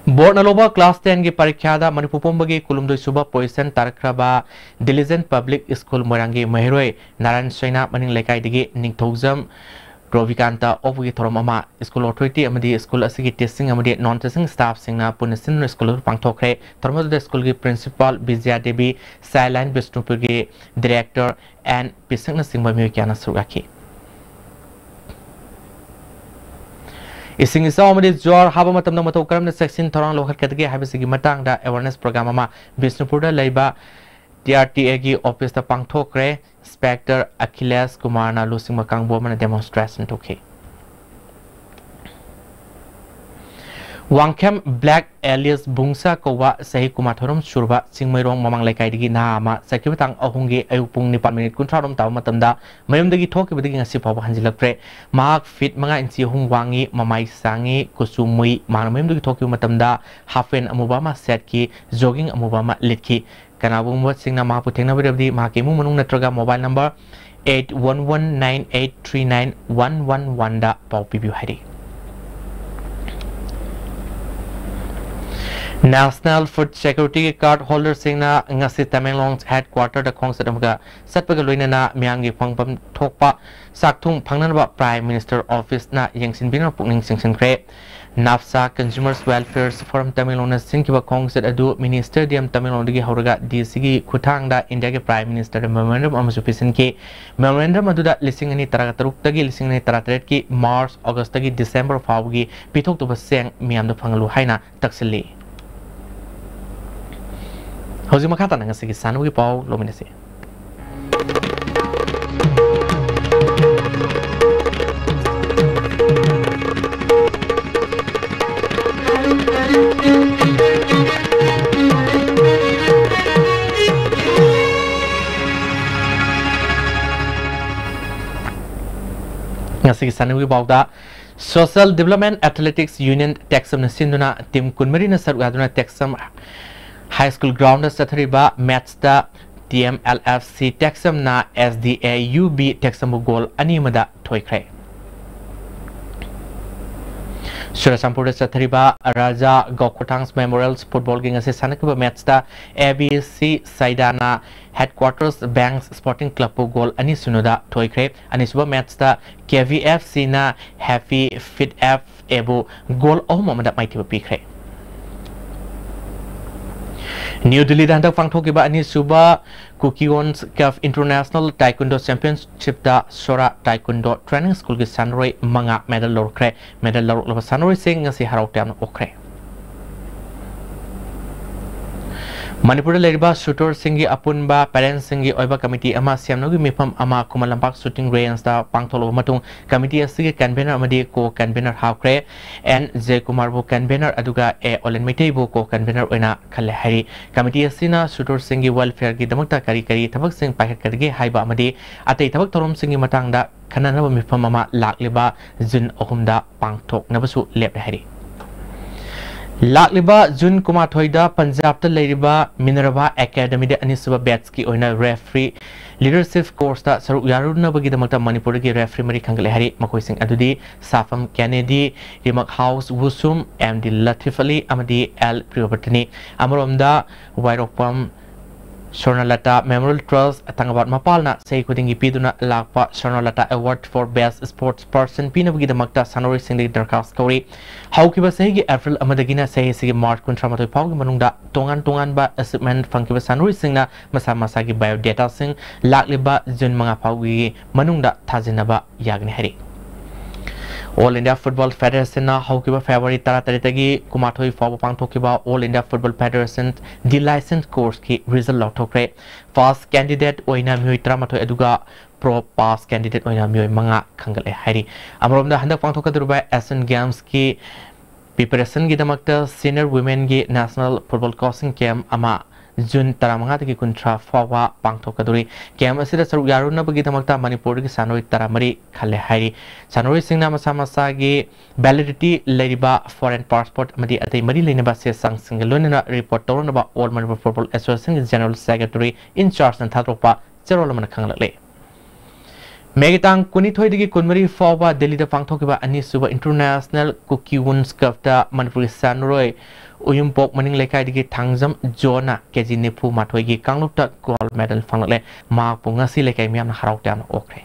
ꯕꯣꯔꯗꯅ ꯂꯧꯕ ꯀ꯭ꯂꯥꯁ ꯇꯦꯟꯒꯤ ꯄꯔꯤꯈ꯭ꯌꯥꯗ ꯃꯅꯤꯄꯨꯔ ꯄꯨꯝꯕꯒꯤ ꯀꯨꯟꯍꯨꯝꯗꯣꯏ ꯁꯨꯕ ꯄꯣꯖꯤꯁꯟ ꯇꯥꯔꯛꯈ꯭ꯔꯕ ꯗꯤꯂꯤꯖꯦꯟ ꯄꯕ꯭ꯂꯤꯛ ꯁ꯭ꯀꯨꯜ ꯃꯣꯏꯔꯥꯡꯒꯤ ꯃꯍꯩꯔꯣꯏ ꯅꯥꯔꯥꯌꯟ ꯁꯩꯅꯥ ꯃꯅꯤꯡ ꯂꯩꯀꯥꯏꯗꯒꯤ ꯅꯤꯡꯊꯧꯖꯝ ꯔꯣꯕꯤꯀꯥꯟꯇ ꯑꯣꯛꯄꯒꯤ ꯊꯧꯔꯝ ꯑꯃ ꯁ꯭ꯀꯨꯜ ꯑꯣꯊꯣꯔꯤꯇꯤ ꯑꯃꯗꯤ ꯁ꯭ꯀꯨꯜ ꯑꯁꯤꯒꯤ ꯇꯤꯆꯤꯡ ꯑꯃꯗꯤ ꯅꯣꯟ ꯇꯤꯆꯤꯡ ꯁ꯭ꯇꯥꯐꯁꯤꯡꯅ ꯄꯨꯟꯅ ꯁꯤꯟꯗꯨꯅ ꯁ꯭ꯀꯨꯜ ꯑꯗꯨ ꯄꯥꯡꯊꯣꯛꯈ꯭ꯔꯦ꯫ ꯊꯧꯔꯝ ꯑꯗꯨꯗ ꯁ꯭ꯀꯨꯜꯒꯤ ꯄ꯭ꯔꯤꯟꯁꯤꯄꯥꯜ ꯕꯤꯖꯌꯥ ꯗꯦꯕꯤ, ꯆꯥꯏꯜꯂꯥꯏꯟ ꯕꯤꯁꯅꯨꯄꯨꯔꯒꯤ ꯗꯤꯔꯦꯛꯇꯔ ꯑꯦꯟ ꯄꯤꯁꯛꯅꯆꯤꯡꯕ ꯃꯤꯑꯣꯏ ꯀꯌꯥꯅ ꯁꯔꯨꯛ ꯌꯥꯈꯤ꯫ ꯏꯁꯤꯡ ꯏꯆꯥꯎ ꯑꯃꯗꯤ ꯖ꯭ꯋꯥꯔ ꯍꯥꯕ ꯃꯇꯝꯗ ꯃꯇꯧ ꯀꯔꯝꯅ ꯆꯦꯛꯁꯤꯟ ꯊꯧꯔꯥꯡ ꯂꯧꯈꯠꯀꯗꯒꯦ ꯍꯥꯏꯕꯁꯤꯒꯤ ꯃꯇꯥꯡꯗ ꯑꯦꯋꯥꯔꯅꯦꯁ ꯄ꯭ꯔꯣꯒ꯭ꯔꯥꯝ ꯑꯃ ꯕꯤꯁꯅꯨꯄꯨꯔꯗ ꯂꯩꯕ ꯇꯤ ꯑꯥꯔ ꯇꯤ ꯑꯦꯒꯤ ꯑꯣꯐꯤꯁꯇ ꯄꯥꯡꯊꯣꯛꯈ꯭ꯔꯦ꯫ ꯏꯟꯁꯄꯦꯛꯇꯔ ꯑꯈꯤꯂꯦꯁ ꯀꯨꯃꯥꯔꯅ ꯂꯨꯆꯤꯡꯕ ꯀꯥꯡꯕꯨ ꯑꯃꯅ ꯗꯦꯃꯣꯟꯁꯇ꯭ꯔꯦꯁꯟ ꯇꯧꯈꯤ꯫ ꯋꯥꯡꯈꯦꯝ ꯕ꯭ꯂꯦꯛ ꯑꯦꯂꯤꯁ ꯕꯨꯡꯁꯥ ꯀꯧꯕ ꯆꯍꯤ ꯀꯨꯟꯃꯥꯊꯣꯏꯔꯣꯝ ꯁꯨꯔꯕ ꯆꯤꯡꯃꯩꯔꯣꯡ ꯃꯃꯥꯡ ꯂꯩꯀꯥꯏꯗꯒꯤ ꯅꯍꯥ ꯑꯃ ꯆꯠꯈꯤꯕ ꯇꯥꯡ ꯑꯍꯨꯝꯒꯤ ꯑꯌꯨꯛ ꯄꯨꯡ ꯅꯤꯄꯥꯟ ꯃꯤꯅꯤꯠ ꯀꯨꯟꯊ꯭ꯔꯥꯔꯣꯝ ꯇꯥꯕ ꯃꯇꯝꯗ ꯃꯌꯨꯝꯗꯒꯤ ꯊꯣꯛꯈꯤꯕꯗꯒꯤ ꯉꯁꯤ ꯐꯥꯎꯕ ꯍꯟꯖꯤꯜꯂꯛꯇ꯭ꯔꯦ꯫ ꯃꯍꯥꯛ ꯐꯤꯠ ꯃꯉꯥ ꯏꯟꯆꯤ ꯑꯍꯨꯝ ꯋꯥꯡꯉꯤ, ꯃꯃꯥꯏ ꯁꯥꯡꯉꯤ, ꯀꯨꯆꯨ ꯃꯨꯏ꯫ ꯃꯍꯥꯛꯅ ꯃꯌꯨꯝꯗꯒꯤ ꯊꯣꯛꯈꯤꯕ ꯃꯇꯝꯗ ꯍꯥꯐ ꯄꯦꯟ ꯑꯃꯨꯕ ꯑꯃ ꯁꯦꯠꯈꯤ, ꯖꯣꯒꯤꯡ ꯑꯃꯨꯕ ꯑꯃ ꯂꯤꯠꯈꯤ꯫ ꯀꯅꯥꯒꯨꯝꯕꯁꯤꯡꯅ ꯃꯍꯥꯛꯄꯨ ꯊꯦꯡꯅꯕꯤꯔꯕꯗꯤ ꯃꯍꯥꯛꯀꯤ ꯏꯃꯨꯡ ꯃꯅꯨꯡ ꯅꯠꯇ꯭ꯔꯒ mobile number eight one one nine eight three nine one one one ꯗ ꯄꯥꯎ ꯄꯤꯕꯤꯌꯨ ꯍꯥꯏꯔꯤ꯫ National Food Security Card holderꯁꯤꯡꯅ ꯉꯁꯤ ꯇꯃꯦꯡꯂꯣꯡ ꯍꯦꯗꯀ꯭ꯋꯥꯇꯔꯗ ꯈꯣꯡꯆꯠ ꯑꯃꯒ ꯆꯠꯄꯒ ꯂꯣꯏꯅꯅ ꯃꯤꯌꯥꯝꯒꯤ ꯐꯪꯐꯝ ꯊꯣꯛꯄ ꯆꯥꯛꯊꯨꯡ ꯐꯪꯅꯅꯕ Prime Minister Officeꯅ ꯌꯦꯡꯁꯤꯟꯕꯤꯅꯕ ꯄꯨꯛꯅꯤꯡ ꯆꯤꯡꯁꯤꯟꯈ꯭ꯔꯦ꯫ ꯅꯥꯞꯁꯥ Consumers Welfare Forum ꯇꯃꯦꯡꯂꯣꯡꯅ ꯁꯤꯟꯈꯤꯕ ꯈꯣꯡꯆꯠ ꯑꯗꯨ Mini Stadium ꯇꯃꯦꯡꯂꯣꯡꯗꯒꯤ ꯍꯧꯔꯒ ꯗꯤ ꯁꯤꯒꯤ ꯈꯨꯠꯊꯥꯡꯗ ꯏꯟꯗꯤꯌꯥꯒꯤ Prime Ministerꯗ memorandum ꯑꯃꯁꯨ ꯄꯤꯁꯤꯟꯈꯤ꯫ Memorandum ꯑꯗꯨꯗ ꯂꯤꯁꯤꯡ ꯑꯅꯤ ꯇꯔꯥꯇꯔꯨꯛꯇꯒꯤ ꯂꯤꯁꯤꯡ ꯑꯅꯤ ꯇꯔꯥꯇꯔꯦꯠꯀꯤ March, Augustꯇꯒꯤ December ꯐꯥꯎꯕꯒꯤ ꯄꯤꯊꯣꯛꯇꯕ ꯆꯦꯡ ꯃꯤꯌꯥꯝꯗ ꯐꯪꯍꯜꯂꯨ ꯍꯥꯏꯅ ꯇꯛꯁꯤꯜꯂꯤ꯫ ꯍꯧꯖꯤꯛ ꯃꯈꯥ ꯇꯥꯅ ꯉꯁꯤꯒꯤ ꯁꯥꯟꯅꯕꯒꯤ ꯄꯥꯎ ꯂꯧꯃꯤꯟꯅꯁꯤ꯫ ꯉꯁꯤꯒꯤ ꯁꯥꯟꯅꯕꯒꯤ ꯄꯥꯎꯗ, Social Development Athletics Union ꯇꯦꯛꯁꯝꯅ ꯁꯤꯟꯗꯨꯅ ꯇꯤꯝ ꯀꯨꯟꯃꯔꯤꯅ ꯁꯔꯨꯛ ꯌꯥꯗꯨꯅ ꯇꯦꯛꯁꯝ ꯍꯥꯏ ꯁ꯭ꯀꯨꯜ ꯒ꯭ꯔꯥꯎꯟꯗ ꯆꯠꯊꯔꯤꯕ ꯃꯦꯠꯁꯇ T M L F C ꯇꯦꯛꯁꯝꯅ S D A U B ꯇꯦꯛꯁꯝꯕꯨ ꯒꯣꯜ ꯑꯅꯤ ꯑꯃꯗ ꯊꯣꯏꯈ꯭ꯔꯦ꯫ ꯆꯨꯔꯆꯥꯟꯄꯨꯔꯗ ꯆꯠꯊꯔꯤꯕ ꯔꯥꯖꯥ ꯒꯣꯀꯨꯊꯥꯡꯁ ꯃꯦꯃꯣꯔꯤꯌꯦꯜ ꯐꯨꯠꯕꯣꯜꯒꯤ ꯉꯁꯤ ꯁꯥꯟꯅꯈꯤꯕ ꯃꯦꯠꯆꯇ ꯑꯦ ꯕꯤ ꯁꯤ ꯁꯥꯏꯗꯥꯅ ꯍꯦꯗꯀ꯭ꯋꯥꯇꯔꯁ ꯕꯦꯡꯛ ꯁ꯭ꯄꯣꯔꯇꯤꯡ ꯀ꯭ꯂꯕꯄꯨ ꯒꯣꯜ ꯑꯅꯤ ꯁꯤꯅꯣꯗ ꯊꯣꯏꯈ꯭ꯔꯦ꯫ ꯑꯅꯤꯁꯨꯕ ꯃꯦꯠꯆꯇ ꯀꯦ ꯚꯤ ꯑꯦꯐ ꯁꯤꯅ ꯍꯦꯄꯤ ꯐꯤꯠ ꯑꯦꯐ ꯑꯦꯕꯨ ꯒꯣꯜ ꯑꯍꯨꯝ ꯑꯃꯗ ꯃꯥꯏꯊꯤꯕ ꯄꯤꯈ꯭ꯔꯦ꯫ ꯅ꯭ꯌꯨ ꯗꯤꯜꯂꯤꯗ ꯍꯟꯗꯛ ꯄꯥꯡꯊꯣꯛꯈꯤꯕ ꯑꯅꯤꯁꯨꯕ ꯀꯨꯀꯤꯑꯣꯟꯁ ꯀꯞ ꯏꯟꯇꯔꯅꯦꯁꯅꯦꯜ ꯇꯥꯏꯀꯨꯟꯗꯣ ꯆꯦꯝꯄꯤꯌꯟꯁꯤꯞꯇ ꯁꯣꯔꯥ ꯇꯥꯏꯀꯨꯟꯗꯣ ꯇ꯭ꯔꯦꯅꯤꯡ ꯁ꯭ꯀꯨꯜꯒꯤ ꯁꯥꯟꯅꯔꯣꯏ ꯃꯉꯥ ꯃꯦꯗꯜ ꯂꯧꯔꯛꯈ꯭ꯔꯦ꯫ ꯃꯦꯗꯜ ꯂꯧꯔꯛꯂꯕ ꯁꯥꯟꯅꯔꯣꯏꯁꯤꯡ ꯉꯁꯤ ꯍꯔꯥꯎ ꯇꯌꯥꯝꯅ ꯑꯣꯛꯈ꯭ꯔꯦ꯫ ꯃꯅꯤꯄꯨꯔꯗ ꯂꯩꯔꯤꯕ ꯁꯨꯇꯔꯁꯤꯡꯒꯤ ꯑꯄꯨꯟꯕ ꯄꯦꯔꯦꯟꯁꯁꯤꯡꯒꯤ ꯑꯣꯏꯕ ꯀꯃꯤꯇꯤ ꯑꯃ ꯁꯦꯝꯅꯕꯒꯤ ꯃꯤꯐꯝ ꯑꯃ ꯈꯨꯃꯟ ꯂꯝꯄꯥꯛ ꯁꯨꯇꯤꯡ ꯔꯦꯟꯖꯇ ꯄꯥꯡꯊꯣꯛꯂꯕ ꯃꯇꯨꯡ ꯀꯃꯤꯇꯤ ꯑꯁꯤꯒꯤ ꯀꯟꯚꯦꯅꯔ ꯑꯃꯗꯤ ꯀꯣ ꯀꯟꯚꯦꯅꯔ ꯍꯥꯞꯈ꯭ꯔꯦ꯫ ꯑꯦꯟ ꯖꯦꯀꯨꯃꯥꯔꯕꯨ ꯀꯟꯚꯦꯅꯔ ꯑꯗꯨꯒ ꯑꯦ ꯑꯣꯂꯦꯟꯃꯩꯇꯩꯕꯨ ꯀꯣ ꯀꯟꯚꯦꯅꯔ ꯑꯣꯏꯅ ꯈꯜꯂꯦ ꯍꯥꯏꯔꯤ꯫ ꯀꯃꯤꯇꯤ ꯑꯁꯤꯅ ꯁꯨꯇꯔꯁꯤꯡꯒꯤ ꯋꯦꯜꯐꯤꯌꯔꯒꯤꯗꯃꯛꯇ ꯀꯔꯤ ꯀꯔꯤ ꯊꯕꯛꯁꯤꯡ ꯄꯥꯏꯈꯠꯀꯗꯒꯦ ꯍꯥꯏꯕ ꯑꯃꯗꯤ ꯑꯇꯩ ꯊꯕꯛ ꯊꯧꯔꯝꯁꯤꯡꯒꯤ ꯃꯇꯥꯡꯗ ꯈꯟꯅꯅꯕ ꯃꯤꯐꯝ ꯑꯃ ꯂꯥꯛꯂꯤꯕ ꯖꯨꯟ ꯑꯍꯨꯝꯗ ꯄꯥꯡꯊꯣꯛꯅꯕꯁꯨ ꯂꯦꯞꯂꯦ ꯍꯥꯏꯔꯤ꯫ ꯂꯥꯛꯂꯤꯕ ꯖꯨꯟ ꯀꯨꯟꯃꯥꯊꯣꯏꯗ ꯄꯟꯖꯥꯕꯇ ꯂꯩꯔꯤꯕ ꯃꯤꯅꯔꯚꯥ ꯑꯦꯀꯥꯗꯃꯤꯗ ꯑꯅꯤꯁꯨꯕ ꯕꯦꯠꯆꯀꯤ ꯑꯣꯏꯅ ꯔꯦꯐ꯭ꯔꯤ ꯂꯤꯗꯔꯁꯤꯞ ꯀꯣꯔꯁꯇ ꯁꯔꯨꯛ ꯌꯥꯔꯨꯅꯕꯒꯤꯗꯃꯛꯇ ꯃꯅꯤꯄꯨꯔꯗꯒꯤ ꯔꯦꯐ꯭ꯔꯤ ꯃꯔꯤ ꯈꯟꯒꯠꯂꯦ ꯍꯥꯏꯔꯤ꯫ ꯃꯈꯣꯏꯁꯤꯡ ꯑꯗꯨꯗꯤ ꯁꯥꯐꯝ ꯀꯦꯅꯦꯗꯤ, ꯔꯤꯃꯛ ꯍꯥꯎꯁ ꯋꯨꯁꯨꯝ, ꯑꯦꯝ ꯗꯤ ꯂꯊꯤꯐ ꯑꯂꯤ ꯑꯃꯗꯤ ꯑꯦꯜ ꯄ꯭ꯔꯤꯌꯣꯕꯔꯇꯅꯤ꯫ ꯑꯃꯔꯣꯝꯗ ꯋꯥꯏꯔꯣꯛꯄꯝ ꯁ꯭ꯋꯔꯅꯂꯇꯥ ꯃꯦꯃꯣꯔꯤꯌꯦꯜ ꯇ꯭ꯔꯁ ꯊꯥꯡꯒꯄꯥꯠ ꯃꯄꯥꯜꯅ ꯆꯍꯤ ꯈꯨꯗꯤꯡꯒꯤ ꯄꯤꯗꯨꯅ ꯂꯥꯛꯄ Swarnalata award for best sports person ꯄꯤꯅꯕꯒꯤꯗꯃꯛꯇ ꯁꯥꯟꯅꯔꯣꯏꯁꯤꯡꯗꯒꯤ ꯗꯔꯈꯥꯁ ꯇꯧꯔꯤ꯫ ꯍꯧꯈꯤꯕ ꯆꯍꯤꯒꯤ ꯑꯦꯄ꯭ꯔꯤꯜ ꯑꯃꯗꯒꯤꯅ ꯆꯍꯤ ꯑꯁꯤꯒꯤ ꯃꯥꯔꯆ ꯀꯨꯟꯊ꯭ꯔꯥ ꯃꯥꯊꯣꯏ ꯐꯥꯎꯒꯤ ꯃꯅꯨꯡꯗ ꯇꯣꯉꯥꯟ ꯇꯣꯉꯥꯟꯕ ꯑꯦꯆꯤꯚꯃꯦꯟꯠ ꯐꯪꯈꯤꯕ ꯁꯥꯟꯅꯔꯣꯏꯁꯤꯡꯅ ꯃꯁꯥ ꯃꯁꯥꯒꯤ ꯕꯥꯏꯑꯣꯗꯦꯇꯥꯁꯤꯡ ꯂꯥꯛꯂꯤꯕ ꯖꯨꯟ ꯃꯉꯥ ꯐꯥꯎꯒꯤ ꯃꯅꯨꯡꯗ ꯊꯥꯖꯤꯟꯅꯕ ꯌꯥꯒꯅꯤ ꯍꯥꯏꯔꯤ꯫ ꯑꯣꯜ ꯏꯟꯗꯤꯌꯥ ꯐꯨꯠꯕꯣꯜ ꯐꯦꯗꯦꯔꯦꯁꯟꯅ ꯍꯧꯈꯤꯕ ꯐꯦꯕ꯭ꯔꯨꯋꯥꯔꯤ ꯇꯔꯥꯇꯔꯦꯠꯇꯒꯤ ꯀꯨꯟꯃꯥꯊꯣꯏ ꯐꯥꯎꯕ ꯄꯥꯡꯊꯣꯛꯈꯤꯕ ꯑꯣꯜ ꯏꯟꯗꯤꯌꯥ ꯐꯨꯠꯕꯣꯜ ꯐꯦꯗꯦꯔꯦꯁꯟ ꯗꯤ ꯂꯥꯏꯁꯦꯟꯁ ꯀꯣꯔꯁꯀꯤ ꯔꯤꯖꯜ ꯂꯥꯎꯊꯣꯛꯈ꯭ꯔꯦ꯫ ꯄꯥꯁ ꯀꯦꯟꯗꯤꯗꯦꯠ ꯑꯣꯏꯅ ꯃꯤꯑꯣꯏ ꯇꯔꯥꯃꯥꯊꯣꯏ ꯑꯗꯨꯒ ꯄ꯭ꯔꯣ ꯄꯥꯁ ꯀꯦꯟꯗꯤꯗꯦꯠ ꯑꯣꯏꯅ ꯃꯤꯑꯣꯏ ꯃꯉꯥ ꯈꯟꯒꯠꯂꯦ ꯍꯥꯏꯔꯤ꯫ ꯑꯃꯔꯣꯝꯗ ꯍꯟꯗꯛ ꯄꯥꯡꯊꯣꯛꯀꯗꯧꯔꯤꯕ ꯑꯦꯁꯤꯌꯟ ꯒꯦꯝꯁꯀꯤ ꯄ꯭ꯔꯤꯄꯦꯔꯦꯁꯟꯒꯤꯗꯃꯛꯇ ꯁꯤꯅꯤꯌꯔ ꯋꯨꯃꯦꯟꯒꯤ ꯅꯦꯁꯅꯦꯜ ꯐꯨꯠꯕꯣꯜ ꯀꯣꯆꯤꯡ ꯀꯦꯝꯞ ꯑꯃ ꯖꯨꯟ ꯇꯔꯥꯃꯉꯥꯗꯒꯤ ꯀꯨꯟꯊ꯭ꯔꯥ ꯐꯥꯎꯕ ꯄꯥꯡꯊꯣꯛꯀꯗꯧꯔꯤ꯫ ꯀꯦꯝꯞ ꯑꯁꯤꯗ ꯁꯔꯨꯛ ꯌꯥꯔꯨꯅꯕꯒꯤꯗꯃꯛꯇ ꯃꯅꯤꯄꯨꯔꯗꯒꯤ ꯁꯥꯟꯅꯔꯣꯏ ꯇꯔꯥꯃꯔꯤ ꯈꯜꯂꯦ ꯍꯥꯏꯔꯤ꯫ ꯁꯥꯟꯅꯔꯣꯏꯁꯤꯡꯅ ꯃꯁꯥ ꯃꯁꯥꯒꯤ ꯚꯦꯂꯤꯗꯤꯇꯤ ꯂꯩꯔꯤꯕ ꯐꯣꯔꯦꯟ ꯄꯥꯁꯄꯣꯔꯠ ꯑꯃꯗꯤ ꯑꯇꯩ ꯃꯔꯤ ꯂꯩꯅꯕ ꯆꯦ ꯆꯥꯡꯁꯤꯡꯒ ꯂꯣꯏꯅꯅ ꯔꯤꯄꯣꯔꯠ ꯇꯧꯔꯛꯅꯕ ꯑꯣꯜ ꯃꯅꯤꯄꯨꯔ ꯐꯨꯠꯕꯣꯜ ꯑꯦꯁꯣꯁꯤꯌꯦꯁꯟꯒꯤ ꯖꯦꯅꯔꯦꯜ ꯁꯦꯀ꯭ꯔꯦꯇꯔꯤ ꯏꯟ ꯆꯥꯔꯖꯅ ꯊꯥꯗꯣꯔꯛꯄ ꯆꯦꯔꯣꯜ ꯑꯃꯅ ꯈꯪꯍꯜꯂꯛꯂꯤ꯫ ꯃꯦꯒꯤ ꯇꯥꯡ ꯀꯨꯟꯅꯤꯊꯣꯏꯗꯒꯤ ꯀꯨꯟꯃꯔꯤ ꯐꯥꯎꯕ ꯗꯦꯜꯂꯤꯗ ꯄꯥꯡꯊꯣꯛꯈꯤꯕ ꯑꯅꯤꯁꯨꯕ International Kuki Women's Cupꯇ ꯃꯅꯤꯄꯨꯔꯒꯤ ꯁꯥꯟꯅꯔꯣꯏ ꯎꯌꯨꯝꯄꯣꯛ ꯃꯅꯤꯡ ꯂꯩꯀꯥꯏꯗꯒꯤ ꯊꯥꯡꯖꯝ ꯖꯣꯟꯅ ꯀꯦ ꯖꯤ ꯅꯤꯐꯨ ꯃꯥꯊꯣꯏꯒꯤ ꯀꯥꯡꯂꯨꯞꯇ gold medal ꯐꯪꯂꯛꯂꯦ꯫ ꯃꯍꯥꯛꯄꯨ ꯉꯁꯤ ꯂꯩꯀꯥꯏ ꯃꯤꯌꯥꯝꯅ ꯍꯔꯥꯎ ꯇꯌꯥꯝꯅ ꯑꯣꯛꯈ꯭ꯔꯦ꯫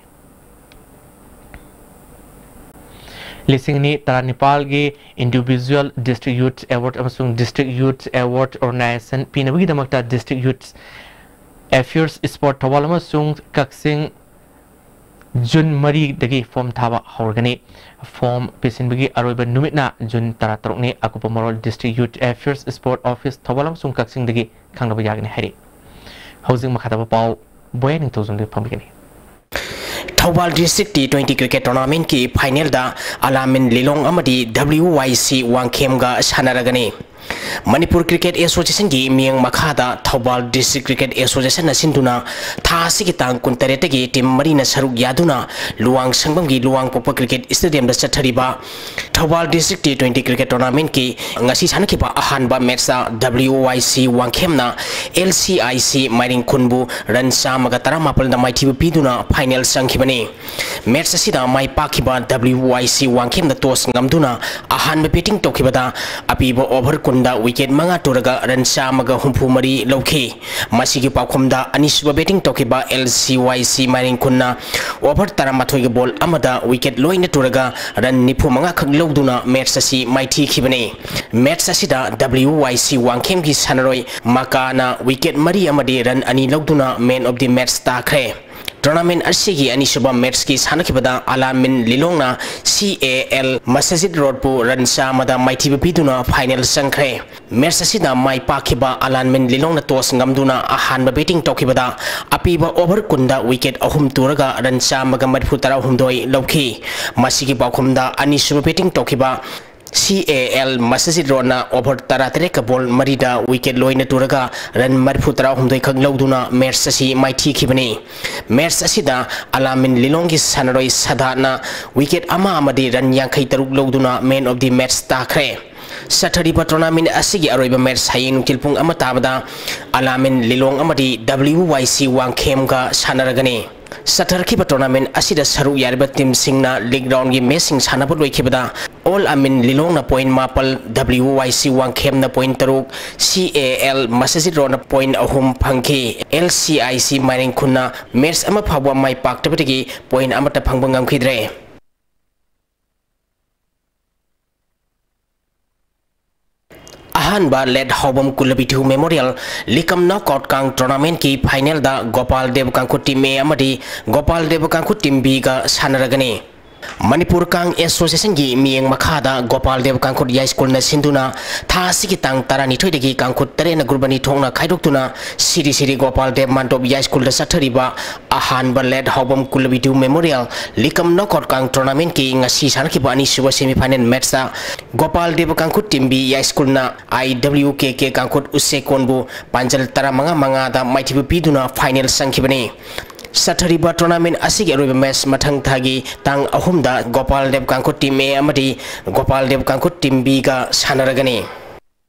ꯂꯤꯁꯤꯡ ꯑꯅꯤ ꯇꯔꯥꯅꯤꯄꯥꯜꯒꯤ Individual District Youth Award ꯑꯃꯁꯨꯡ District Youth Award Organization ꯄꯤꯅꯕꯒꯤꯗꯃꯛꯇ District Youth Affairs Sport Thoubal ꯑꯃꯁꯨꯡ ꯀꯛꯆꯤꯡ ꯖꯨꯟ ꯃꯔꯤꯗꯒꯤ form ꯊꯥꯕ ꯍꯧꯔꯒꯅꯤ꯫ Form ꯄꯤꯁꯤꯟꯕꯒꯤ ꯑꯔꯣꯏꯕ ꯅꯨꯃꯤꯠꯅ ꯖꯨꯟ ꯇꯔꯥꯇꯔꯨꯛꯅꯤ꯫ ꯑꯀꯨꯞꯄ ꯃꯔꯣꯜ District Youth Affairs Sport Office Thoubal ꯑꯃꯁꯨꯡ ꯀꯛꯆꯤꯡꯗꯒꯤ ꯈꯪꯅꯕ ꯌꯥꯒꯅꯤ ꯍꯥꯏꯔꯤ꯫ ꯍꯧꯖꯤꯛ ꯃꯈꯥ ꯇꯥꯕ ꯄꯥꯎ ꯕꯣꯌꯥ ꯅꯤꯡꯊꯧꯖꯝꯗꯒꯤ ꯐꯪꯕꯤꯒꯅꯤ꯫ Thoubal District T twenty Cricket Tournamentꯀꯤ finalꯗ ꯑꯂꯥꯃꯤꯟ ꯂꯤꯂꯣꯡ ꯑꯃꯗꯤ W Y C ꯋꯥꯡꯈꯦꯝꯒ ꯁꯥꯟꯅꯔꯒꯅꯤ꯫ Manipur Cricket Associationꯒꯤ ꯃꯤꯠꯌꯦꯡ ꯃꯈꯥꯗ ꯊꯧꯕꯥꯜ District Cricket Associationꯅ ꯁꯤꯟꯗꯨꯅ ꯊꯥ ꯑꯁꯤꯒꯤ ꯇꯥꯡ ꯀꯨꯟꯇꯔꯦꯠꯇꯒꯤ team ꯃꯔꯤꯅ ꯁꯔꯨꯛ ꯌꯥꯗꯨꯅ ꯂꯨꯋꯥꯡ ꯁꯪꯕꯝꯒꯤ ꯂꯨꯋꯥꯡꯄꯣꯛꯄ Cricket Stadiumꯗ ꯆꯠꯊꯔꯤꯕ Thoubal District T twenty Cricket Tournamentꯀꯤ ꯉꯁꯤ ꯁꯥꯟꯅꯈꯤꯕ ꯑꯍꯥꯟꯕ matchꯇ W Y C ꯋꯥꯡꯈꯦꯝꯅ L C I C ꯃꯥꯏꯔꯦꯡꯈꯨꯟꯕꯨ run ꯆꯥꯝꯃꯒ ꯇꯔꯥꯃꯥꯄꯜꯗ ꯃꯥꯏꯊꯤꯕ ꯄꯤꯗꯨꯅ final ꯆꯪꯈꯤꯕꯅꯤ꯫ Match ꯑꯁꯤꯗ ꯃꯥꯏ ꯄꯥꯛꯈꯤꯕ W Y C ꯋꯥꯡꯈꯦꯝꯅ toss ꯉꯝꯗꯨꯅ ꯑꯍꯥꯟꯕ batting ꯇꯧꯈꯤꯕꯗ ꯑꯄꯤꯕ over ꯀꯨꯟꯗ wicket ꯃꯉꯥ ꯇꯨꯔꯒ run ꯆꯥꯝꯃꯒ ꯍꯨꯝꯐꯨ ꯃꯔꯤ ꯂꯧꯈꯤ꯫ ꯃꯁꯤꯒꯤ ꯄꯥꯎꯈꯨꯝꯗ ꯑꯅꯤꯁꯨꯕ batting ꯇꯧꯈꯤꯕ L C Y C ꯃꯥꯏꯔꯦꯡꯈꯨꯟꯅ over ꯇꯔꯥꯃꯥꯊꯣꯏꯒ ball ꯑꯃꯗ wicket ꯂꯣꯏꯅ ꯇꯨꯔꯒ run ꯅꯤꯐꯨ ꯃꯉꯥ ꯈꯛ ꯂꯧꯗꯨꯅ match ꯑꯁꯤ ꯃꯥꯏꯊꯤꯈꯤꯕꯅꯤ꯫ Match ꯑꯁꯤꯗ W Y C ꯋꯥꯡꯈꯦꯝꯒꯤ ꯁꯥꯟꯅꯔꯣꯏ ꯃꯀꯥꯅ wicket ꯃꯔꯤ ꯑꯃꯗꯤ run ꯑꯅꯤ ꯂꯧꯗꯨꯅ man of the match ꯇꯥꯈ꯭ꯔꯦ꯫ Tournament ꯑꯁꯤꯒꯤ ꯑꯅꯤꯁꯨꯕ matchꯀꯤ ꯁꯥꯟꯅꯈꯤꯕꯗ ꯑꯂꯥꯃꯤꯟ ꯂꯤꯂꯣꯡꯅ C A L masjid ꯔꯣꯗꯄꯨ run ꯆꯥꯝꯃꯗ ꯃꯥꯏꯊꯤꯕ ꯄꯤꯗꯨꯅ final ꯆꯪꯈ꯭ꯔꯦ꯫ Match ꯑꯁꯤꯗ ꯃꯥꯏ ꯄꯥꯛꯈꯤꯕ ꯑꯂꯥꯃꯤꯟ ꯂꯤꯂꯣꯡꯅ toss ꯉꯝꯗꯨꯅ ꯑꯍꯥꯟꯕ batting ꯇꯧꯈꯤꯕꯗ ꯑꯄꯤꯕ over ꯀꯨꯟꯗ wicket ꯑꯍꯨꯝ ꯇꯨꯔꯒ run ꯆꯥꯝꯃꯒ ꯃꯔꯤꯐꯨ ꯇꯔꯥꯍꯨꯝꯗꯣꯏ ꯂꯧꯈꯤ꯫ ꯃꯁꯤꯒꯤ ꯄꯥꯎꯈꯨꯝꯗ ꯑꯅꯤꯁꯨꯕ batting ꯇꯧꯈꯤꯕ C A L masjid ꯔꯣꯗꯅ over ꯇꯔꯥꯇꯔꯦꯠꯀ ball ꯃꯔꯤꯗ wicket ꯂꯣꯏꯅ ꯇꯨꯔꯒ run ꯃꯔꯤꯐꯨ ꯇꯔꯥꯍꯨꯝꯗꯣꯏ ꯈꯛ ꯂꯧꯗꯨꯅ match ꯑꯁꯤ ꯃꯥꯏꯊꯤꯈꯤꯕꯅꯤ꯫ Match ꯑꯁꯤꯗ ꯑꯂꯥꯃꯤꯟ ꯂꯤꯂꯣꯡꯒꯤ ꯁꯥꯟꯅꯔꯣꯏ ꯁꯗꯥꯠꯅ wicket ꯑꯃ ꯑꯃꯗꯤ run ꯌꯥꯡꯈꯩ ꯇꯔꯨꯛ ꯂꯧꯗꯨꯅ man of the match ꯇꯥꯈ꯭ꯔꯦ꯫ ꯆꯠꯊꯔꯤꯕ tournament ꯑꯁꯤꯒꯤ ꯑꯔꯣꯏꯕ match ꯍꯌꯦꯡ ꯅꯨꯡꯊꯤꯜ ꯄꯨꯡ ꯑꯃ ꯇꯥꯕꯗ ꯑꯂꯥꯃꯤꯟ ꯂꯤꯂꯣꯡ ꯑꯃꯗꯤ W Y C ꯋꯥꯡꯈꯦꯝꯒ ꯁꯥꯟꯅꯔꯒꯅꯤ꯫ ꯆꯠꯊꯔꯛꯈꯤꯕ tournament ꯑꯁꯤꯗ ꯁꯔꯨꯛ ꯌꯥꯔꯤꯕ teamꯁꯤꯡꯅ league roundꯒꯤ matchꯁꯤꯡ ꯁꯥꯟꯅꯕ ꯂꯣꯏꯈꯤꯕꯗ Al Amin ꯂꯤꯂꯣꯡꯅ point ꯃꯥꯄꯜ, W Y C ꯋꯥꯡꯈꯦꯝꯅ point ꯇꯔꯨꯛ, C A L Masajid Roadꯅ point ꯑꯍꯨꯝ ꯐꯪꯈꯤ꯫ L C I C ꯃꯥꯏꯔꯦꯡꯈꯨꯟꯅ match ꯑꯃ ꯐꯥꯎꯕ ꯃꯥꯏ ꯄꯥꯛꯇꯕꯗꯒꯤ point ꯑꯃꯠꯇ ꯐꯪꯕ ꯉꯝꯈꯤꯗ꯭ꯔꯦ꯫ ꯑꯍꯥꯟꯕ Late ꯍꯥꯎꯕꯝ ꯀꯨꯂꯕꯤꯊꯨ Memorial ꯂꯤꯀꯝ knockout ꯀꯥꯡ tournamentꯀꯤ finalꯗ ꯒꯣꯄꯥꯜ ꯗꯦꯕ ꯀꯥꯡꯈꯨꯠ team A ꯑꯃꯗꯤ ꯒꯣꯄꯥꯜ ꯗꯦꯕ ꯀꯥꯡꯈꯨꯠ team Bꯒ ꯁꯥꯟꯅꯔꯒꯅꯤ꯫ ꯃꯅꯤꯄꯨꯔ ꯀꯥꯡ Associationꯒꯤ ꯃꯤꯠꯌꯦꯡ ꯃꯈꯥꯗ ꯒꯣꯄꯥꯜ ꯗꯦꯕ ꯀꯥꯡꯈꯨꯠ ꯌꯥꯏꯁ꯭ꯀꯨꯜꯅ ꯁꯤꯟꯗꯨꯅ ꯊꯥ ꯑꯁꯤꯒꯤ ꯇꯥꯡ ꯇꯔꯥꯅꯤꯊꯣꯏꯗꯒꯤ ꯀꯥꯡꯈꯨꯠ ꯇꯔꯦꯠꯅ group ꯑꯅꯤ ꯊꯣꯛꯅ ꯈꯥꯏꯗꯣꯛꯇꯨꯅ ꯁꯤꯔꯤ ꯁꯤꯔꯤ ꯒꯣꯄꯥꯜ ꯗꯦꯕ ꯃꯥꯟꯗꯣꯞ ꯌꯥꯏꯁ꯭ꯀꯨꯜꯗ ꯆꯠꯊꯔꯤꯕ ꯑꯍꯥꯟꯕ Late ꯍꯥꯎꯕꯝ ꯀꯨꯂꯕꯤꯊꯨ Memorial ꯂꯤꯀꯝ knockout ꯀꯥꯡ tournamentꯀꯤ ꯉꯁꯤ ꯁꯥꯟꯅꯈꯤꯕ ꯑꯅꯤꯁꯨꯕ semi final matchꯇ Gopal Dev ꯀꯥꯡꯈꯨꯠ team B ꯌꯥꯏꯁ꯭ꯀꯨꯜꯅ I W K K ꯀꯥꯡꯈꯨꯠ ꯎꯆꯦꯛꯀꯣꯟꯕꯨ ꯄꯥꯟꯖꯜ ꯇꯔꯥꯃꯉꯥ ꯃꯉꯥꯗ ꯃꯥꯏꯊꯤꯕ ꯄꯤꯗꯨꯅ final ꯆꯪꯈꯤꯕꯅꯤ꯫ ꯆꯠꯊꯔꯤꯕ tournament ꯑꯁꯤꯒꯤ ꯑꯔꯣꯏꯕ match ꯃꯊꯪ ꯊꯥꯒꯤ ꯇꯥꯡ ꯑꯍꯨꯝꯗ ꯒꯣꯄꯥꯜ ꯗꯦꯕ ꯀꯥꯡꯈꯨꯠ team A ꯑꯃꯗꯤ ꯒꯣꯄꯥꯜ ꯗꯦꯕ ꯀꯥꯡꯈꯨꯠ team Bꯒ ꯁꯥꯟꯅꯔꯒꯅꯤ꯫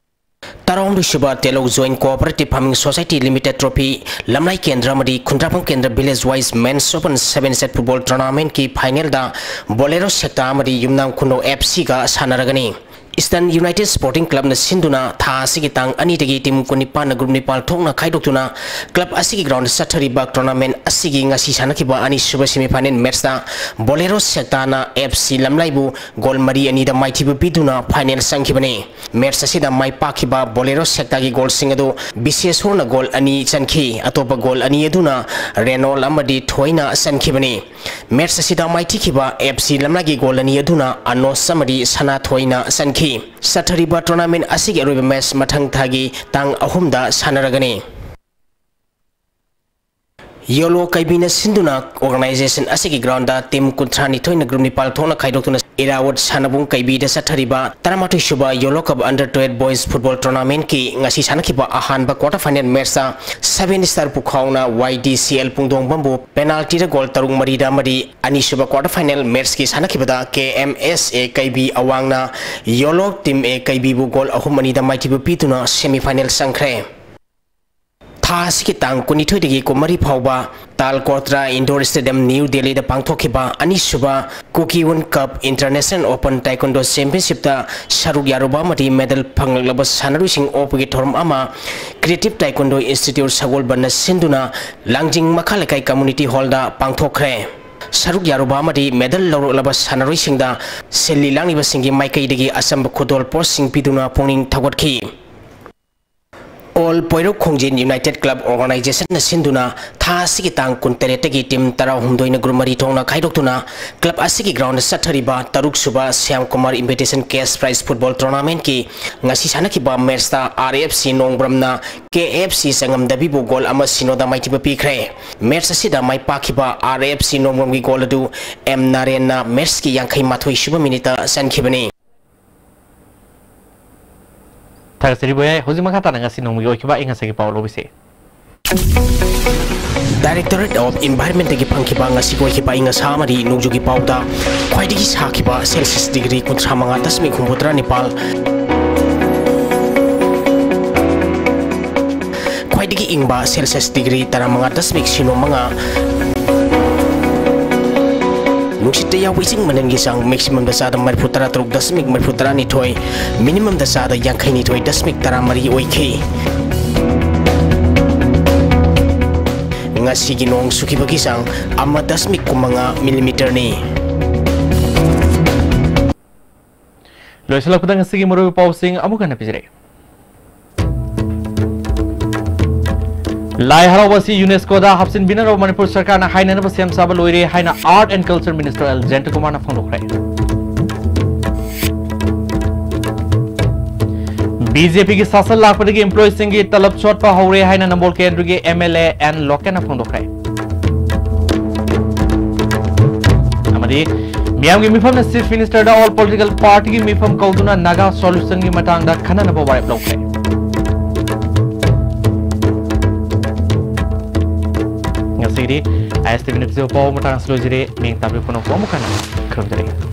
ꯇꯔꯥꯍꯨꯝꯗꯣꯏꯁꯨꯕ Telok Joint Cooperative Farming Society Limited Trophy ꯂꯝꯂꯥꯏ ꯀꯦꯟꯗ꯭ꯔ ꯑꯃꯗꯤ ꯈꯨꯟꯗ꯭ꯔꯥꯛꯄꯝ ꯀꯦꯟꯗ꯭ꯔ Village Wise Men's Open Seven Set Football Tournamentꯀꯤ finalꯗ Bolero Sector ꯑꯃꯗꯤ ꯌꯨꯝꯅꯥꯝ ꯈꯨꯅꯧ F Cꯒ ꯁꯥꯟꯅꯔꯒꯅꯤ꯫ Eastern United Sporting Clubꯅ ꯁꯤꯟꯗꯨꯅ ꯊꯥ ꯑꯁꯤꯒꯤ ꯇꯥꯡ ꯑꯅꯤꯗꯒꯤ team ꯀꯨꯟꯅꯤꯄꯥꯟꯅ group ꯅꯤꯄꯥꯜ ꯊꯣꯛꯅ ꯈꯥꯏꯗꯣꯛꯇꯨꯅ club ꯑꯁꯤꯒꯤ groundꯗ ꯆꯠꯊꯔꯤꯕ tournament ꯑꯁꯤꯒꯤ ꯉꯁꯤ ꯁꯥꯟꯅꯈꯤꯕ ꯑꯅꯤꯁꯨꯕ semi final matchꯇ Bolero Sectorꯅ F C ꯂꯝꯂꯥꯏꯕꯨ goal ꯃꯔꯤ ꯑꯅꯤꯗ ꯃꯥꯏꯊꯤꯕ ꯄꯤꯗꯨꯅ final ꯆꯪꯈꯤꯕꯅꯤ꯫ Match ꯑꯁꯤꯗ ꯃꯥꯏ ꯄꯥꯛꯈꯤꯕ Bolero Sectorꯒꯤ goalꯁꯤꯡ ꯑꯗꯨ ꯕꯤꯁꯦꯁꯣꯔꯅ goal ꯑꯅꯤ ꯆꯟꯈꯤ꯫ ꯑꯇꯣꯞꯄ goal ꯑꯅꯤ ꯑꯗꯨꯅ ꯔꯦꯅꯣꯜ ꯑꯃꯗꯤ ꯊꯣꯏꯅ ꯆꯟꯈꯤꯕꯅꯤ꯫ Match ꯑꯁꯤꯗ ꯃꯥꯏꯊꯤꯈꯤꯕ F C ꯂꯝꯂꯥꯏꯒꯤ goal ꯑꯅꯤ ꯑꯗꯨꯅ ꯑꯅꯣꯁ ꯑꯃꯗꯤ ꯁꯅꯥꯊꯣꯏꯅ ꯆꯟꯈꯤ꯫ ꯆꯠꯊꯔꯤꯕ tournament ꯑꯁꯤꯒꯤ ꯑꯔꯣꯏꯕ match ꯃꯊꯪ ꯊꯥꯒꯤ ꯇꯥꯡ ꯑꯍꯨꯝꯗ ꯁꯥꯟꯅꯔꯒꯅꯤ꯫ ꯌꯣꯂꯣ ꯀꯩꯕꯤꯅ ꯁꯤꯟꯗꯨꯅ organization ꯑꯁꯤꯒꯤ groundꯗ team ꯀꯨꯟꯊ꯭ꯔꯥꯅꯤꯊꯣꯏꯅ group ꯅꯤꯄꯥꯜ ꯊꯣꯛꯅ ꯈꯥꯏꯗꯣꯛꯇꯨꯅ ꯏꯔꯥꯋꯠ ꯁꯥꯟꯅꯕꯨꯡ ꯀꯩꯕꯤꯗ ꯆꯠꯊꯔꯤꯕ ꯇꯔꯥꯃꯥꯊꯣꯏꯁꯨꯕ ꯌꯣꯂꯣ Cup Under Twelve Boys Football Tournamentꯀꯤ ꯉꯁꯤ ꯁꯥꯟꯅꯈꯤꯕ ꯑꯍꯥꯟꯕ quarter final matchꯇ Seven Star ꯄꯨꯈꯥꯎꯅ Y D C L ꯄꯨꯡꯗꯣꯡꯕꯝꯕꯨ penaltyꯗ goal ꯇꯔꯨꯛ ꯃꯔꯤꯗ ꯑꯃꯗꯤ ꯑꯅꯤꯁꯨꯕ quarter final matchꯀꯤ ꯁꯥꯟꯅꯈꯤꯕꯗ K M S A ꯀꯩꯕꯤ ꯑꯋꯥꯡꯅ ꯌꯣꯂꯣ team A ꯀꯩꯕꯤꯕꯨ goal ꯑꯍꯨꯝ ꯑꯅꯤꯗ ꯃꯥꯏꯊꯤꯕ ꯄꯤꯗꯨꯅ semi final ꯆꯪꯈ꯭ꯔꯦ꯫ ꯊꯥ ꯑꯁꯤꯒꯤ ꯇꯥꯡ ꯀꯨꯟꯅꯤꯊꯣꯏꯗꯒꯤ ꯀꯨꯟꯃꯔꯤ ꯐꯥꯎꯕ ꯇꯥꯜꯀꯣꯇ꯭ꯔꯥ ꯏꯟꯗꯣꯔ ꯁ꯭ꯇꯦꯗꯤꯌꯝ, ꯅ꯭ꯌꯨ ꯗꯦꯜꯂꯤꯗ ꯄꯥꯡꯊꯣꯛꯈꯤꯕ ꯑꯅꯤꯁꯨꯕ ꯀꯨꯀꯤꯋꯨꯟ ꯀꯞ ꯏꯟꯇꯔꯅꯦꯁꯅꯦꯜ ꯑꯣꯄꯟ ꯇꯥꯏꯀꯣꯟꯗꯣ ꯆꯦꯝꯄꯤꯌꯟꯁꯤꯞꯇ ꯁꯔꯨꯛ ꯌꯥꯔꯨꯕ ꯑꯃꯗꯤ ꯃꯦꯗꯜ ꯐꯪꯂꯛꯂꯕ ꯁꯥꯟꯅꯔꯣꯏꯁꯤꯡ ꯑꯣꯛꯄꯒꯤ ꯊꯧꯔꯝ ꯑꯃ ꯀ꯭ꯔꯤꯌꯦꯇꯤꯚ ꯇꯥꯏꯀꯣꯟꯗꯣ ꯏꯟꯁꯇꯤꯇ꯭ꯌꯨꯠ ꯁꯒꯣꯜꯕꯟꯅ ꯁꯤꯟꯗꯨꯅ ꯂꯥꯡꯖꯤꯡ ꯃꯈꯥ ꯂꯩꯀꯥꯏ ꯀꯝꯃ꯭ꯌꯨꯅꯤꯇꯤ ꯍꯣꯜꯗ ꯄꯥꯡꯊꯣꯛꯈ꯭ꯔꯦ꯫ ꯁꯔꯨꯛ ꯌꯥꯔꯨꯕ ꯑꯃꯗꯤ ꯃꯦꯗꯜ ꯂꯧꯔꯛꯂꯕ ꯁꯥꯟꯅꯔꯣꯏꯁꯤꯡꯗ ꯁꯤꯜꯂꯤ ꯂꯥꯡꯂꯤꯕꯁꯤꯡꯒꯤ ꯃꯥꯏꯀꯩꯗꯒꯤ ꯑꯆꯝꯕ ꯈꯨꯗꯣꯜ ꯄꯣꯠꯁꯤꯡ ꯄꯤꯗꯨꯅ ꯄꯨꯛꯅꯤꯡ ꯊꯧꯒꯠꯈꯤ꯫ ꯑꯣꯜ ꯄꯣꯏꯔꯧ ꯈꯣꯡꯖꯤꯟ ꯌꯨꯅꯥꯏꯇꯦꯗ ꯀ꯭ꯂꯕ ꯑꯣꯔꯒꯅꯥꯏꯖꯦꯁꯟꯅ ꯁꯤꯟꯗꯨꯅ ꯊꯥ ꯑꯁꯤꯒꯤ ꯇꯥꯡ ꯀꯨꯟꯇꯔꯦꯠꯇꯒꯤ ꯇꯤꯝ ꯇꯔꯥꯍꯨꯝꯗꯣꯏꯅ ꯒ꯭ꯔꯨꯞ ꯃꯔꯤ ꯊꯣꯛꯅ ꯈꯥꯏꯗꯣꯛꯇꯨꯅ ꯀ꯭ꯂꯕ ꯑꯁꯤꯒꯤ ꯒ꯭ꯔꯥꯎꯟꯗ ꯆꯠꯊꯔꯤꯕ ꯇꯔꯨꯛꯁꯨꯕ Shyam Kumar invitation cash prize football ꯇꯣꯔꯅꯥꯃꯦꯟꯠꯀꯤ ꯉꯁꯤ ꯁꯥꯟꯅꯈꯤꯕ ꯃꯦꯠꯁꯇ ꯑꯥꯔ ꯑꯦꯐ ꯁꯤ ꯅꯣꯡꯕ꯭ꯔꯝꯅ ꯀꯦ ꯑꯦꯐ ꯁꯤ ꯆꯪꯉꯝꯗꯕꯤꯕꯨ ꯒꯣꯜ ꯑꯃ ꯁꯤꯅꯣꯗ ꯃꯥꯏꯊꯤꯕ ꯄꯤꯈ꯭ꯔꯦ꯫ ꯃꯦꯠꯁ ꯑꯁꯤꯗ ꯃꯥꯏ ꯄꯥꯛꯈꯤꯕ ꯑꯥꯔ ꯑꯦꯐ ꯁꯤ ꯅꯣꯡꯕ꯭ꯔꯝꯒꯤ ꯒꯣꯜ ꯑꯗꯨ ꯑꯦꯝ ꯅꯥꯔꯦꯟꯅ ꯃꯦꯠꯁꯀꯤ ꯌꯥꯡꯈꯩ ꯃꯥꯊꯣꯏ ꯁꯨꯕ ꯃꯤꯅꯤꯠꯇ ꯆꯟꯈꯤꯕꯅꯤ꯫ ꯊꯥꯒꯠꯆꯔꯤ ꯕꯣꯌꯥꯏ꯫ ꯍꯧꯖꯤꯛ ꯃꯈꯥ ꯇꯥꯅ ꯉꯁꯤ ꯅꯣꯡꯃꯒꯤ ꯑꯣꯏꯈꯤꯕ ꯑꯏꯪ ꯑꯁꯥꯒꯤ ꯄꯥꯎ ꯂꯧꯕꯤꯁꯤ꯫ Directorate of Environment ꯇꯒꯤ ꯐꯪꯈꯤꯕ ꯉꯁꯤꯒꯤ ꯑꯣꯏꯈꯤꯕ ꯑꯏꯪ ꯑꯁꯥ ꯑꯃꯗꯤ ꯅꯣꯡꯖꯨꯒꯤ ꯄꯥꯎꯗ ꯈ꯭ꯋꯥꯏꯗꯒꯤ ꯁꯥꯈꯤꯕ ꯁꯦꯜꯁꯤꯌꯁ ꯗꯤꯒ꯭ꯔꯤ ꯀꯨꯟꯊ꯭ꯔꯥ ꯃꯉꯥ ꯗꯁꯃꯤꯛ ꯍꯨꯝꯐꯨꯇꯔꯥ ꯅꯤꯄꯥꯜ, ꯈ꯭ꯋꯥꯏꯗꯒꯤ ꯏꯪꯕ ꯁꯦꯜꯁꯤꯌꯁ ꯗꯤꯒ꯭ꯔꯤ ꯇꯔꯥꯃꯉꯥ ꯗꯁꯃꯤꯛ ꯁꯤꯅꯣ ꯃꯉꯥ, ꯅꯨꯡꯁꯤꯠꯇ ꯌꯥꯎꯕ ꯏꯁꯤꯡ ꯃꯅꯤꯜꯒꯤ ꯆꯥꯡ ꯃꯦꯛꯁꯤꯃꯝꯗ ꯆꯥꯗ ꯃꯔꯤꯐꯨ ꯇꯔꯥ ꯇꯔꯨꯛ ꯗꯁꯃꯤꯛ ꯃꯔꯤꯐꯨ ꯇꯔꯥꯅꯤꯊꯣꯏ, ꯃꯤꯅꯤꯃꯝꯗ ꯆꯥꯗ ꯌꯥꯡꯈꯩ ꯅꯤꯊꯣꯏ ꯗꯁꯃꯤꯛ ꯇꯔꯥꯃꯔꯤ ꯑꯣꯏꯈꯤ꯫ ꯉꯁꯤꯒꯤ ꯅꯣꯡ ꯆꯨꯈꯤꯕꯒꯤ ꯆꯥꯡ ꯑꯃ ꯗꯁꯃꯤꯛ ꯀꯨꯟꯃꯉꯥ ꯃꯤꯂꯤꯃꯤꯇꯔꯅꯤ꯫ ꯂꯣꯏꯁꯤꯜꯂꯛꯄꯗ ꯉꯁꯤꯒꯤ ꯃꯔꯨꯑꯣꯏꯕ ꯄꯥꯎꯁꯤꯡ ꯑꯃꯨꯛ ꯍꯟꯅ ꯄꯤꯖꯔꯛꯏ꯫ ꯂꯥꯏ ꯍꯔꯥꯎꯕ ꯑꯁꯤ ꯌꯨꯅꯦꯁꯀꯣꯗ ꯍꯥꯞꯆꯤꯟꯕꯤꯅꯅꯕ ꯃꯅꯤꯄꯨꯔ ꯁꯔꯀꯥꯔꯅ ꯍꯥꯏꯅꯅꯕ ꯁꯦꯝ ꯁꯥꯕ ꯂꯣꯏꯔꯦ ꯍꯥꯏꯅ Art and Culture Minister L ꯖꯌꯟꯇꯀꯨꯃꯥꯔꯅ ꯐꯣꯡꯗꯣꯛꯈ꯭ꯔꯦ꯫ ꯕꯤ ꯖꯦ ꯄꯤꯒꯤ ꯁꯥꯁꯟ ꯂꯥꯛꯄꯗꯒꯤ employeeꯁꯤꯡꯒꯤ ꯇꯂꯕ ꯁꯣꯠꯄ ꯍꯧꯔꯦ ꯍꯥꯏꯅ ꯅꯝꯕꯣꯜ ꯀꯦꯟꯗ꯭ꯔꯒꯤ ꯑꯦꯝ ꯑꯦꯜ ꯑꯦ ꯑꯦꯟ ꯂꯣꯀꯦꯟꯅ ꯐꯣꯡꯗꯣꯛꯈ꯭ꯔꯦ꯫ ꯑꯃꯗꯤ ꯃꯤꯌꯥꯝꯒꯤ ꯃꯤꯐꯝꯅ Chief Ministerꯗ all political partyꯒꯤ ꯃꯤꯐꯝ ꯀꯧꯗꯨꯅ ꯅꯥꯒꯥ solutionꯒꯤ ꯃꯇꯥꯡꯗ ꯈꯟꯅꯅꯕ ꯋꯥꯔꯦꯞ ꯂꯧꯈ꯭ꯔꯦ꯫ ꯉꯁꯤꯒꯤꯗꯤ ꯑꯥꯏ ꯑꯦꯁ ꯇꯤ ꯚꯤ ꯅ꯭ꯌꯨꯁꯀꯤ ꯄꯥꯎ ꯃꯇꯥꯡ ꯑꯁꯤ ꯂꯣꯏꯖꯔꯦ꯫ ꯃꯤꯌꯦꯡ ꯇꯥꯕꯤꯌꯨ ꯄꯨꯝꯅꯃꯛꯄꯨ ꯑꯃꯨꯛ ꯍꯟꯅ ꯈꯨꯔꯨꯝꯖꯔꯤ꯫